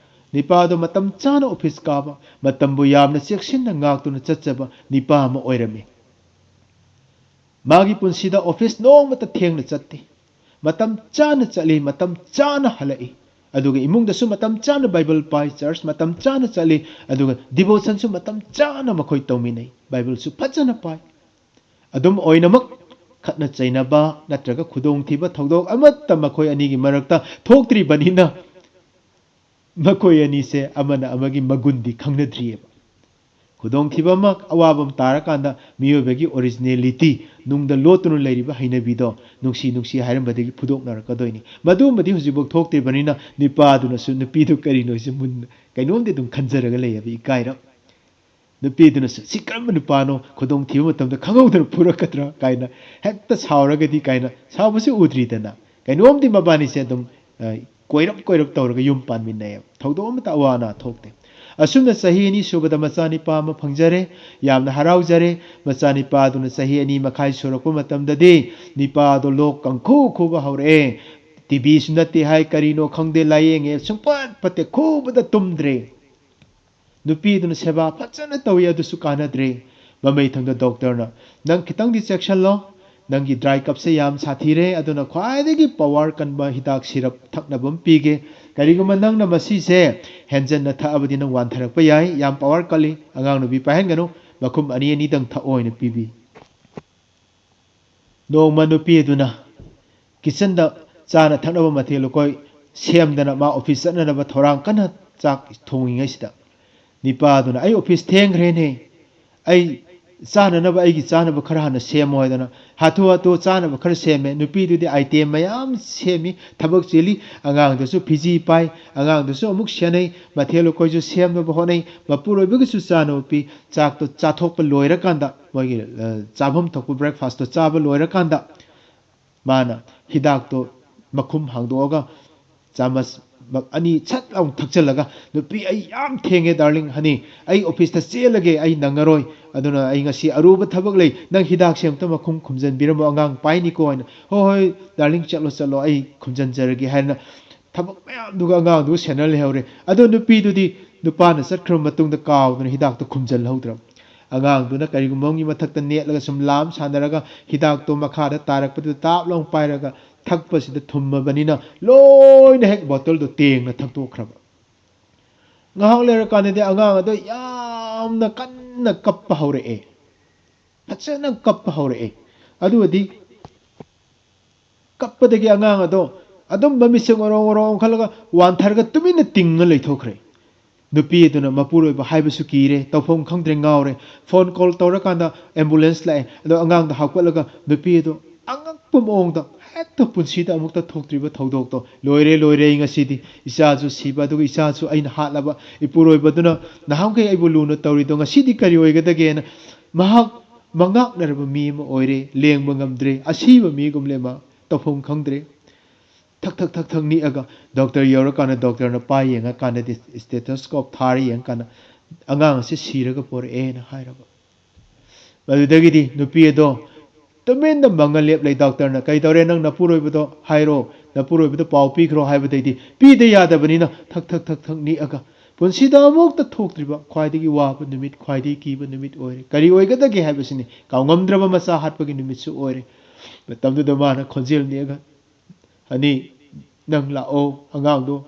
ꯅꯤꯄꯥꯗꯣ ꯃꯇꯝ ꯆꯥꯅ ꯑꯣꯐꯤꯁ ꯀꯥꯕ, ꯃꯇꯝꯕꯨ ꯌꯥꯝꯅ ꯆꯦꯛꯁꯤꯟꯅ ꯉꯥꯛꯇꯨꯅ ꯆꯠꯆꯕ ꯅꯤꯄꯥ ꯑꯃ ꯑꯣꯏꯔꯝꯃꯤ꯫ ꯃꯥꯒꯤ ꯄꯨꯟꯁꯤꯗ ꯑꯣꯐꯤꯁ ꯅꯣꯡꯃꯇ ꯊꯦꯡꯅ ꯆꯠꯇꯦ꯫ ꯃꯇꯝ ꯆꯥꯅ ꯆꯠꯂꯤ, ꯃꯇꯝ ꯆꯥꯅ ꯍꯜꯂꯛꯏ꯫ ꯑꯗꯨꯒ ꯏꯃꯨꯡꯗꯁꯨ ꯃꯇꯝ ꯆꯥꯅ ꯕꯥꯏꯕꯜ ꯄꯥꯏ, ꯆꯔꯆ ꯃꯇꯝ ꯆꯥꯅ ꯆꯠꯂꯤ, ꯑꯗꯨꯒ ꯗꯤꯚꯣꯁꯟꯁꯨ ꯃꯇꯝ ꯆꯥꯅ ꯃꯈꯣꯏ ꯇꯧꯃꯤꯟꯅꯩ, ꯕꯥꯏꯕꯜꯁꯨ ꯐꯖꯅ ꯄꯥꯏ꯫ ꯑꯗꯨꯝ ꯑꯣꯏꯅꯃꯛ, ꯈꯠꯅ ꯆꯩꯅꯕ ꯅꯠꯇ꯭ꯔꯒ ꯈꯨꯗꯣꯡꯊꯤꯕ ꯊꯧꯗꯣꯛ ꯑꯃꯠꯇ ꯃꯈꯣꯏ ꯑꯅꯤꯒꯤ ꯃꯔꯛꯇ ꯊꯣꯛꯇ꯭ꯔꯤꯕꯅꯤꯅ, ꯃꯈꯣꯏ ꯑꯅꯤꯁꯦ ꯑꯃꯅ ꯑꯃꯒꯤ ꯃꯒꯨꯟꯗꯤ ꯈꯪꯅꯗ꯭ꯔꯤꯑꯕ꯫ ꯈꯨꯗꯣꯡꯊꯤꯕ ꯑꯃ, ꯑꯋꯥꯕ ꯑꯃ ꯇꯥꯔꯀꯥꯟꯗ ꯃꯤꯑꯣꯏꯕꯒꯤ ꯑꯣꯔꯤꯖꯤꯅꯦꯂꯤꯇꯤ, ꯅꯨꯡꯗ ꯂꯣꯠꯇꯨꯅ ꯂꯩꯔꯤꯕ ꯍꯩꯅꯕꯤꯗꯣ ꯅꯨꯡꯁꯤ ꯅꯨꯡꯁꯤ ꯍꯥꯏꯔꯝꯕꯗꯒꯤ ꯐꯨꯗꯣꯛꯅꯔꯛꯀꯗꯣꯏꯅꯤ꯫ ꯃꯗꯨꯃꯗꯤ ꯍꯧꯖꯤꯛꯐꯥꯎ ꯊꯣꯛꯇ꯭ꯔꯤꯕꯅꯤꯅ ꯅꯤꯄꯥꯗꯨꯅꯁꯨ ꯅꯨꯄꯤꯗꯨ ꯀꯔꯤꯅꯣꯁꯦ ꯃꯨꯟꯅ ꯀꯩꯅꯣꯝꯗꯤ ꯑꯗꯨꯝ ꯈꯟꯖꯔꯒ ꯂꯩꯌꯦꯕ, ꯏꯀꯥꯏꯔꯞ꯫ ꯅꯨꯄꯤꯗꯨꯅꯁꯨ, "ꯁꯤ ꯀꯔꯝꯕ ꯅꯨꯄꯥꯅꯣ? ꯈꯨꯗꯣꯡꯊꯤꯕ ꯃꯇꯝꯗ ꯈꯪꯍꯧꯗꯅ ꯐꯨꯔꯛꯀꯗ꯭ꯔꯥ?" ꯀꯥꯏꯅ ꯍꯦꯛꯇ ꯁꯥꯎꯔꯒꯗꯤ ꯀꯥꯏꯅ ꯁꯥꯎꯕꯁꯨ ꯎꯗ꯭ꯔꯤꯗꯅ꯫ ꯀꯩꯅꯣꯝꯗꯤ ꯃꯕꯥꯅꯤꯁꯦ ꯑꯗꯨꯝ, ꯑ, ꯀꯣꯏꯔꯞ ꯀꯣꯏꯔꯞ ꯇꯧꯔꯒ ꯌꯨꯝ ꯄꯥꯟꯃꯤꯟꯅꯩꯌꯦꯕ꯫ ꯊꯧꯗꯣꯛ ꯑꯃꯠꯇ ꯑꯋꯥ ꯑꯅꯥ ꯊꯣꯛꯇꯦ꯫ ꯑꯁꯨꯝꯅ ꯆꯍꯤ ꯑꯅꯤ ꯁꯨꯕꯗ ꯃꯆꯥꯅꯤꯄꯥ ꯑꯃ ꯐꯪꯖꯔꯦ꯫ ꯌꯥꯝꯅ ꯍꯔꯥꯎꯖꯔꯦ꯫ ꯃꯆꯥꯅꯤꯄꯥꯗꯨꯅ ꯆꯍꯤ ꯑꯅꯤ ꯃꯈꯥꯏ ꯁꯨꯔꯛꯄ ꯃꯇꯝꯗꯗꯤ ꯅꯤꯄꯥꯗꯣ ꯂꯣꯛ ꯀꯪꯈꯨ ꯈꯨꯕ ꯍꯧꯔꯛꯑꯦ꯫ ꯇꯤ ꯕꯤꯁꯨ ꯅꯠꯇꯦ ꯍꯥꯏ, ꯀꯔꯤꯅꯣ ꯈꯪꯗꯦ, ꯂꯥꯏꯌꯦꯡꯉꯦ, ꯁꯨꯡꯐꯠ ꯐꯠꯇꯦ, ꯈꯨꯕꯗ ꯇꯨꯝꯗ꯭ꯔꯦ꯫ ꯅꯨꯄꯤꯗꯨꯅ ꯁꯦꯕꯥ ꯐꯖꯅ ꯇꯧꯏ, ꯑꯗꯨꯁꯨ ꯀꯥꯟꯅꯗ꯭ꯔꯦ꯫ ꯃꯃꯩ ꯊꯪꯗ ꯗꯣꯛꯇꯔꯅ, "ꯅꯪ ꯈꯤꯇꯪꯗꯤ ꯆꯦꯛꯁꯤꯜꯂꯣ, ꯅꯪꯒꯤ ꯗ꯭ꯔꯥꯏ ꯀꯞꯁꯦ ꯌꯥꯝ ꯁꯥꯊꯤꯔꯦ, ꯑꯗꯨꯅ ꯈ꯭ꯋꯥꯏꯗꯒꯤ ꯄꯋꯥꯔ ꯀꯟꯕ ꯍꯤꯗꯥꯛ ꯁꯤꯔꯞ ꯊꯛꯅꯕ ꯑꯃ ꯄꯤꯒꯦ꯫ ꯀꯔꯤꯒꯨꯝꯕ ꯅꯪꯅ ꯃꯁꯤꯁꯦ ꯍꯦꯟꯖꯟꯅ ꯊꯛꯑꯕꯗꯤ ꯅꯪ ꯋꯥꯟꯊꯔꯛꯄ ꯌꯥꯏ, ꯌꯥꯝ ꯄꯋꯥꯔ ꯀꯜꯂꯤ, ꯑꯉꯥꯡ ꯅꯨꯄꯤ ꯄꯥꯏꯍꯟꯒꯅꯨ, ꯃꯈꯨꯝ ꯑꯅꯤ ꯑꯅꯤꯗꯪ ꯊꯛꯑꯣ" ꯍꯥꯏꯅ ꯄꯤꯕꯤ꯫ ꯅꯣꯡꯃ ꯅꯨꯄꯤ ꯑꯗꯨꯅ ꯀꯤꯠꯆꯟꯗ ꯆꯥꯅ ꯊꯛꯅꯕ ꯃꯊꯦꯜ ꯂꯨꯀꯣꯏ ꯁꯦꯝꯗꯅ ꯃꯥ ꯑꯣꯐꯤꯁ ꯆꯠꯅꯅꯕ ꯊꯧꯔꯥꯡ ꯀꯟꯅ ꯆꯥꯛ ꯊꯣꯡꯉꯤꯉꯩꯁꯤꯗ, ꯅꯤꯄꯥꯗꯨꯅ, "ꯑꯩ ꯑꯣꯐꯤꯁ ꯊꯦꯡꯈ꯭ꯔꯦꯅꯦ, ꯑꯩ ꯆꯥꯅꯅꯕ ꯑꯩꯒꯤ ꯆꯥꯅꯕ ꯈꯔ ꯍꯥꯟꯅ ꯁꯦꯝꯃꯣ ꯍꯥꯏꯗꯅ ꯍꯥꯊꯨ ꯍꯥꯊꯨ ꯆꯥꯅꯕ ꯈꯔ ꯁꯦꯝꯃꯦ꯫ ꯅꯨꯄꯤꯗꯨꯗꯤ item ꯃꯌꯥꯝ ꯁꯦꯝꯃꯤ, ꯊꯕꯛ ꯆꯤꯜꯂꯤ, ꯑꯉꯥꯡꯗꯨꯁꯨ ꯐꯤꯖꯤ ꯄꯥꯏ, ꯑꯉꯥꯡꯗꯨꯁꯨ ꯑꯃꯨꯛ ꯁꯦꯟꯅꯩ, ꯃꯊꯦꯜ ꯂꯨꯀꯣꯏꯁꯨ ꯁꯦꯝꯅꯕ ꯍꯣꯠꯅꯩ, ꯃꯄꯨꯔꯣꯏꯕꯒꯤꯁꯨ ꯆꯥꯅꯕ ꯄꯤ꯫ ꯆꯥꯛꯇꯣ ꯆꯥꯊꯣꯛꯄ ꯂꯣꯏꯔꯀꯥꯟꯗ, ꯃꯣꯏꯒꯤ ꯆꯥꯐꯝ ꯊꯛꯄ breakfastꯇꯣ ꯆꯥꯕ ꯂꯣꯏꯔꯀꯥꯟꯗ ꯃꯥꯅ ꯍꯤꯗꯥꯛꯇꯣ ꯃꯈꯨꯝ ꯍꯥꯡꯗꯣꯛꯑꯒ ꯆꯥꯃꯁ ꯑꯅꯤ ꯁꯠ ꯂꯥꯎ ꯊꯛꯆꯜꯂꯒ, "ꯅꯨꯄꯤ, ꯑꯩ ꯌꯥꯝ ꯊꯦꯡꯉꯦ darling, honey, ꯑꯩ officeꯇ ꯆꯦꯜꯂꯒꯦ, ꯑꯩ ꯅꯪꯉꯔꯣꯏ, ꯑꯗꯨꯅ ꯑꯩ ꯉꯁꯤ ꯑꯔꯨꯕ ꯊꯕꯛ ꯂꯩ, ꯅꯪ ꯍꯤꯗꯥꯛꯁꯦ ꯑꯝꯇ ꯃꯈꯨꯝ ꯈꯨꯝꯖꯤꯟꯕꯤꯔꯝꯃꯣ, ꯑꯉꯥꯡ ꯄꯥꯏꯅꯤꯀꯣ" ꯍꯥꯏꯅ꯫ "ꯍꯣꯏ ꯍꯣꯏ darling, ꯆꯠꯂꯣ ꯆꯠꯂꯣ, ꯑꯩ ꯈꯨꯝꯖꯤꯟꯖꯔꯒꯦ" ꯍꯥꯏꯅ ꯊꯕꯛ ꯃꯌꯥꯝꯗꯨꯒ ꯑꯉꯥꯡꯗꯨꯒ ꯁꯦꯟꯅ ꯂꯩꯍꯧꯔꯦ꯫ ꯑꯗꯣ ꯅꯨꯄꯤꯗꯨꯗꯤ ꯅꯨꯄꯥꯅ ꯆꯠꯈ꯭ꯔꯕ ꯃꯇꯨꯡꯗ ꯀꯥꯎꯗꯅ ꯍꯤꯗꯥꯛꯇꯣ ꯈꯨꯝꯖꯤꯜꯍꯧꯗ꯭ꯔꯕ꯫ ꯑꯉꯥꯡꯗꯨꯅ ꯀꯔꯤꯒꯨꯝꯕ ꯑꯃꯒꯤ ꯃꯊꯛꯇ ꯅꯦꯠꯂꯒ ꯁꯨꯝ ꯂꯥꯝ ꯁꯥꯟꯅꯔꯒ ꯍꯤꯗꯥꯛꯇꯣ ꯃꯈꯥꯗ ꯇꯥꯔꯛꯄꯗꯨꯗ ꯇꯥꯞ ꯂꯥꯎ ꯄꯥꯏꯔꯒ ꯊꯛꯄꯁꯤꯗ ꯊꯨꯝꯃꯕꯅꯤꯅ ꯂꯣꯏꯅ ꯍꯦꯛ bottleꯗꯣ ꯇꯦꯡꯅ ꯊꯛꯇꯣꯛꯈ꯭ꯔꯕ꯫ ꯉꯥꯏꯍꯥꯛ ꯂꯩꯔꯀꯥꯟꯗꯗꯤ ꯑꯉꯥꯡ ꯑꯗꯣ ꯌꯥꯝꯅ ꯀꯟꯅ ꯀꯞꯄ ꯍꯧꯔꯛꯑꯦ꯫ ꯐꯖꯅ ꯀꯞꯄ ꯍꯧꯔꯛꯑꯦ꯫ ꯑꯗꯨꯒꯗꯤ ꯀꯞꯄꯗꯒꯤ ꯑꯉꯥꯡ ꯑꯗꯣ ꯑꯗꯨꯝ ꯃꯃꯤꯠꯁꯦ ꯉꯣꯔꯣꯡ ꯉꯣꯔꯣꯡ ꯑꯣꯟꯈꯠꯂꯒ ꯋꯥꯟꯊꯔꯒ ꯇꯨꯃꯤꯟꯅ ꯇꯤꯡꯉ ꯂꯩꯊꯣꯛꯈ꯭ꯔꯦ꯫ ꯅꯨꯄꯤ ꯑꯗꯨꯅ ꯃꯄꯨꯔꯣꯏꯕ ꯍꯥꯏꯕꯁꯨ ꯀꯤꯔꯦ, ꯇꯧꯐꯝ ꯈꯪꯗ꯭ꯔꯦ, ꯉꯥꯎꯔꯦ꯫ Phone call ꯇꯧꯔꯀꯥꯟꯗ ambulance ꯂꯥꯛꯑꯦ꯫ ꯑꯗꯣ ꯑꯉꯥꯡꯗꯣ ꯍꯥꯞꯀꯠꯂꯒ ꯅꯨꯄꯤ ꯑꯗꯣ ꯑꯉꯛꯄ ꯃꯑꯣꯡꯗ ꯍꯦꯛꯇ ꯄꯨꯟꯁꯤꯗ ꯑꯃꯨꯛꯇ ꯊꯣꯛꯇ꯭ꯔꯤꯕ ꯊꯧꯗꯣꯛꯇꯣ, "ꯂꯣꯏꯔꯦ, ꯂꯣꯏꯔꯦ, ꯑꯩ ꯉꯁꯤꯗꯤ ꯏꯆꯥꯁꯨ ꯁꯤꯕ, ꯑꯗꯨꯒ ꯏꯆꯥꯁꯨ ꯑꯩꯅ ꯍꯥꯠꯂꯕ, ꯏꯄꯨꯔꯣꯏꯕꯗꯨꯅ ꯅꯍꯥꯟꯈꯩ ꯑꯩꯕꯨ ꯂꯨꯅ ꯇꯧꯔꯤꯗꯣ ꯉꯁꯤꯗꯤ ꯀꯔꯤ ꯑꯣꯏꯒꯗꯒꯦꯅ" ꯃꯍꯥꯛ ꯃꯉꯥꯛꯅꯔꯕ ꯃꯤ ꯑꯃ ꯑꯣꯏꯔꯦ, ꯂꯦꯡꯕ ꯉꯝꯗ꯭ꯔꯦ, ꯑꯁꯤꯕ ꯃꯤꯒꯨꯝꯂꯦ ꯃꯥ, ꯇꯧꯐꯝ ꯈꯪꯗ꯭ꯔꯦ꯫ ꯊꯛ ꯊꯛ ꯊꯛ ꯊꯛ ꯅꯤꯛꯑꯒ doctor ꯌꯧꯔꯀꯥꯟꯗ doctorꯅ ꯄꯥꯏ ꯌꯦꯡꯉꯀꯥꯟꯗꯗꯤ, stethoscope ꯊꯥꯔ ꯌꯦꯡꯉꯀꯥꯟꯗ, "ꯑꯉꯥꯡ ꯑꯁꯤ ꯁꯤꯔꯒ ꯄꯣꯔꯛꯑꯦꯅ" ꯍꯥꯏꯔꯕ꯫ ꯃꯗꯨꯗꯒꯤꯗꯤ ꯅꯨꯄꯤ ꯑꯗꯣ ꯇꯨꯃꯤꯟꯅ ꯃꯪꯉ ꯂꯦꯞ ꯂꯩ꯫ Doctorꯅ, "ꯀꯩꯗꯧꯔꯦ, ꯅꯪ ꯅꯄꯨꯔꯣꯏꯕꯗꯣ ꯍꯥꯏꯔꯣ, ꯅꯄꯨꯔꯣꯏꯕꯗ ꯄꯥꯎ ꯄꯤꯈ꯭ꯔꯣ" ꯍꯥꯏꯕꯗꯩꯗꯤ ꯄꯤꯗ ꯌꯥꯗꯕꯅꯤꯅ ꯊꯛ ꯊꯛ ꯊꯛ ꯊꯛ ꯅꯤꯛꯑꯒ ꯄꯨꯟꯁꯤꯗ ꯑꯃꯨꯛꯇ ꯊꯣꯛꯇ꯭ꯔꯤꯕ ꯈ꯭ꯋꯥꯏꯗꯒꯤ ꯋꯥꯕ ꯅꯨꯃꯤꯠ, ꯈ꯭ꯋꯥꯏꯗꯒꯤ ꯀꯤꯕ ꯅꯨꯃꯤꯠ ꯑꯣꯏꯔꯦ꯫ ꯀꯔꯤ ꯑꯣꯏꯒꯗꯒꯦ ꯍꯥꯏꯕꯁꯤꯅꯤ, ꯀꯥꯎꯉꯝꯗ꯭ꯔꯕ ꯃꯆꯥ ꯍꯥꯠꯄꯒꯤ ꯅꯨꯃꯤꯠꯁꯨ ꯑꯣꯏꯔꯦ꯫ ꯃꯇꯝꯗꯨꯗ ꯃꯥꯅ ꯈꯣꯟꯖꯦꯜ ꯅꯦꯛꯑꯒ, "Honey, ꯅꯪ ꯂꯥꯛꯑꯣ, ꯑꯉꯥꯡꯗꯣ,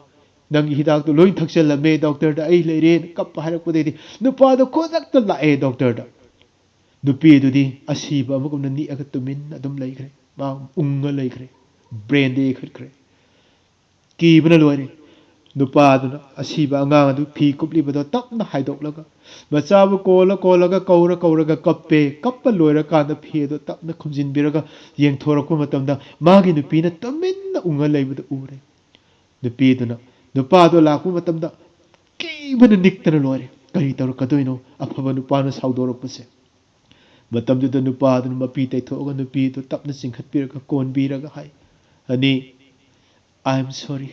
ꯅꯪꯒꯤ ꯍꯤꯗꯥꯛꯇꯣ ꯂꯣꯏ ꯊꯛꯆꯜꯂꯝꯃꯦ, doctorꯗ ꯑꯩ ꯂꯩꯔꯦꯅ" ꯀꯞꯄ ꯍꯥꯏꯔꯛꯄꯗꯩꯗꯤ ꯅꯨꯄꯥꯗꯣ ꯈꯨꯗꯛꯇ ꯂꯥꯛꯑꯦ doctorꯗ꯫ ꯅꯨꯄꯤꯗꯨꯗꯤ ꯑꯁꯤꯕ ꯑꯃꯒꯨꯝꯅ ꯅꯤꯛꯑꯒ ꯇꯨꯃꯤꯟꯅ ꯑꯗꯨꯝ ꯂꯩꯈ꯭ꯔꯦ꯫ ꯃꯥ ꯎꯪꯉ ꯂꯩꯈ꯭ꯔꯦ꯫ Brainꯗ ꯌꯩꯈꯠꯈ꯭ꯔꯦ꯫ ꯀꯤꯕꯅ ꯂꯣꯏꯔꯦ꯫ ꯅꯨꯄꯥꯗꯨꯅ ꯑꯁꯤꯕ ꯑꯉꯥꯡ ꯑꯗꯨ ꯐꯤ ꯀꯨꯞꯂꯤꯕꯗꯣ ꯇꯞꯅ ꯍꯥꯏꯗꯣꯛꯂꯒ, ꯃꯆꯥꯕꯨ ꯀꯣꯜꯂ ꯀꯣꯜꯂꯒ, ꯀꯧꯔ ꯀꯧꯔꯒ ꯀꯞꯄꯦ꯫ ꯀꯞꯄ ꯂꯣꯏꯔꯀꯥꯟꯗ ꯐꯤ ꯑꯗꯨ ꯇꯞꯅ ꯈꯨꯝꯖꯤꯟꯕꯤꯔꯒ ꯌꯦꯡꯊꯣꯔꯛꯄ ꯃꯇꯝꯗ, ꯃꯥꯒꯤ ꯅꯨꯄꯤꯅ ꯇꯨꯃꯤꯟꯅ ꯎꯡꯉ ꯂꯩꯕꯗꯨ ꯎꯔꯦ꯫ ꯅꯨꯄꯤꯗꯨꯅ ꯅꯨꯄꯥꯗꯣ ꯂꯥꯛꯄ ꯃꯇꯝꯗ ꯀꯤꯕꯅ ꯅꯤꯛꯇꯅ ꯂꯣꯏꯔꯦ꯫ ꯀꯔꯤ ꯇꯧꯔꯛꯀꯗꯣꯏꯅꯣ? ꯑꯐꯕ ꯅꯨꯄꯥꯅ ꯁꯥꯎꯗꯣꯔꯛꯄꯁꯦ꯫ ꯃꯇꯝꯗꯨꯗ ꯅꯨꯄꯥꯗꯨꯅ ꯃꯄꯤ ꯇꯩꯊꯣꯛꯑꯒ ꯅꯨꯄꯤꯗꯨ ꯇꯞꯅ ꯆꯤꯡꯈꯠꯄꯤꯔꯒ ꯀꯣꯟꯕꯤꯔꯒ ꯍꯥꯏ, "Honey, I am sorry꯫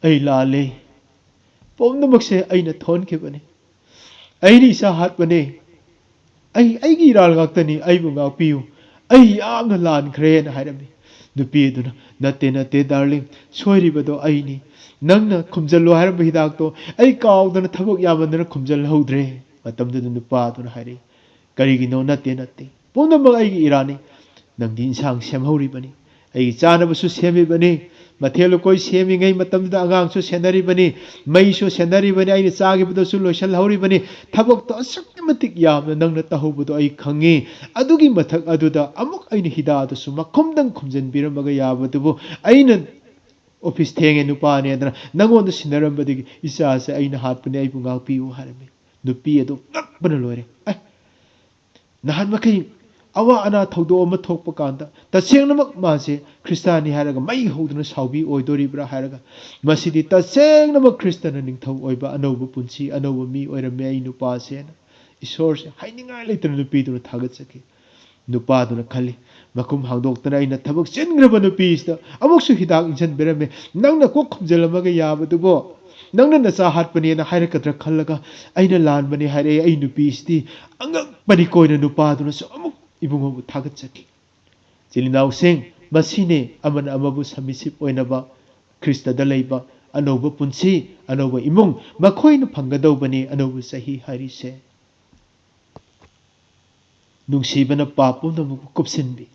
ꯑꯩ ꯂꯥꯜꯂꯦ꯫ ꯄꯨꯝꯅꯃꯛꯁꯦ ꯑꯩꯅ ꯊꯣꯛꯍꯟꯈꯤꯕꯅꯤ꯫ ꯑꯩꯅ ꯏꯆꯥ ꯍꯥꯠꯄꯅꯦ꯫ ꯑꯩ, ꯑꯩꯒꯤ ꯏꯔꯥꯜ ꯉꯥꯛꯇꯅꯤ꯫ ꯑꯩꯕꯨ ꯉꯥꯛꯄꯤꯌꯨ꯫ ꯑꯩ ꯌꯥꯝꯅ ꯂꯥꯟꯈ꯭ꯔꯦꯅ" ꯍꯥꯏꯔꯝꯃꯤ꯫ ꯅꯨꯄꯤ ꯑꯗꯨꯅ, "ꯅꯠꯇꯦ, ꯅꯠꯇꯦ, darling, ꯁꯣꯏꯔꯤꯕꯗꯣ ꯑꯩꯅꯤ꯫ ꯅꯪꯅ ꯈꯨꯝꯖꯜꯂꯣ ꯍꯥꯏꯔꯝꯕ ꯍꯤꯗꯥꯛꯇꯣ ꯑꯩ ꯀꯥꯎꯗꯅ ꯊꯕꯛ ꯌꯥꯝꯃꯟꯗꯅ ꯈꯨꯝꯖꯜꯍꯧꯗ꯭ꯔꯦ"꯫ ꯃꯇꯝꯗꯨꯗ ꯅꯨꯄꯥ ꯑꯗꯨꯅ ꯍꯥꯏꯔꯛꯏ, "ꯀꯔꯤꯒꯤꯅꯣ? ꯅꯠꯇꯦ, ꯅꯠꯇꯦ꯫ ꯄꯨꯝꯅꯃꯛ ꯑꯩꯒꯤ ꯏꯔꯥꯟꯅꯤ꯫ ꯅꯪꯗꯤ ꯏꯟꯁꯥꯡ ꯁꯦꯝꯍꯧꯔꯤꯕꯅꯤ꯫ ꯑꯩꯒꯤ ꯆꯥꯅꯕꯁꯨ ꯁꯦꯝꯃꯤꯕꯅꯤ꯫ ꯃꯊꯦꯜ ꯂꯨꯀꯣꯏ ꯁꯦꯝꯃꯤꯉꯩ ꯃꯇꯝꯗꯨꯗ ꯑꯉꯥꯡꯁꯨ ꯁꯦꯟꯅꯔꯤꯕꯅꯤ꯫ ꯃꯩꯁꯨ ꯁꯦꯟꯅꯔꯤꯕꯅꯤ꯫ ꯑꯩꯅ ꯆꯥꯈꯤꯕꯗꯨꯁꯨ ꯂꯣꯏꯁꯤꯜꯍꯧꯔꯤꯕꯅꯤ꯫ ꯊꯕꯛꯇꯣ ꯑꯁꯨꯛꯀꯤ ꯃꯇꯤꯛ ꯌꯥꯝꯅ ꯅꯪꯅ ꯇꯧꯍꯧꯕꯗꯣ ꯑꯩ ꯈꯪꯉꯤ꯫ ꯑꯗꯨꯒꯤ ꯃꯊꯛ ꯑꯗꯨꯗ ꯑꯃꯨꯛ ꯑꯩꯅ ꯍꯤꯗꯥꯛ ꯑꯗꯨꯁꯨ ꯃꯈꯨꯝꯗꯪ ꯈꯨꯝꯖꯤꯟꯕꯤꯔꯝꯃꯒ ꯌꯥꯕꯗꯨꯕꯨ ꯑꯩꯅ ꯑꯣꯐꯤꯁ ꯊꯦꯡꯉꯦ ꯅꯨꯄꯥꯅꯦꯗꯅ ꯅꯪꯉꯣꯟꯗ ꯁꯤꯟꯅꯔꯝꯕꯗꯒꯤ ꯏꯆꯥꯁꯦ ꯑꯩꯅ ꯍꯥꯠꯄꯅꯦ, ꯑꯩꯕꯨ ꯉꯥꯛꯄꯤꯌꯨ" ꯍꯥꯏꯔꯝꯃꯤ꯫ ꯅꯨꯄꯤ ꯑꯗꯨ ꯉꯛꯄꯅ ꯂꯣꯏꯔꯦ꯫ ꯑꯦ, ꯅꯍꯥꯟ ꯃꯈꯩ ꯑꯋꯥ ꯑꯅꯥ ꯊꯧꯗꯣꯛ ꯑꯃ ꯊꯣꯛꯄ ꯀꯥꯟꯗ ꯇꯁꯦꯡꯅꯃꯛ ꯃꯥꯁꯦ ꯈ꯭ꯔꯤꯁꯇꯥꯟꯅꯤ ꯍꯥꯏꯔꯒ ꯃꯩ ꯍꯧꯗꯨꯅ ꯁꯥꯎꯕꯤ ꯑꯣꯏꯗꯣꯔꯤꯕ꯭ꯔꯥ ꯍꯥꯏꯔꯒ ꯃꯁꯤꯗꯤ ꯇꯁꯦꯡꯅꯃꯛ ꯈ꯭ꯔꯤꯁꯇꯅ ꯅꯤꯡꯊꯧ ꯑꯣꯏꯕ ꯑꯅꯧꯕ ꯄꯨꯟꯁꯤ, ꯑꯅꯧꯕ ꯃꯤ ꯑꯣꯏꯔꯝꯃꯦ ꯑꯩ ꯅꯨꯄꯥꯁꯦꯅ ꯏꯁꯣꯔꯁꯦ ꯍꯥꯏꯅꯤꯡꯉꯥꯏ ꯂꯩꯇꯅ ꯅꯨꯄꯤꯗꯨꯅ ꯊꯥꯒꯠꯆꯈꯤ꯫ ꯅꯨꯄꯥꯗꯨꯅ ꯈꯜꯂꯤ, "ꯃꯈꯨꯝ ꯍꯥꯡꯗꯣꯛꯇꯅ ꯑꯩꯅ ꯊꯕꯛ ꯆꯤꯟꯈ꯭ꯔꯕ ꯅꯨꯄꯤꯁꯤꯗ ꯑꯃꯨꯛꯁꯨ ꯍꯤꯗꯥꯛ ꯏꯟꯁꯤꯟꯕꯤꯔꯝꯃꯦ꯫ ꯅꯪꯅ ꯀꯣꯛ ꯈꯨꯝꯖꯤꯜꯂꯝꯃꯒ ꯌꯥꯕꯗꯨꯕꯣ, ꯅꯪꯅ ꯅꯆꯥ ꯍꯥꯠꯄꯅꯦꯅ ꯍꯥꯏꯔꯛꯀꯗ꯭ꯔꯥ ꯈꯜꯂꯒ ꯑꯩꯅ ꯂꯥꯟꯕꯅꯦ ꯍꯥꯏꯔꯛꯑꯦ꯫ ꯑꯩ ꯅꯨꯄꯤꯁꯤꯗꯤ ꯑꯉꯛꯄꯅꯤ"꯫ ꯀꯣꯏꯅ ꯅꯨꯄꯥꯗꯨꯅꯁꯨ ꯑꯃꯨꯛ ꯏꯕꯨꯡꯉꯣꯕꯨ ꯊꯥꯒꯠꯆꯈꯤ꯫ ꯏꯆꯤꯜ ꯏꯅꯥꯎꯁꯤꯡ, ꯃꯁꯤꯅꯤ ꯑꯃꯅ ꯑꯃꯕꯨ submissive ꯑꯣꯏꯅꯕ, ꯈ꯭ꯔꯤꯁꯇꯗ ꯂꯩꯕ ꯑꯅꯧꯕ ꯄꯨꯟꯁꯤ, ꯑꯅꯧꯕ ꯏꯃꯨꯡ, ꯃꯈꯣꯏꯅ ꯐꯪꯒꯗꯧꯕꯅꯤ ꯑꯅꯧꯕ ꯆꯍꯤ ꯍꯥꯏꯔꯤꯁꯦ꯫ ꯅꯨꯡꯁꯤꯕꯅ ꯄꯥꯞ ꯄꯨꯝꯅꯃꯛꯄꯨ ꯀꯨꯞꯁꯤꯟꯕꯤ꯫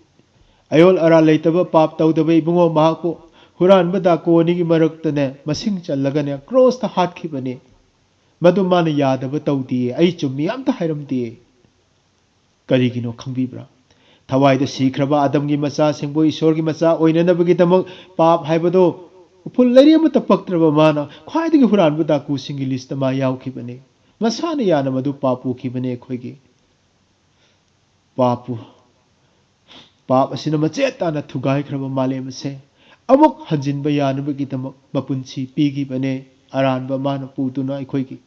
ꯑꯌꯣꯜ ꯑꯔꯥ ꯂꯩꯇꯕ ꯄꯥꯞ ꯇꯧꯗꯕ ꯏꯕꯨꯡꯉꯣ ꯃꯍꯥꯛꯄꯨ ꯍꯨꯔꯥꯟꯕ ꯗꯥꯀꯨ ꯑꯅꯤꯒꯤ ꯃꯔꯛꯇꯅꯦ, ꯃꯁꯤꯡ ꯆꯜꯂꯒꯅꯦ, ꯀ꯭ꯔꯣꯁꯇ ꯍꯥꯠꯈꯤꯕꯅꯤ꯫ ꯃꯗꯨ ꯃꯥꯅ ꯌꯥꯗꯕ ꯇꯧꯗꯦ, ꯑꯩ ꯆꯨꯝꯃꯤ ꯑꯝꯇ ꯍꯥꯏꯔꯝꯗꯦ꯫ ꯀꯔꯤꯒꯤꯅꯣ ꯈꯪꯕꯤꯕ꯭ꯔꯥ? ꯊꯋꯥꯏꯗ ꯁꯤꯈ꯭ꯔꯕ ꯑꯥꯗꯝꯒꯤ ꯃꯆꯥꯁꯤꯡꯕꯨ ꯏꯁꯣꯔꯒꯤ ꯃꯆꯥ ꯑꯣꯏꯅꯅꯕꯒꯤꯗꯃꯛ ꯄꯥꯞ ꯍꯥꯏꯕꯗꯨ ꯎꯐꯨꯜ ꯂꯩꯔꯤ ꯑꯃꯠꯇ ꯄꯛꯇ꯭ꯔꯕ ꯃꯥꯅ ꯈ꯭ꯋꯥꯏꯗꯒꯤ ꯍꯨꯔꯥꯟꯕ ꯗꯥꯀꯨꯁꯤꯡꯒꯤ ꯂꯤꯁꯇ ꯃꯥ ꯌꯥꯎꯈꯤꯕꯅꯤ꯫ ꯃꯁꯥꯅ ꯌꯥꯅ ꯃꯗꯨ ꯄꯥꯞ ꯄꯨꯈꯤꯕꯅꯤ꯫ ꯑꯩꯈꯣꯏꯒꯤ ꯄꯥꯞꯄꯨ ꯄꯥꯞ ꯑꯁꯤꯅ ꯃꯆꯦꯠ ꯇꯥꯅ ꯊꯨꯒꯥꯏꯈ꯭ꯔꯕ ꯃꯥꯂꯦꯝ ꯑꯁꯦ ꯑꯃꯨꯛ ꯍꯟꯖꯤꯟꯕ ꯌꯥꯅꯕꯒꯤꯗꯃꯛ ꯃꯄꯨꯟꯁꯤ ꯄꯤꯈꯤꯕꯅꯦ꯫ ꯑꯔꯥꯟꯕ ꯃꯥꯅ ꯄꯨꯗꯨꯅ ꯑꯩꯈꯣꯏꯒꯤ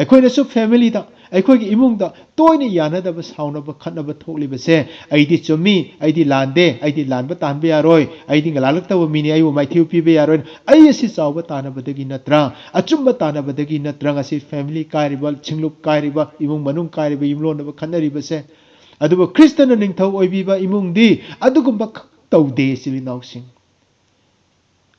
ꯑꯩꯈꯣꯏꯅꯁꯨ ꯐꯦꯃꯤꯂꯤꯗ, ꯑꯩꯈꯣꯏꯒꯤ ꯏꯃꯨꯡꯗ ꯇꯣꯏꯅ ꯌꯥꯅꯗꯕ, ꯁꯥꯎꯅꯕ, ꯈꯠꯅꯕ ꯊꯣꯛꯂꯤꯕꯁꯦ, "ꯑꯩꯗꯤ ꯆꯨꯝꯃꯤ, ꯑꯩꯗꯤ ꯂꯥꯟꯗꯦ, ꯑꯩꯗꯤ ꯂꯥꯟꯕ ꯇꯥꯟꯕ ꯌꯥꯔꯣꯏ, ꯑꯩꯗꯤ ꯂꯥꯜꯂꯛꯇꯕ ꯃꯤꯅꯤ, ꯑꯩꯕꯨ ꯃꯥꯏꯊꯤꯕ ꯄꯤꯕ ꯌꯥꯔꯣꯏ", ꯑꯩ ꯑꯁꯤ ꯆꯥꯎꯕ ꯇꯥꯟꯅꯕꯗꯒꯤ ꯅꯠꯇ꯭ꯔꯥ, ꯑꯆꯨꯝꯕ ꯇꯥꯟꯅꯕꯗꯒꯤ ꯅꯠꯇ꯭ꯔꯥ ꯉꯁꯤ ꯐꯦꯃꯤꯂꯤ ꯀꯥꯏꯔꯤꯕ, ꯁꯤꯡꯂꯨꯞ ꯀꯥꯏꯔꯤꯕ, ꯏꯃꯨꯡ ꯃꯅꯨꯡ ꯀꯥꯏꯔꯤꯕ, ꯌꯨꯝꯂꯣꯟꯅꯕ ꯈꯠꯅꯔꯤꯕꯁꯦ? ꯑꯗꯨꯕꯨ ꯈ꯭ꯔꯤꯁꯇꯅ ꯅꯤꯡꯊꯧ ꯑꯣꯏꯕꯤꯕ ꯏꯃꯨꯡꯗꯤ ꯑꯗꯨꯒꯨꯝꯕ ꯈꯛ ꯇꯧꯗꯦ, ꯏꯆꯤꯜ ꯏꯅꯥꯎꯁꯤꯡ꯫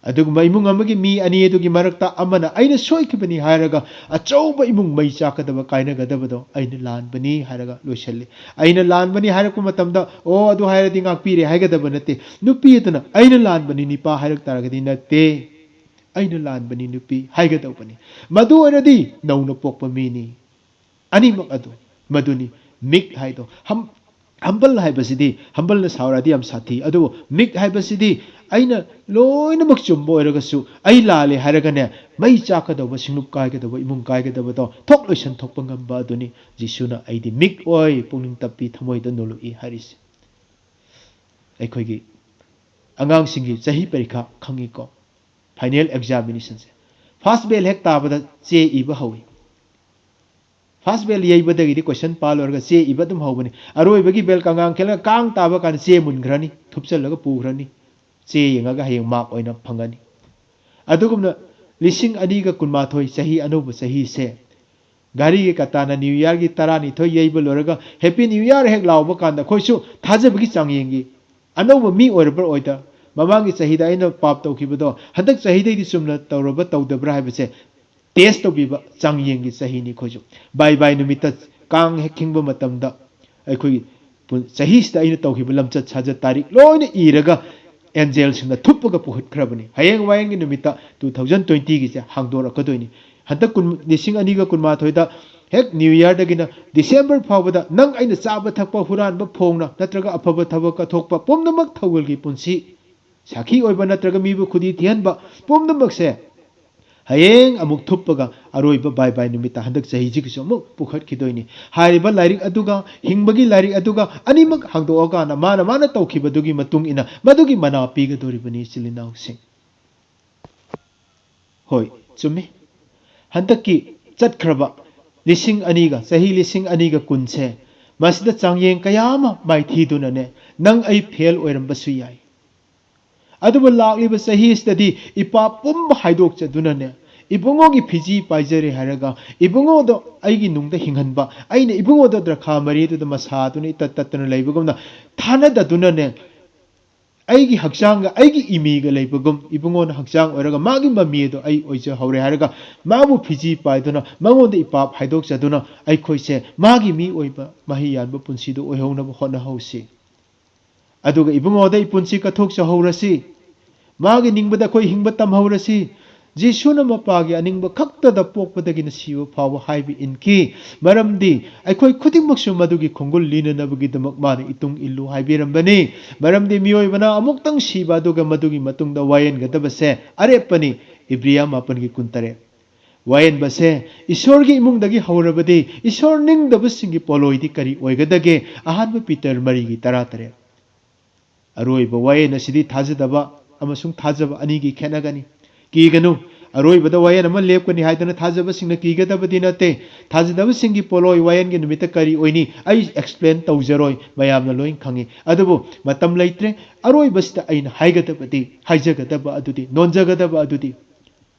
ꯑꯗꯨꯒꯨꯝꯕ ꯏꯃꯨꯡ ꯑꯃꯒꯤ ꯃꯤ ꯑꯅꯤ ꯑꯗꯨꯒꯤ ꯃꯔꯛꯇ ꯑꯃꯅ "ꯑꯩꯅ ꯁꯣꯏꯈꯤꯕꯅꯤ" ꯍꯥꯏꯔꯒ ꯑꯆꯧꯕ ꯏꯃꯨꯡ ꯃꯩ ꯆꯥꯛꯀꯗꯕ, ꯀꯥꯏꯅꯒꯗꯕꯗꯣ "ꯑꯩꯅ ꯂꯥꯟꯕꯅꯤ" ꯍꯥꯏꯔꯒ ꯂꯣꯏꯁꯤꯜꯂꯤ꯫ "ꯑꯩꯅ ꯂꯥꯟꯕꯅꯤ" ꯍꯥꯏꯔꯛꯄ ꯃꯇꯝꯗ, "ꯑꯣ, ꯑꯗꯨ ꯍꯥꯏꯔꯗꯤ ꯉꯥꯛꯄꯤꯔꯦ" ꯍꯥꯏꯒꯗꯕ ꯅꯠꯇꯦ꯫ ꯅꯨꯄꯤ ꯑꯗꯨꯅ "ꯑꯩꯅ ꯂꯥꯟꯕꯅꯤ ꯅꯤꯄꯥ" ꯍꯥꯏꯔꯛ ꯇꯥꯔꯒꯗꯤ, "ꯅꯠꯇꯦ, ꯑꯩꯅ ꯂꯥꯟꯕꯅꯤ ꯅꯨꯄꯤ" ꯍꯥꯏꯒꯗꯧꯕꯅꯤ꯫ ꯃꯗꯨ ꯑꯣꯏꯔꯗꯤ ꯅꯧꯅ ꯄꯣꯛꯄ ꯃꯤꯅꯤ꯫ ꯑꯅꯤꯃꯛ ꯑꯗꯨ, ꯃꯗꯨꯅꯤ ꯃꯤꯛ ꯍꯥꯏꯗꯣ꯫ ꯍꯝ-, ꯍꯝꯕꯜ ꯍꯥꯏꯕꯁꯤꯗꯤ, ꯍꯝꯕꯜꯅ ꯁꯥꯎꯔꯛꯑꯗꯤ ꯌꯥꯝ ꯁꯥꯊꯤ, ꯑꯗꯨꯕꯨ ꯃꯤꯛ ꯍꯥꯏꯕꯁꯤꯗꯤ ꯑꯩꯅ ꯂꯣꯏꯅꯃꯛ ꯆꯨꯝꯕ ꯑꯣꯏꯔꯒꯁꯨ, ꯑꯩ ꯂꯥꯜꯂꯦ ꯍꯥꯏꯔꯒꯅꯦ, ꯃꯩ ꯆꯥꯛꯀꯗꯧꯕ, ꯁꯤꯡꯂꯨꯞ ꯀꯥꯏꯒꯗꯧꯕ, ꯏꯃꯨꯡ ꯀꯥꯏꯒꯗꯕꯗꯣ ꯊꯣꯛ ꯂꯣꯏꯁꯟ ꯊꯣꯛꯄ ꯉꯝꯕ ꯑꯗꯨꯅꯤ ꯖꯤꯁꯨꯅ "ꯑꯩꯗꯤ ꯃꯤꯛ ꯑꯣꯏ, ꯄꯨꯛꯅꯤꯡ ꯇꯞꯄꯤ, ꯊꯃꯣꯏꯗ ꯅꯣꯜꯂꯨꯛꯏ" ꯍꯥꯏꯔꯤꯁꯦ꯫ ꯑꯩꯈꯣꯏꯒꯤ ꯑꯉꯥꯡꯁꯤꯡꯒꯤ ꯆꯍꯤ ꯄꯔꯤꯈꯥ ꯈꯪꯉꯤꯀꯣ, ꯐꯥꯏꯅꯦꯜ ꯑꯦꯛꯖꯥꯃꯤꯅꯦꯁꯟꯁꯦ꯫ ꯐꯥꯔꯁ ꯕꯦꯜ ꯍꯦꯛ ꯇꯥꯕꯗ ꯆꯦ ꯏꯕ ꯍꯧꯏ꯫ ꯐꯥꯔꯁ ꯕꯦꯜ ꯌꯩꯕꯗꯒꯤꯗꯤ ꯀꯣꯏꯁꯟ ꯄꯥ ꯂꯣꯏꯔꯒ ꯆꯦ ꯏꯕ ꯑꯗꯨꯝ ꯍꯧꯕꯅꯤ꯫ ꯑꯔꯣꯏꯕꯒꯤ ꯕꯦꯜ ꯀꯉꯥꯡ ꯈꯦꯠꯂꯒ ꯀꯥꯡ ꯇꯥꯕ ꯀꯥꯟꯗ ꯆꯦ ꯃꯨꯟꯈ꯭ꯔꯅꯤ, ꯊꯨꯞꯆꯜꯂꯒ ꯄꯨꯈ꯭ꯔꯅꯤ꯫ ꯆꯦ ꯌꯦꯡꯉꯒ ꯍꯌꯦꯡ ꯃꯥꯔꯛ ꯑꯣꯏꯅ ꯐꯪꯒꯅꯤ꯫ ꯑꯗꯨꯒꯨꯝꯅ ꯂꯤꯁꯤꯡ ꯑꯅꯤꯒ ꯀꯨꯟꯃꯥꯊꯣꯏ ꯆꯍꯤ, ꯑꯅꯧꯕ ꯆꯍꯤꯁꯦ, ꯘꯔꯤꯒꯤ ꯀꯇꯥꯅ ꯅ꯭ꯌꯨ ꯏꯌꯥꯔꯒꯤ ꯇꯔꯥꯅꯤꯊꯣꯏ ꯌꯩꯕ ꯂꯣꯏꯔꯒ "ꯍꯦꯄꯤ ꯅ꯭ꯌꯨ ꯏꯌꯥꯔ" ꯍꯦꯛ ꯂꯥꯎꯕ ꯀꯥꯟꯗ ꯑꯩꯈꯣꯏꯁꯨ ꯊꯥꯖꯕꯒꯤ ꯆꯥꯡꯌꯦꯡꯒꯤ ꯑꯅꯧꯕ ꯃꯤ ꯑꯣꯏꯔꯕ꯭ꯔꯥ ꯑꯣꯏꯗ? ꯃꯃꯥꯡꯒꯤ ꯆꯍꯤꯗ ꯑꯩꯅ ꯄꯥꯞ ꯇꯧꯈꯤꯕꯗꯣ ꯍꯟꯗꯛ ꯆꯍꯤꯗꯩꯗꯤ ꯆꯨꯝꯅ ꯇꯧꯔꯕ ꯇꯧꯗꯕ꯭ꯔꯥ ꯍꯥꯏꯕꯁꯦ ꯇꯦꯁ ꯇꯧꯕꯤꯕ ꯆꯥꯡꯌꯦꯡꯒꯤ ꯆꯍꯤꯅꯤ ꯑꯩꯈꯣꯏꯁꯨ꯫ ꯕꯥꯏ ꯕꯥꯏ ꯅꯨꯃꯤꯠꯇ ꯀꯥꯡ ꯍꯦꯛ ꯈꯤꯡꯕ ꯃꯇꯝꯗ ꯑꯩꯈꯣꯏꯒꯤ ꯄꯨꯟ-, ꯆꯍꯤꯁꯤꯗ ꯑꯩꯅ ꯇꯧꯈꯤꯕ ꯂꯝꯆꯠ ꯁꯥꯖꯠ ꯇꯥꯔꯤꯛ ꯂꯣꯏꯅ ꯏꯔꯒ ꯑꯦꯟꯖꯦꯜꯁꯤꯡꯅ ꯊꯨꯞꯄꯒ ꯄꯨꯈꯠꯈ꯭ꯔꯕꯅꯤ꯫ ꯍꯌꯦꯡ ꯋꯥꯌꯦꯡꯒꯤ ꯅꯨꯃꯤꯠꯇ ꯇꯨ ꯊꯥꯎꯖꯟ ꯇ꯭ꯋꯦꯟꯇꯤꯒꯤꯁꯦ ꯍꯥꯡꯗꯣꯔꯛꯀꯗꯣꯏꯅꯤ꯫ ꯍꯟꯗꯛ ꯀꯨꯟ, ꯂꯤꯁꯤꯡ ꯑꯅꯤꯒ ꯀꯨꯟꯃꯥꯊꯣꯏꯗ ꯍꯦꯛ ꯅ꯭ꯌꯨ ꯏꯌꯥꯔꯗꯒꯤꯅ ꯗꯤꯁꯦꯝꯕꯔ ꯐꯥꯎꯕꯗ ꯅꯪ ꯑꯩꯅ ꯆꯥꯕ ꯊꯛꯄ, ꯍꯨꯔꯥꯟꯕ ꯐꯣꯡꯅ ꯅꯠꯇ꯭ꯔꯒ ꯑꯐꯕ ꯊꯕꯛ ꯀꯠꯊꯣꯛꯄ ꯄꯨꯝꯅꯃꯛ ꯊꯧꯒꯜꯒꯤ ꯄꯨꯟꯁꯤ ꯁꯥꯈꯤ ꯑꯣꯏꯕ ꯅꯠꯇ꯭ꯔꯒ ꯃꯤꯕꯨ ꯈꯨꯗꯤ ꯊꯤꯍꯟꯕ ꯄꯨꯝꯅꯃꯛꯁꯦ ꯍꯌꯦꯡ ꯑꯃꯨꯛ ꯊꯨꯞꯄꯒ ꯑꯔꯣꯏꯕ ꯕꯥꯏ ꯕꯥꯏ ꯅꯨꯃꯤꯠꯇ ꯍꯟꯗꯛ ꯆꯍꯤꯁꯤꯒꯤꯁꯨ ꯑꯃꯨꯛ ꯄꯨꯈꯠꯈꯤꯗꯣꯏꯅꯤ꯫ ꯍꯥꯏꯔꯤꯕ ꯂꯥꯏꯔꯤꯛ ꯑꯗꯨꯒ, ꯍꯤꯡꯕꯒꯤ ꯂꯥꯏꯔꯤꯛ ꯑꯗꯨꯒ ꯑꯅꯤꯃꯛ ꯍꯥꯡꯗꯣꯛꯑꯀꯥꯟꯗ ꯃꯥꯅ ꯃꯥꯅ ꯇꯧꯈꯤꯕꯗꯨꯒꯤ ꯃꯇꯨꯡ ꯏꯟꯅ ꯃꯗꯨꯒꯤ ꯃꯅꯥ ꯄꯤꯒꯗꯣꯔꯤꯕꯅꯤ, ꯏꯆꯤꯜ ꯏꯅꯥꯎꯁꯤꯡ꯫ ꯍꯣꯏ, ꯆꯨꯝꯃꯤ꯫ ꯍꯟꯗꯛꯀꯤ ꯆꯠꯈ꯭ꯔꯕ ꯂꯤꯁꯤꯡ ꯑꯅꯤꯒ, ꯆꯍꯤ ꯂꯤꯁꯤꯡ ꯑꯅꯤꯒ ꯀꯨꯟꯁꯦ, ꯃꯁꯤꯗ ꯆꯥꯡꯌꯦꯡ ꯀꯌꯥ ꯑꯃ ꯃꯥꯏꯊꯤꯗꯨꯅꯅꯦ, ꯅꯪ ꯑꯩ ꯐꯦꯜ ꯑꯣꯏꯔꯝꯕꯁꯨ ꯌꯥꯏ꯫ ꯑꯗꯨꯕꯨ ꯂꯥꯛꯂꯤꯕ ꯆꯍꯤꯁꯤꯗꯗꯤ ꯏꯄꯥ ꯄꯨꯝꯕ ꯍꯥꯏꯗꯣꯛꯆꯗꯨꯅꯅꯦ, ꯏꯕꯨꯡꯉꯣꯒꯤ ꯐꯤꯖꯤ ꯄꯥꯏꯖꯔꯦ ꯍꯥꯏꯔꯒ, ꯏꯕꯨꯡꯉꯣꯗꯣ ꯑꯩꯒꯤ ꯅꯨꯡꯗ ꯍꯤꯡꯍꯟꯕ, ꯑꯩꯅ ꯏꯕꯨꯡꯉꯣꯗ ꯗ꯭ꯔꯈꯥ ꯃꯔꯤꯗꯨꯗ ꯃꯁꯥꯗꯨꯅ ꯏꯇꯠ ꯇꯠꯇꯅ ꯂꯩꯕꯒꯨꯝꯅ ꯊꯥꯅꯗꯗꯨꯅꯅꯦ, ꯑꯩꯒꯤ ꯍꯛꯆꯥꯡꯒ ꯑꯩꯒꯤ ꯏꯃꯤꯒ ꯂꯩꯕꯒꯨꯝ, ꯏꯕꯨꯡꯉꯣꯅ ꯍꯛꯆꯥꯡ ꯑꯣꯏꯔꯒ ꯃꯥꯒꯤ ꯃꯃꯤ ꯑꯗꯣ ꯑꯩ ꯑꯣꯏꯖꯍꯧꯔꯦ ꯍꯥꯏꯔꯒ, ꯃꯥꯕꯨ ꯐꯤꯖꯤ ꯄꯥꯏꯗꯨꯅ, ꯃꯉꯣꯟꯗ ꯏꯄꯥꯞ ꯍꯥꯏꯗꯣꯛꯆꯗꯨꯅ, ꯑꯩꯈꯣꯏꯁꯦ ꯃꯥꯒꯤ ꯃꯤ ꯑꯣꯏꯕ, ꯃꯍꯩ ꯌꯥꯟꯕ ꯄꯨꯟꯁꯤꯗꯨ ꯑꯣꯏꯍꯧꯅꯕ ꯍꯣꯠꯅꯍꯧꯁꯤ꯫ ꯑꯗꯨꯒ ꯏꯕꯨꯡꯉꯣꯗ ꯏꯄꯨꯟꯁꯤ ꯀꯠꯊꯣꯛꯆꯍꯧꯔꯁꯤ꯫ ꯃꯥꯒꯤ ꯅꯤꯡꯕꯗ ꯑꯩꯈꯣꯏ ꯍꯤꯡꯕ ꯇꯝꯍꯧꯔꯁꯤ꯫ ꯖꯤꯁꯨꯅ ꯃꯄꯥꯒꯤ ꯑꯅꯤꯡꯕ ꯈꯛꯇꯗ ꯄꯣꯛꯄꯗꯒꯤꯅ ꯁꯤꯕ ꯐꯥꯎꯕ ꯍꯥꯏꯕ ꯏꯟꯈꯤ꯫ ꯃꯔꯝꯗꯤ ꯑꯩꯈꯣꯏ ꯈꯨꯗꯤꯡꯃꯛꯁꯨ ꯃꯗꯨꯒꯤ ꯈꯣꯡꯒꯨꯜ ꯂꯤꯅꯅꯕꯒꯤꯗꯃꯛ ꯃꯥꯅ ꯏꯇꯨꯡ ꯏꯜꯂꯨ ꯍꯥꯏꯕꯤꯔꯝꯕꯅꯤ꯫ ꯃꯔꯝꯗꯤ ꯃꯤꯑꯣꯏꯕꯅ ꯑꯃꯨꯛꯇꯪ ꯁꯤꯕ ꯑꯗꯨꯒ ꯃꯗꯨꯒꯤ ꯃꯇꯨꯡꯗ ꯋꯥꯌꯦꯟꯒꯗꯕꯁꯦ ꯑꯔꯦꯞꯄꯅꯤ꯫ ꯏꯕ꯭ꯔꯤꯌꯥ ꯃꯥꯄꯟꯒꯤ ꯀꯨꯟꯇꯔꯦꯠ꯫ ꯋꯥꯌꯦꯟꯕꯁꯦ ꯏꯁꯣꯔꯒꯤ ꯏꯃꯨꯡꯗꯒꯤ ꯍꯧꯔꯕꯗꯤ ꯏꯁꯣꯔ ꯅꯤꯡꯗꯕꯁꯤꯡꯒꯤ ꯄꯣꯠꯂꯣꯏꯗꯤ ꯀꯔꯤ ꯑꯣꯏꯒꯗꯒꯦ? ꯑꯍꯥꯟꯕ ꯄꯤꯇꯔ ꯃꯔꯤꯒꯤ ꯇꯔꯥꯇꯔꯦꯠ꯫ ꯑꯔꯣꯏꯕ ꯋꯥꯌꯦꯟ ꯑꯁꯤꯗꯤ ꯊꯥꯖꯗꯕ ꯑꯃꯁꯨꯡ ꯊꯥꯖꯕ ꯑꯅꯤꯒꯤ ꯈꯦꯠꯅꯒꯅꯤ꯫ ꯀꯤꯒꯅꯨ, ꯑꯔꯣꯏꯕꯗ ꯋꯥꯌꯦꯟ ꯑꯃ ꯂꯦꯞꯀꯅꯤ ꯍꯥꯏꯗꯅ ꯊꯥꯖꯕꯁꯤꯡꯅ ꯀꯤꯒꯗꯕꯗꯤ ꯅꯠꯇꯦ꯫ ꯊꯥꯖꯗꯕꯁꯤꯡꯒꯤ ꯄꯣꯠꯂꯣꯏ ꯋꯥꯌꯦꯟꯒꯤ ꯅꯨꯃꯤꯠꯇ ꯀꯔꯤ ꯑꯣꯏꯅꯤ? ꯑꯩ ꯑꯦꯛꯁꯄ꯭ꯂꯦꯟ ꯇꯧꯖꯔꯣꯏ, ꯃꯌꯥꯝꯅ ꯂꯣꯏ ꯈꯪꯉꯤ꯫ ꯑꯗꯨꯕꯨ ꯃꯇꯝ ꯂꯩꯇ꯭ꯔꯦ꯫ ꯑꯔꯣꯏꯕꯁꯤꯗ ꯑꯩꯅ ꯍꯥꯏꯒꯗꯕꯗꯤ, ꯍꯥꯏꯖꯒꯗꯕ ꯑꯗꯨꯗꯤ, ꯅꯣꯟꯖꯒꯗꯕ ꯑꯗꯨꯗꯤ,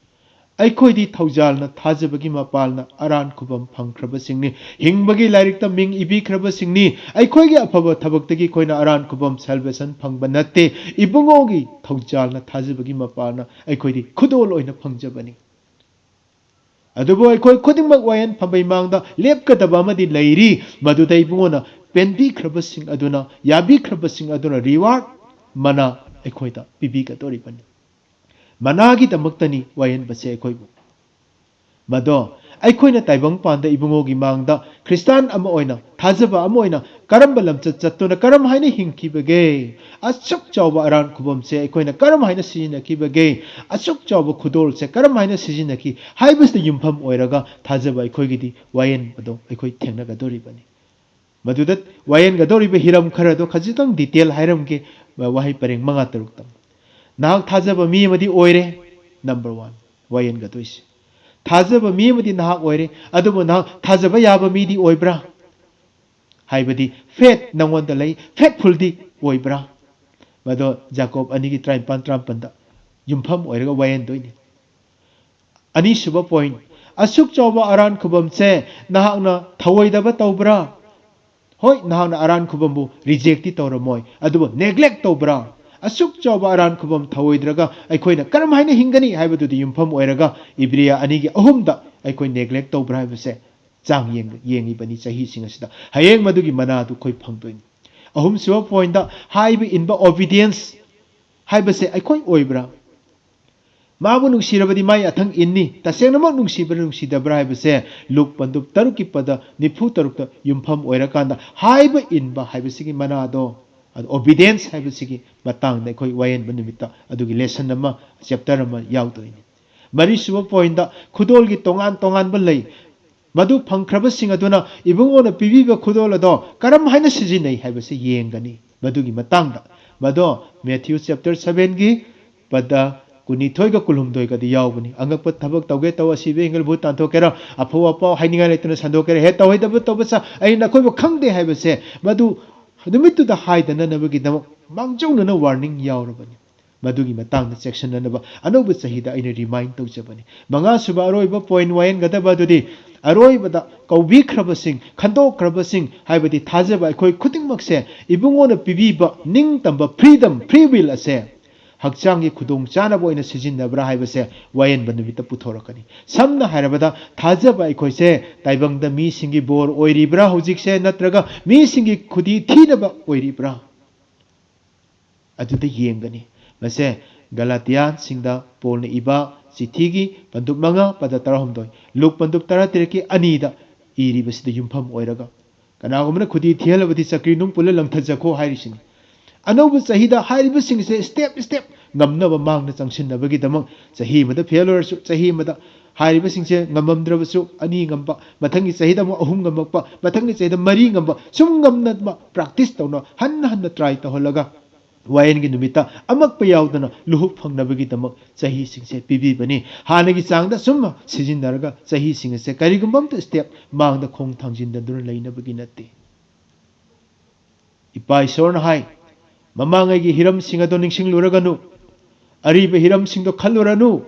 ꯑꯩꯈꯣꯏꯗꯤ ꯊꯧꯖꯥꯜꯅ ꯊꯥꯖꯕꯒꯤ ꯃꯄꯥꯜꯅ ꯑꯔꯥꯟ ꯈꯨꯕꯝ ꯐꯪꯈ꯭ꯔꯕꯁꯤꯡꯅꯤ꯫ ꯍꯤꯡꯕꯒꯤ ꯂꯥꯏꯔꯤꯛꯇ ꯃꯤꯡ ꯏꯕꯤꯈ꯭ꯔꯕꯁꯤꯡꯅꯤ꯫ ꯑꯩꯈꯣꯏꯒꯤ ꯑꯐꯕ ꯊꯕꯛꯇꯒꯤ ꯑꯩꯈꯣꯏꯅ ꯑꯔꯥꯟ ꯈꯨꯕꯝ, salvation, ꯐꯪꯕ ꯅꯠꯇꯦ꯫ ꯏꯕꯨꯡꯉꯣꯒꯤ ꯊꯧꯖꯥꯜꯅ ꯊꯥꯖꯕꯒꯤ ꯃꯄꯥꯜꯅ ꯑꯩꯈꯣꯏꯗꯤ ꯈꯨꯗꯣꯜ ꯑꯣꯏꯅ ꯐꯪꯖꯕꯅꯤ꯫ ꯑꯗꯨꯕꯨ ꯑꯩꯈꯣꯏ ꯈꯨꯗꯤꯡꯃꯛ ꯋꯥꯌꯦꯟ ꯐꯝꯕꯩ ꯃꯥꯡꯗ ꯂꯦꯞꯀꯗꯕ ꯑꯃꯗꯤ ꯂꯩꯔꯤ꯫ ꯃꯗꯨꯗ ꯏꯕꯨꯡꯉꯣꯅ ꯄꯦꯟꯕꯤꯈ꯭ꯔꯕꯁꯤꯡ ꯑꯗꯨꯅ, ꯌꯥꯕꯤꯈ꯭ꯔꯕꯁꯤꯡ ꯑꯗꯨꯅ reward, ꯃꯅꯥ ꯑꯩꯈꯣꯏꯗ ꯄꯤꯕꯤꯒꯗꯧꯔꯤꯕꯅꯤ꯫ ꯃꯅꯥꯒꯤꯗꯃꯛꯇꯅꯤ ꯋꯥꯌꯦꯟꯕꯁꯦ ꯑꯩꯈꯣꯏꯕꯨ꯫ ꯃꯗꯣ ꯑꯩꯈꯣꯏꯅ ꯇꯥꯏꯕꯪ ꯄꯥꯟꯗ ꯏꯕꯨꯡꯉꯣꯒꯤ ꯃꯥꯡꯗ ꯈ꯭ꯔꯤꯁꯇꯥꯟ ꯑꯃ ꯑꯣꯏꯅ, ꯊꯥꯖꯕ ꯑꯃ ꯑꯣꯏꯅ ꯀꯔꯝꯕ ꯂꯝꯆꯠ ꯆꯠꯇꯨꯅ ꯀꯔꯝ ꯍꯥꯏꯅ ꯍꯤꯡꯈꯤꯕꯒꯦ? ꯑꯁꯨꯛ ꯆꯥꯎꯕ ꯑꯔꯥꯟ ꯈꯨꯕꯝꯁꯦ ꯑꯩꯈꯣꯏꯅ ꯀꯔꯝ ꯍꯥꯏꯅ ꯁꯤꯖꯤꯟꯅꯈꯤꯕꯒꯦ? ꯑꯁꯨꯛ ꯆꯥꯎꯕ ꯈꯨꯗꯣꯜꯁꯦ ꯀꯔꯝ ꯍꯥꯏꯅ ꯁꯤꯖꯤꯟꯅꯈꯤ ꯍꯥꯏꯕꯁꯤꯗ ꯌꯨꯝꯐꯝ ꯑꯣꯏꯔꯒ ꯊꯥꯖꯕ ꯑꯩꯈꯣꯏꯒꯤꯗꯤ ꯋꯥꯌꯦꯟꯕꯗꯣ ꯑꯩꯈꯣꯏ ꯊꯦꯡꯅꯒꯗꯧꯔꯤꯕꯅꯤ꯫ ꯃꯗꯨꯗ ꯋꯥꯌꯦꯟꯒꯗꯧꯔꯤꯕ ꯍꯤꯔꯝ ꯈꯔꯗꯣ ꯈꯖꯤꯛꯇꯪ detail ꯍꯥꯏꯔꯝꯒꯦ, ꯋꯥꯍꯩ ꯄꯔꯦꯡ ꯃꯉꯥ ꯇꯔꯨꯛꯇꯪ꯫ ꯅꯍꯥꯛ ꯊꯥꯖꯕ ꯃꯤ ꯑꯃꯗꯤ ꯑꯣꯏꯔꯦ, number one, ꯋꯥꯌꯦꯟꯒꯗꯣꯏꯁꯦ꯫ ꯊꯥꯖꯕ ꯃꯤ ꯑꯃꯗꯤ ꯅꯍꯥꯛ ꯑꯣꯏꯔꯦ, ꯑꯗꯨꯕꯨ ꯅꯍꯥꯛ ꯊꯥꯖꯕ ꯌꯥꯕ ꯃꯤꯗꯤ ꯑꯣꯏꯕ꯭ꯔꯥ? ꯍꯥꯏꯕꯗꯤ faith ꯅꯉꯣꯟꯗ ꯂꯩ, faithfulꯗꯤ ꯑꯣꯏꯕ꯭ꯔꯥ? ꯃꯗꯣ ꯖꯥꯀꯣꯕ ꯑꯅꯤꯒꯤ ꯇꯔꯥꯅꯤꯄꯥꯟ, ꯇꯔꯥꯃꯥꯄꯟꯗ ꯌꯨꯝꯐꯝ ꯑꯣꯏꯔꯒ ꯋꯥꯌꯦꯟꯗꯣꯏꯅꯤ꯫ ꯑꯅꯤꯁꯨꯕ point, ꯑꯁꯨꯛ ꯆꯥꯎꯕ ꯑꯔꯥꯟ ꯈꯨꯕꯝꯁꯦ ꯅꯍꯥꯛꯅ ꯊꯧꯑꯣꯏꯗꯕ ꯇꯧꯕ꯭ꯔꯥ? ꯍꯣꯏ, ꯅꯍꯥꯛꯅ ꯑꯔꯥꯟ ꯈꯨꯕꯝꯕꯨ rejectꯇꯤ ꯇꯧꯔꯝꯃꯣꯏ, ꯑꯗꯨꯕꯨ neglect ꯇꯧꯕ꯭ꯔꯥ? ꯑꯁꯨꯛ ꯆꯥꯎꯕ ꯑꯔꯥꯟ ꯈꯨꯕꯝ ꯊꯧꯑꯣꯏꯗ꯭ꯔꯒ ꯑꯩꯈꯣꯏꯅ ꯀꯔꯝ ꯍꯥꯏꯅ ꯍꯤꯡꯒꯅꯤ ꯍꯥꯏꯕꯗꯨꯗꯤ ꯌꯨꯝꯐꯝ ꯑꯣꯏꯔꯒ ꯏꯕ꯭ꯔꯤꯌꯥ ꯑꯅꯤꯒꯤ ꯑꯍꯨꯝꯗ ꯑꯩꯈꯣꯏ neglect ꯇꯧꯕ꯭ꯔꯥ ꯍꯥꯏꯕꯁꯦ ꯆꯥꯡ ꯌꯦꯡ-, ꯌꯦꯡꯉꯤꯕꯅꯤ ꯆꯍꯤꯁꯤꯡ ꯑꯁꯤꯗ꯫ ꯍꯌꯦꯡ ꯃꯗꯨꯒꯤ ꯃꯅꯥꯗꯨ ꯑꯩꯈꯣꯏ ꯐꯪꯗꯣꯏꯅꯤ꯫ ꯑꯍꯨꯝꯁꯨꯕ pointꯇ ꯍꯥꯏꯕ ꯏꯟꯕ obedience ꯍꯥꯏꯕꯁꯦ ꯑꯩꯈꯣꯏ ꯑꯣꯏꯕ꯭ꯔꯥ? ꯃꯥꯕꯨ ꯅꯨꯡꯁꯤꯔꯕꯗꯤ ꯃꯥꯒꯤ ꯑꯊꯪ ꯏꯟꯅꯤ꯫ ꯇꯁꯦꯡꯅꯃꯛ ꯅꯨꯡꯁꯤꯕ꯭ꯔꯥ ꯅꯨꯡꯁꯤꯗꯕ꯭ꯔꯥ ꯍꯥꯏꯕꯁꯦ ꯂꯨꯛ ꯄꯟꯗꯨꯞ ꯇꯔꯨꯛꯀꯤ ꯄꯗ ꯅꯤꯐꯨ ꯇꯔꯨꯛꯇ ꯌꯨꯝꯐꯝ ꯑꯣꯏꯔꯀꯥꯟꯗ ꯍꯥꯏꯕ ꯏꯟꯕ ꯍꯥꯏꯕꯁꯤꯒꯤ ꯃꯅꯥꯗꯣ, ꯑꯗꯨ obedience ꯍꯥꯏꯕꯁꯤꯒꯤ ꯃꯇꯥꯡꯗ ꯑꯩꯈꯣꯏ ꯋꯥꯌꯦꯟꯕ ꯅꯨꯃꯤꯠꯇ ꯑꯗꯨꯒꯤ lesson ꯑꯃ, chapter ꯑꯃ ꯌꯥꯎꯗꯣꯏꯅꯤ꯫ ꯃꯔꯤꯁꯨꯕ pointꯇ ꯈꯨꯗꯣꯜꯒꯤ ꯇꯣꯉꯥꯟ ꯇꯣꯉꯥꯟꯕ ꯂꯩ꯫ ꯃꯗꯨ ꯐꯪꯈ꯭ꯔꯕꯁꯤꯡ ꯑꯗꯨꯅ ꯏꯕꯨꯡꯉꯣꯅ ꯄꯤꯕꯤꯕ ꯈꯨꯗꯣꯜ ꯑꯗꯣ ꯀꯔꯝ ꯍꯥꯏꯅ ꯁꯤꯖꯤꯟꯅꯩ ꯍꯥꯏꯕꯁꯤ ꯌꯦꯡꯒꯅꯤ꯫ ꯃꯗꯨꯒꯤ ꯃꯇꯥꯡꯗ, ꯃꯗꯣ Matthew chapter sevenꯒꯤ ꯄꯗ ꯀꯨꯟꯅꯤꯊꯣꯏꯒ ꯀꯨꯟꯍꯨꯝꯗꯣꯏꯒꯗꯤ ꯌꯥꯎꯕꯅꯤ꯫ ꯑꯉꯛꯄ ꯊꯕꯛ ꯇꯧꯒꯦ ꯇꯧ, ꯑꯁꯤꯕ ꯑꯦꯡꯒꯜ ꯚꯨꯠ ꯇꯥꯟꯊꯣꯛꯀꯦꯔꯥ, ꯑꯐꯧ ꯑꯐꯥꯎ ꯍꯥꯏꯅꯤꯡꯉꯥꯏ ꯂꯩꯇꯅ ꯁꯟꯗꯣꯛꯀꯦꯔꯥ, ꯍꯦ ꯇꯧꯍꯩꯗꯕ ꯇꯧꯕ ꯁꯥ, ꯑꯩꯅ ꯅꯈꯣꯏꯕꯨ ꯈꯪꯗꯦ ꯍꯥꯏꯕꯁꯦ, ꯃꯗꯨ ꯅꯨꯃꯤꯠꯇꯨꯗ ꯍꯥꯏꯗꯅꯅꯕꯒꯤꯗꯃꯛ ꯃꯥꯡꯖꯧꯅꯅ warning ꯌꯥꯎꯔꯕꯅꯤ꯫ ꯃꯗꯨꯒꯤ ꯃꯇꯥꯡꯗ ꯆꯦꯛꯁꯤꯟꯅꯅꯕ ꯑꯅꯧꯕ ꯆꯍꯤꯗ ꯑꯩꯅ remind ꯇꯧꯖꯕꯅꯤ꯫ ꯃꯉꯥꯁꯨꯕ ꯑꯔꯣꯏꯕ point ꯋꯥꯌꯦꯟꯒꯗꯕ ꯑꯗꯨꯗꯤ, ꯑꯔꯣꯏꯕꯗ ꯀꯧꯕꯤꯈ꯭ꯔꯕꯁꯤꯡ, ꯈꯟꯗꯣꯛꯈ꯭ꯔꯕꯁꯤꯡ, ꯍꯥꯏꯕꯗꯤ ꯊꯥꯖꯕ ꯑꯩꯈꯣꯏ ꯈꯨꯗꯤꯡꯃꯛꯁꯦ ꯏꯕꯨꯡꯉꯣꯅ ꯄꯤꯕꯤꯕ ꯅꯤꯡꯇꯝꯕ freedom, free will ꯑꯁꯦ ꯍꯛꯆꯥꯡꯒꯤ ꯈꯨꯗꯣꯡ ꯆꯥꯅꯕ ꯑꯣꯏꯅ ꯁꯤꯖꯤꯟꯅꯕ꯭ꯔꯥ ꯍꯥꯏꯕꯁꯦ ꯋꯥꯌꯦꯟꯕ ꯅꯨꯃꯤꯠꯇ ꯄꯨꯊꯣꯔꯛꯀꯅꯤ꯫ ꯁꯝꯅ ꯍꯥꯏꯔꯕꯗ, ꯊꯥꯖꯕ ꯑꯩꯈꯣꯏꯁꯦ ꯇꯥꯏꯕꯪꯗ ꯃꯤꯁꯤꯡꯒꯤ ꯕꯣꯔ ꯑꯣꯏꯔꯤꯕ꯭ꯔꯥ ꯍꯧꯖꯤꯛꯁꯦ, ꯅꯠꯇ꯭ꯔꯒ ꯃꯤꯁꯤꯡꯒꯤ ꯈꯨꯗꯤ ꯊꯤꯅꯕ ꯑꯣꯏꯔꯤꯕ꯭ꯔꯥ? ꯑꯗꯨꯗ ꯌꯦꯡꯒꯅꯤ꯫ ꯃꯁꯦ ꯒꯂꯥꯇꯤꯌꯥꯟꯁꯤꯡꯗ ꯄꯣꯜꯅ ꯏꯕ ꯆꯤꯊꯤꯒꯤ ꯄꯟꯗꯨꯞ ꯃꯉꯥ, ꯄꯗ ꯇꯔꯥꯍꯨꯝꯗꯣꯏ, ꯂꯨꯛ ꯄꯟꯗꯨꯞ ꯇꯔꯥꯇꯔꯦꯠꯀꯤ ꯑꯅꯤꯗ ꯏꯔꯤꯕꯁꯤꯗ ꯌꯨꯝꯐꯝ ꯑꯣꯏꯔꯒ, "ꯀꯅꯥꯒꯨꯝꯕꯅ ꯈꯨꯗꯤ ꯊꯤꯍꯜꯂꯕꯗꯤ ꯆꯀ꯭ꯔꯤ ꯅꯨꯡ ꯄꯨꯜꯂ ꯂꯪꯊꯖꯈꯣ" ꯍꯥꯏꯔꯤꯁꯤꯅꯤ꯫ ꯑꯅꯧꯕ ꯆꯍꯤꯗ ꯍꯥꯏꯔꯤꯕꯁꯤꯡꯁꯦ step step ꯉꯝꯅꯕ ꯃꯥꯡꯗ ꯆꯪꯁꯤꯟꯅꯕꯒꯤꯗꯃꯛ, ꯆꯍꯤ ꯑꯃꯗ fail ꯑꯣꯏꯔꯁꯨ, ꯆꯍꯤ ꯑꯃꯗ ꯍꯥꯏꯔꯤꯕꯁꯤꯡꯁꯦ ꯉꯝꯃꯝꯗ꯭ꯔꯕꯁꯨ ꯑꯅꯤ ꯉꯝꯕ, ꯃꯊꯪꯒꯤ ꯆꯍꯤꯗ ꯑꯃꯨꯛ ꯑꯍꯨꯝ ꯉꯝꯃꯛꯄ, ꯃꯊꯪꯒꯤ ꯆꯍꯤꯗ ꯃꯔꯤ ꯉꯝꯕ, ꯁꯨꯝ ꯉꯝꯅꯕ practice ꯇꯧꯅ ꯍꯟꯅ ꯍꯟꯅ try ꯇꯧꯍꯜꯂꯒ, ꯋꯥꯌꯦꯜꯒꯤ ꯅꯨꯃꯤꯠꯇ ꯑꯃꯛꯄ ꯌꯥꯎꯗꯅ ꯂꯨꯍꯨꯞ ꯐꯪꯅꯕꯒꯤꯗꯃꯛ ꯆꯍꯤꯁꯤꯡꯁꯦ ꯄꯤꯕꯤꯕꯅꯤ꯫ ꯍꯥꯟꯅꯒꯤ ꯆꯥꯡꯗ ꯁꯨꯝ ꯁꯤꯖꯤꯟꯅꯔꯒ ꯆꯍꯤꯁꯤꯡ ꯑꯁꯦ ꯀꯔꯤꯒꯨꯝꯕ ꯑꯃꯇ step ꯃꯥꯡꯗ ꯈꯣꯡ ꯊꯥꯡꯖꯤꯟꯗꯗꯨꯅ ꯂꯩꯅꯕꯒꯤ ꯅꯠꯇꯦ꯫ ꯏꯄꯥ ꯏꯁꯣꯔꯅ ꯍꯥꯏ, "ꯃꯃꯥꯡꯉꯩꯒꯤ ꯍꯤꯔꯝꯁꯤꯡ ꯑꯗꯣ ꯅꯤꯡꯁꯤꯡꯂꯨꯔꯒꯅꯨ, ꯑꯔꯤꯕ ꯍꯤꯔꯝꯁꯤꯡꯗꯣ ꯈꯜꯂꯨꯔꯅꯨ꯫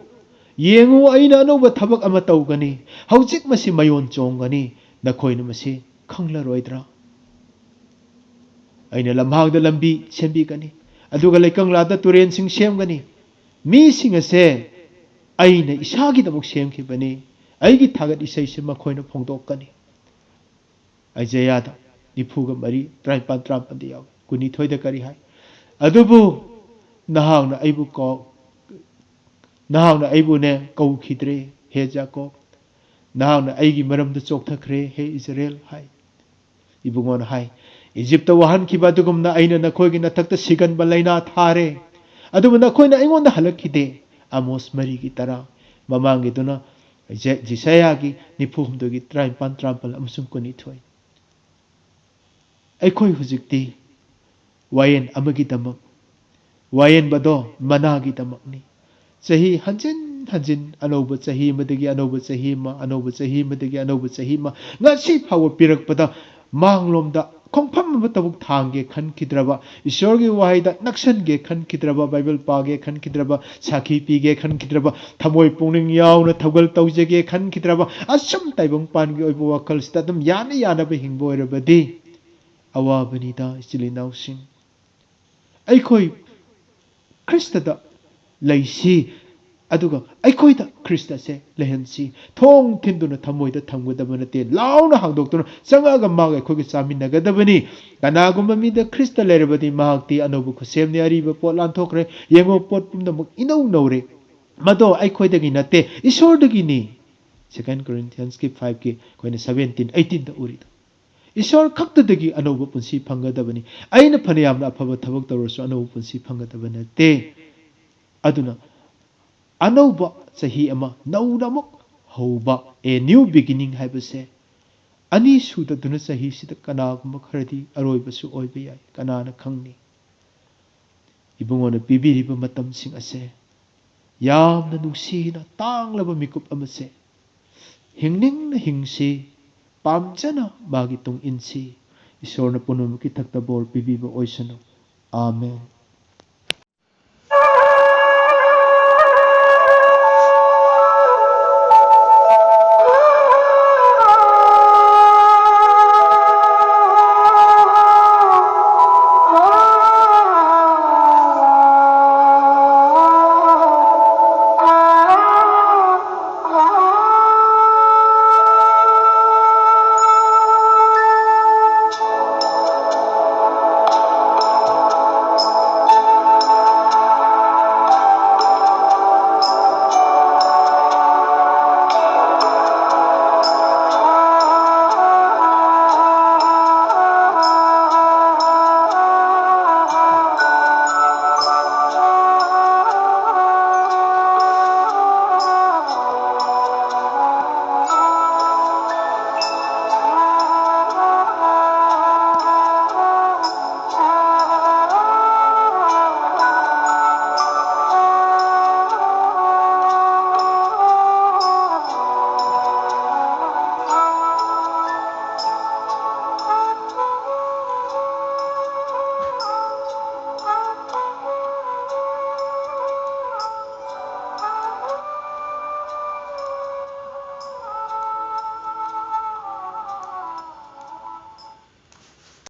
ꯌꯦꯡꯉꯨ, ꯑꯩꯅ ꯑꯅꯧꯕ ꯊꯕꯛ ꯑꯃ ꯇꯧꯒꯅꯤ, ꯍꯧꯖꯤꯛ ꯃꯁꯤ ꯃꯌꯣꯟ ꯆꯣꯡꯒꯅꯤ, ꯅꯈꯣꯏꯅ ꯃꯁꯤ ꯈꯪꯂꯔꯣꯏꯗ꯭ꯔꯥ? ꯑꯩꯅ ꯂꯝꯍꯥꯡꯗ ꯂꯝꯕꯤ ꯁꯦꯝꯕꯤꯒꯅꯤ, ꯑꯗꯨꯒ ꯂꯩꯀꯪꯂꯥꯗ ꯇꯨꯔꯦꯟꯁꯤꯡ ꯁꯦꯝꯒꯅꯤ꯫ ꯃꯤꯁꯤꯡ ꯑꯁꯦ ꯑꯩꯅ ꯏꯁꯥꯒꯤꯗꯃꯛ ꯁꯦꯝꯈꯤꯕꯅꯤ, ꯑꯩꯒꯤ ꯊꯥꯒꯠ ꯏꯁꯩꯁꯤ ꯃꯈꯣꯏꯅ ꯐꯣꯡꯗꯣꯛꯀꯅꯤ"꯫ ꯑꯥꯏꯖꯦꯌꯥꯗ ꯅꯤꯐꯨꯒ ꯃꯔꯤ, ꯇꯔꯥꯅꯤꯄꯥꯟ, ꯇꯔꯥꯃꯥꯄꯟꯗ ꯌꯥꯎꯏ꯫ ꯀꯨꯟꯅꯤꯊꯣꯏꯗ ꯀꯔꯤ ꯍꯥꯏ? "ꯑꯗꯨꯕꯨ ꯅꯍꯥꯛꯅ ꯑꯩꯕꯨ ꯀꯧ-, ꯅꯍꯥꯛꯅ ꯑꯩꯕꯨꯅꯦ ꯀꯧꯈꯤꯗ꯭ꯔꯦ, ꯍꯦ ꯖꯥꯀꯣꯕ꯫ ꯅꯍꯥꯛꯅ ꯑꯩꯒꯤ ꯃꯔꯝꯗ ꯆꯣꯛꯊꯈ꯭ꯔꯦ, ꯍꯦ ꯏꯖꯔꯦꯜ" ꯍꯥꯏ꯫ ꯏꯕꯨꯡꯉꯣꯅ ꯍꯥꯏ, "ꯏꯖꯤꯞꯇ ꯋꯥꯍꯟꯈꯤꯕ ꯑꯗꯨꯒꯨꯝꯅ ꯑꯩꯅ ꯅꯈꯣꯏꯒꯤ ꯅꯊꯛꯇ ꯁꯤꯒꯟꯕ ꯂꯥꯏꯅꯥ ꯊꯥꯔꯦ, ꯑꯗꯨꯕꯨ ꯅꯈꯣꯏꯅ ꯑꯩꯉꯣꯟꯗ ꯍꯜꯂꯛꯈꯤꯗꯦ"꯫ ꯑꯃꯣꯁ ꯃꯔꯤꯒꯤ ꯇꯔꯥ, ꯃꯃꯥꯡꯒꯤꯗꯨꯅ ꯖꯦ-, ꯖꯤꯁꯥꯌꯥꯒꯤ ꯅꯤꯐꯨ ꯍꯨꯝꯗꯣꯏꯒꯤ ꯇꯔꯥꯅꯤꯄꯥꯟ, ꯇꯔꯥꯃꯥꯄꯜ ꯑꯃꯁꯨꯡ ꯀꯨꯟꯅꯤꯊꯣꯏ꯫ ꯑꯩꯈꯣꯏ ꯍꯧꯖꯤꯛꯇꯤ ꯋꯥꯌꯦꯟ ꯑꯃꯒꯤꯗꯃꯛ, ꯋꯥꯌꯦꯟꯕꯗꯣ ꯃꯅꯥꯒꯤꯗꯃꯛꯅꯤ꯫ ꯆꯍꯤ ꯍꯟꯖꯤꯟ ꯍꯟꯖꯤꯟ, ꯑꯅꯧꯕ ꯆꯍꯤ ꯑꯃꯗꯒꯤ ꯑꯅꯧꯕ ꯆꯍꯤ ꯑꯃ, ꯑꯅꯧꯕ ꯆꯍꯤ ꯑꯃꯗꯒꯤ ꯑꯅꯧꯕ ꯆꯍꯤ ꯑꯃ, ꯉꯁꯤ ꯐꯥꯎꯕ ꯄꯤꯔꯛꯄꯗ ꯃꯥꯡꯂꯣꯝꯗ ꯈꯣꯡꯐꯝ ꯑꯃꯠꯇꯕꯨ ꯊꯥꯡꯒꯦ ꯈꯟꯈꯤꯗ꯭ꯔꯕ, ꯏꯁꯣꯔꯒꯤ ꯋꯥꯍꯩꯗ ꯅꯛꯁꯟꯒꯦ ꯈꯟꯈꯤꯗ꯭ꯔꯕ, ꯕꯥꯏꯕꯜ ꯄꯥꯒꯦ ꯈꯟꯈꯤꯗ꯭ꯔꯕ, ꯁꯥꯈꯤ ꯄꯤꯒꯦ ꯈꯟꯈꯤꯗ꯭ꯔꯕ, ꯊꯃꯣꯏ ꯄꯨꯛꯅꯤꯡ ꯌꯥꯎꯅ ꯊꯧꯒꯜ ꯇꯧꯖꯒꯦ ꯈꯟꯈꯤꯗ꯭ꯔꯕ, ꯑꯁꯨꯝ ꯇꯥꯏꯕꯪꯄꯥꯟꯒꯤ ꯑꯣꯏꯕ ꯋꯥꯈꯜꯁꯤꯗ ꯑꯗꯨꯝ ꯌꯥꯅ ꯌꯥꯅꯕ ꯍꯤꯡꯕ ꯑꯣꯏꯔꯕꯗꯤ, ꯑꯋꯥꯕꯅꯤꯗ, ꯏꯆꯤꯜ ꯏꯅꯥꯎꯁꯤꯡ꯫ ꯑꯩꯈꯣꯏ ꯈ꯭ꯔꯤꯁꯇꯗ ꯂꯩꯁꯤ, ꯑꯗꯨꯒ ꯑꯩꯈꯣꯏꯗ ꯈ꯭ꯔꯤꯁꯇꯁꯦ ꯂꯩꯍꯟꯁꯤ꯫ ꯊꯣꯡ ꯊꯤꯟꯗꯨꯅ ꯊꯃꯣꯏꯗ ꯊꯝꯒꯗꯕ ꯅꯠꯇꯦ, ꯂꯥꯎꯅ ꯍꯥꯡꯗꯣꯛꯇꯨꯅ ꯆꯪꯉꯛꯑꯒ ꯃꯥꯒ ꯑꯩꯈꯣꯏꯒ ꯆꯥꯃꯤꯟꯅꯒꯗꯕꯅꯤ꯫ ꯀꯅꯥꯒꯨꯝꯕ ꯃꯤꯗ ꯈ꯭ꯔꯤꯁꯇ ꯂꯩꯔꯕꯗꯤ ꯃꯍꯥꯛꯇꯤ ꯑꯅꯧꯕ ꯈꯨꯠꯁꯦꯝꯅꯤ, ꯑꯔꯤꯕ ꯄꯣꯠ ꯂꯥꯟꯊꯣꯛꯈ꯭ꯔꯦ, ꯌꯦꯡꯉꯨ, ꯄꯣꯠ ꯄꯨꯝꯅꯃꯛ ꯏꯅꯧ ꯅꯧꯔꯦ꯫ ꯃꯗꯣ ꯑꯩꯈꯣꯏꯗꯒꯤ ꯅꯠꯇꯦ, ꯏꯁꯣꯔꯗꯒꯤꯅꯤ꯫ Second Corinthians ꯀꯤ five ꯀꯤ ꯑꯩꯈꯣꯏꯅ seventeen eighteen ꯗ ꯎꯔꯤꯗꯣ, ꯏꯁꯣꯔ ꯈꯛꯇꯗꯒꯤ ꯑꯅꯧꯕ ꯄꯨꯟꯁꯤ ꯐꯪꯒꯗꯕꯅꯤ꯫ ꯑꯩꯅ ꯐꯅꯌꯥꯝꯅ ꯑꯐꯕ ꯊꯕꯛ ꯇꯧꯔꯁꯨ ꯑꯅꯧꯕ ꯄꯨꯟꯁꯤ ꯐꯪꯒꯗꯕ ꯅꯠꯇꯦ꯫ ꯑꯗꯨꯅ ꯑꯅꯧꯕ ꯆꯍꯤ ꯑꯃ ꯅꯧꯅ ꯑꯃꯨꯛ ꯍꯧꯕ, a new beginning ꯍꯥꯏꯕꯁꯦ, ꯑꯅꯤ ꯁꯨꯗꯗꯨꯅ ꯆꯍꯤꯁꯤꯗ ꯀꯅꯥꯒꯨꯝꯕ ꯈꯔꯗꯤ ꯑꯔꯣꯏꯕꯁꯨ ꯑꯣꯏꯕ ꯌꯥꯏ, ꯀꯅꯥꯅ ꯈꯪꯅꯤ? ꯏꯕꯨꯡꯉꯣꯅ ꯄꯤꯕꯤꯔꯤꯕ ꯃꯇꯝꯁꯤꯡ ꯑꯁꯦ ꯌꯥꯝꯅ ꯅꯨꯡꯁꯤꯅ ꯇꯥꯡꯂꯕ ꯃꯤꯀꯨꯞ ꯑꯃꯁꯦ ꯍꯤꯡꯅꯤꯡꯅ ꯍꯤꯡꯁꯤ, ꯄꯥꯝꯖꯅ ꯃꯥꯒꯤ ꯇꯨꯡ ꯏꯟꯁꯤ꯫ ꯏꯁꯣꯔꯅ ꯄꯨꯝꯅꯃꯛꯀꯤ ꯊꯛꯇ ꯕꯣꯔ ꯄꯤꯕꯤꯕ ꯑꯣꯏꯁꯅꯨ꯫ ꯑꯥꯃꯦꯟ꯫